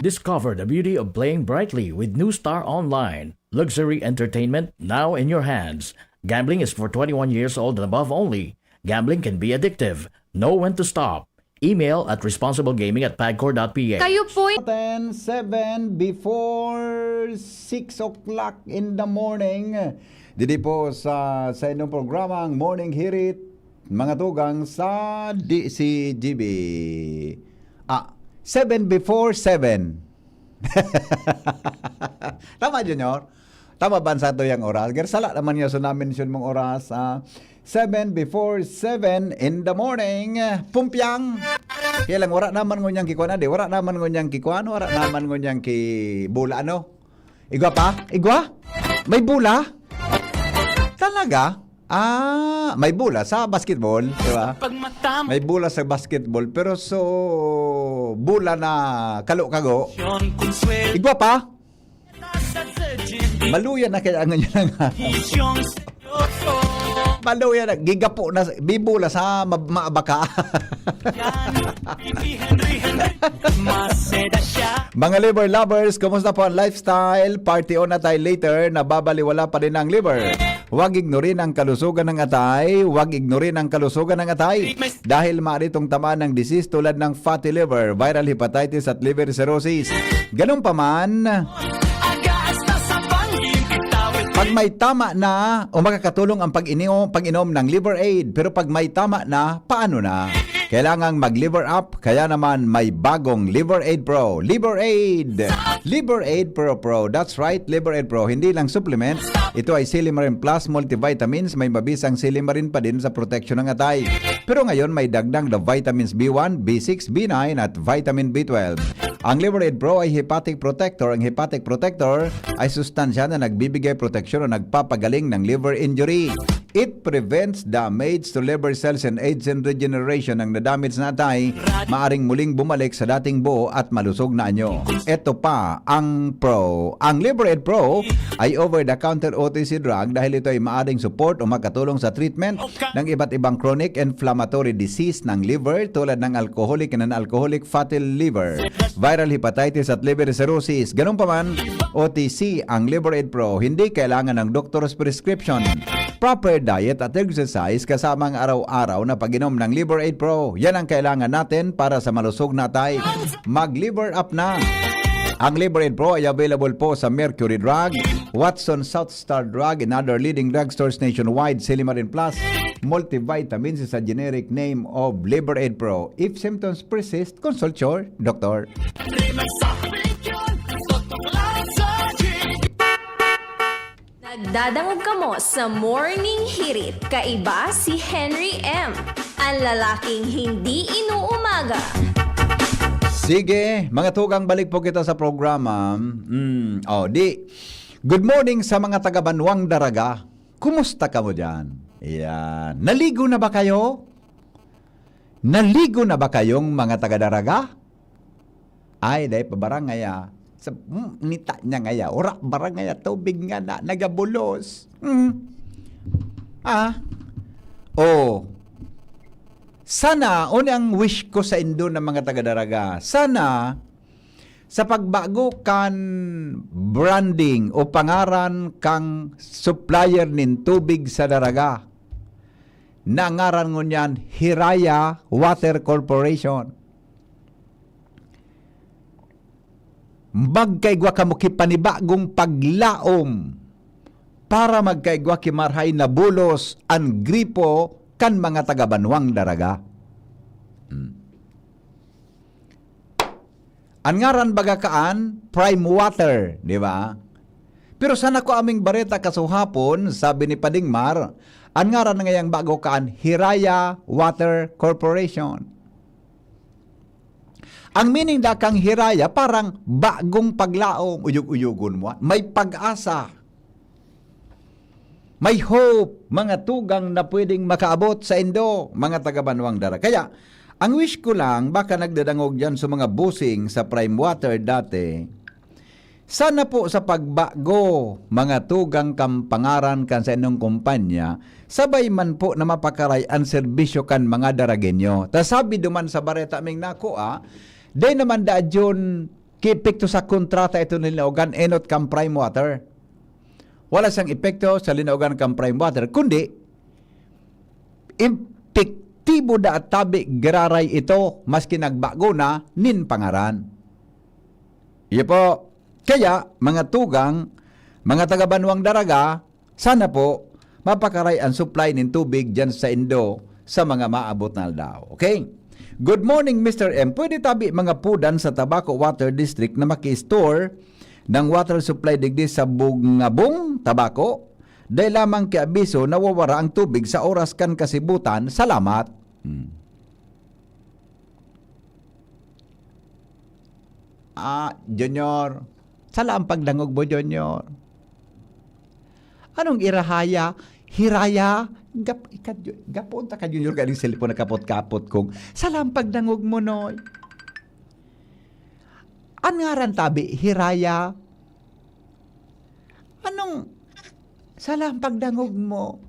Discover the beauty of playing brightly with New Star Online. Luxury entertainment now in your hands. Gambling is for twenty-one years old and above only. Gambling can be addictive. Know when to stop. Email at responsiblegaming at pagcor dot P H. Kayo po'y ten, seven, before six o'clock in the morning. Didi po sa, sa inyong programang Morning Hirit, mga tugang sa D C G B. Ah, seven before seven. Tama, Junior? Tama ba sa tuyang oras? Garsala naman niya sa na-mention mong oras, ah, seven before seven in the morning. Pumpiang! Kaya lang, wala naman ngunyang kikuan, di? Wala naman ngunyang kikuan, wala naman ngunyang kibula, ano? Igwa pa? Igwa? May bula? Talaga? Ah, may bula sa basketball, di ba? Pag mata mo, may bula sa basketball, pero so, bula na kalo-kago. Igwa pa? Maluya na kaya ang ganyan na nga. Maluya na, gigapo na, bibula sa mab- maabaka. Mga liver lovers, kumusta po ang lifestyle? Party on na tayo later, nababaliwala pa din ang liver. Huwag ignorin ang kalusugan ng atay, huwag ignorin ang kalusugan ng atay. Dahil maaari itong tamaan ng disease tulad ng fatty liver, viral hepatitis at liver cirrhosis. Ganun pa man, pag may tama na o makakatulong ang pag-inom, pag-inom ng Liver Aid, pero pag may tama na, paano na? Kailangang mag-Liver Up, kaya naman may bagong Liver Aid Pro. Liver Aid! Liver Aid Pro Pro. That's right, Liver Aid Pro. Hindi lang supplement. Ito ay Silimarin Plus multivitamins. May mabisang silimarin pa din sa proteksyon ng atay. Pero ngayon may dagdag na vitamins B one, B six, B nine at vitamin B twelve. Ang Liver Aid Pro ay hepatic protector. Ang hepatic protector ay sustansya na nagbibigay proteksyon o nagpapagaling ng liver injury. It prevents damage to liver cells and aids in regeneration. Ang na-damage na atay maaring muling bumalik sa dating buo at malusog na anyo. Ito pa ang Pro. Ang Liver Aid Pro ay over-the-counter O T C drug dahil ito ay maaring support o makatulong sa treatment ng iba't ibang chronic inflammatory disease ng liver tulad ng alcoholic and non-alcoholic fatty liver, viral hepatitis at liver cirrhosis. Ganun pa man, O T C ang Liver Aid Pro. Hindi kailangan ng doctor's prescription. Proper diet at exercise kasama ang araw-araw na pag-inom ng Liver Aid Pro. Yan ang kailangan natin para sa malusog na atay. Mag-Liver Up na! Ang Liver Aid Pro ay available po sa Mercury Drug, Watson South Star Drug, and other leading drugstores nationwide. Silimarin Plus, multivitamins is a generic name of Liver Aid Pro. If symptoms persist, consult your doctor. Nagdadangog kamo sa Morning Hirit. Kaiba si Henry M, ang lalaking hindi inuumaga. Sige, mga tugang, balik po kita sa programa. Mm, oh, di. Good morning sa mga taga Banwang Daraga. Kumusta kamo diyan? Yan. Naligo na ba kayo? Naligo na ba kayong mga taga Daraga? Ay, dai pa barangay, ah. Sa, hmm, nita niya ngaya. Ora barangay, ah, tubig nga na, nagabulos. Hmm. Ah. Oh. Sana, uni ang wish ko sa indo ng mga taga Daraga. Sana, sa pagbago kan branding o pangaran kang supplier nin tubig sa Daraga, na ngaran ngunyan Hiraya Water Corporation. Magkaigwa kamo ki panibagong paglaom para magkaigwa ki marahay na bulos an gripo kan mga taga Banwang Daraga. Hmm. An ngaran baga kaan, Prime Water, di ba? Pero sa nakuaming bareta kasuhapon, sabi ni Pading Mar, an ngaran ngayang bago kaan, Hiraya Water Corporation. Ang meaning da kang Hiraya, parang bagong paglaom, uyog-uyogon mo, ah. May pag-asa. May hope, mga tugang na pwedeng makaabot sa indo, mga taga Banwang Daraga. Kaya, ang wish ko lang, baka nagdadangog diyan sa mga busing sa Prime Water dati. Sana po sa pagbago, mga tugang kan pangaran kan sa inyong kumpanya, sabay man po na mapakaray ang serbisyo kan mga Daragenyo. Ta sabi duman sa bareta ming nakua, dai naman daadyon ki epekto sa kontrata ito ni Linaogan enot kan Prime Water. Wala siyang epekto sa Linaogan kan Prime Water, kundi epektibo da at tabi giraray ito maski nagbago na nin pangaran. Iyo po. Kaya, mga tugang, mga taga Banwang Daraga, sana po, mapakaray ang supply nin tubig diyan sa indo sa mga maabot na aldaw. Okay? Good morning, Mister M. Pwede tabi mga pudan sa Tabaco Water District na maki-store ng water supply digdi sa Bungabong, Tabaco. Dai lamang ki abiso, nawawara ang tubig sa oras kan kasibutan. Salamat. Hmm. Ah, Junior. Sala ang pagdangog mo, Junior. Anong irahaya? Hiraya? Gap-, ika-, gapoon ta ka, Junior, ganing cellphone nakapot-kapot kong, "Sala ang pagdangog mo, Noy." An ngaran tabi, Hiraya? Anong, "Sala ang pagdangog mo"?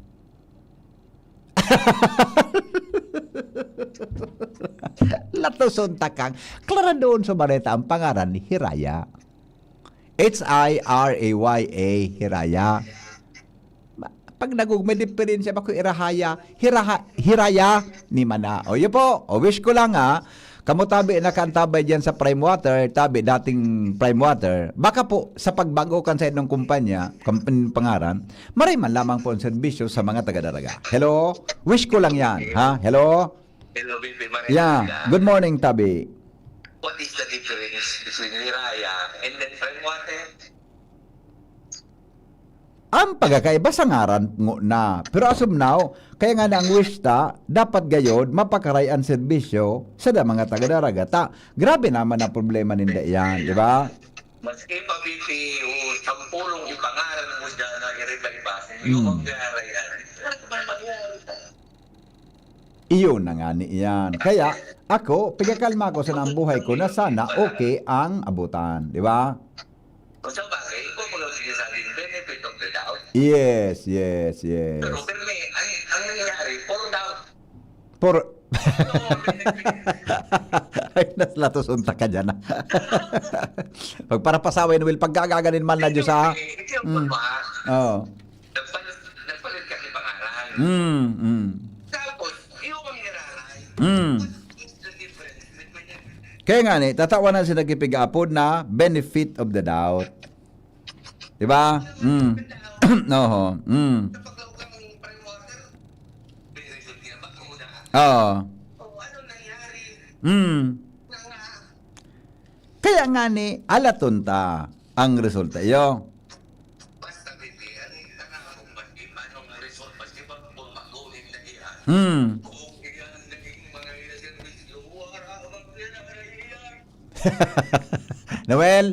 Latoson takang, klaro doon sa bareta ang pangaran ni Hiraya. H I R A Y A, Hiraya. Ma-, pag nagugma, diferensya ba ko irahaya? Hiraha-, Hiraya ni Mana. O, yun po. O, wish ko lang, ha. Kamo tabi nakaantabay diyan sa Prime Water, tabi dating Prime Water. Baka po sa pagbago kan sa inyong kumpanya, kampan-, pangaran, maray man lamang po ang serbisyo sa mga taga-Daraga. Hello? Wish ko lang yan, ha? Hello? Hello, Bibi. Maray Yeah. Good morning, tabi. What is the difference between Hiraya and then Prime Water? Ang pagkakaiba sa ngaran ngona. Pero as of now, kaya nga na ang wish ta, dapat gayod, mapakaray ang serbisyo sa da-, mga taga-Daraga ta. Grabe naman ang problema ninda iyan, di ba? Maski pa, Bibi, o sampulong ipangaran mo dyan na iriba-iba, Hmm. yung mangyari yan. Ano ba mangyari? Iyon na nga ni iyan. Kaya, ako, pigakalma ko sa nang buhay ko na sana okay ang abutan, di ba? Kung sa bagay, ikaw mo lang sinasabing benefit of the doubt. Yes, yes, yes. Pero, pero may, ang, ang nangyayari, puro doubt. Puro Oo, benefit. Ay, naslatos unta ka dyan, ah. Pagparapasaway, Noel, pagkagaganin man na Diyos, ah. Ito yung Mm. pagmahal. Oo. Nagpalit, nagpalit ka ni pangalan. Mm, mm. Tapos, yung ang niraray. Mm. What's the difference between that? Kaya nga ni, tatawan na sila kipig-apod na benefit of the doubt. Di ba? Mm. Oho. Mm. Oo. Mm. Kaya nga ni, alaton ta ang resulta iyo. Basta, Bibi, ang tanong ko, maski anong result, maski pa kung magulit na iyan, Hmm. kung iyan naging mga serbisyo, wala akong pinakaiyan. Noel,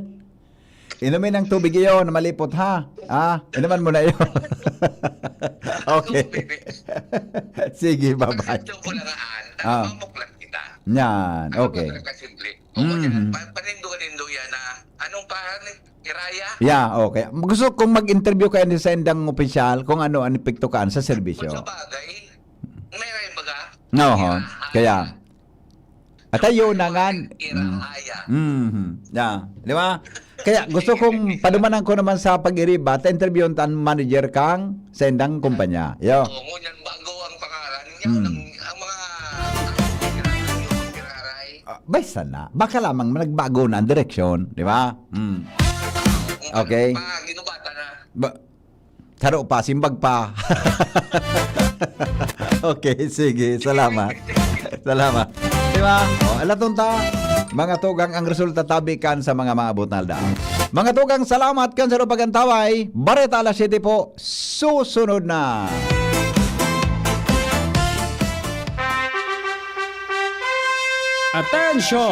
inumin ang tubig iyo na malipot, ha? Ah, inuman mo na iyo. Okay. Bibi. Sige, bye-bye. Ang gusto ko lang, ah, Ah. mamuklat kita. Yan, Ano okay. ba talaga simple? O, Mhm. pa-, panindo-nindo yan na, anong pa-, Hiraya? Yeah, okay. Gusto kong mag-interview kayo ni sa indang opisyal kung ano ang epekto kaan sa serbisyo. Kung sa bagay, may ray baga. Oho, Hiraya. kaya. At ayun na nga. Hiraya. Mm. Yeah. Di ba? Kaya gusto kong padumanan ko naman sa pag-iriba, ta interviewon ta ang manager kang sa indang kumpanya. Yo. Oo, ngunyan bago ang pangalan. Yan Mm. ang, ang mga, ang mga Hiraray. Ah, bay, sana. Baka lamang nagbago na ang direksyon, di ba? Mm. Kung Okay. ano pa, ginubata na. Ba-, saro pa, simbag pa. Okay, sige. Salamat. Salamat. Di ba? O, alaton ta, mga tugang, ang resulta tabi kan sa mga maabot na aldaw. Mga tugang, salamat kan sa pagantaway. Bareta alas siyete po. Susunod na. Atensyon!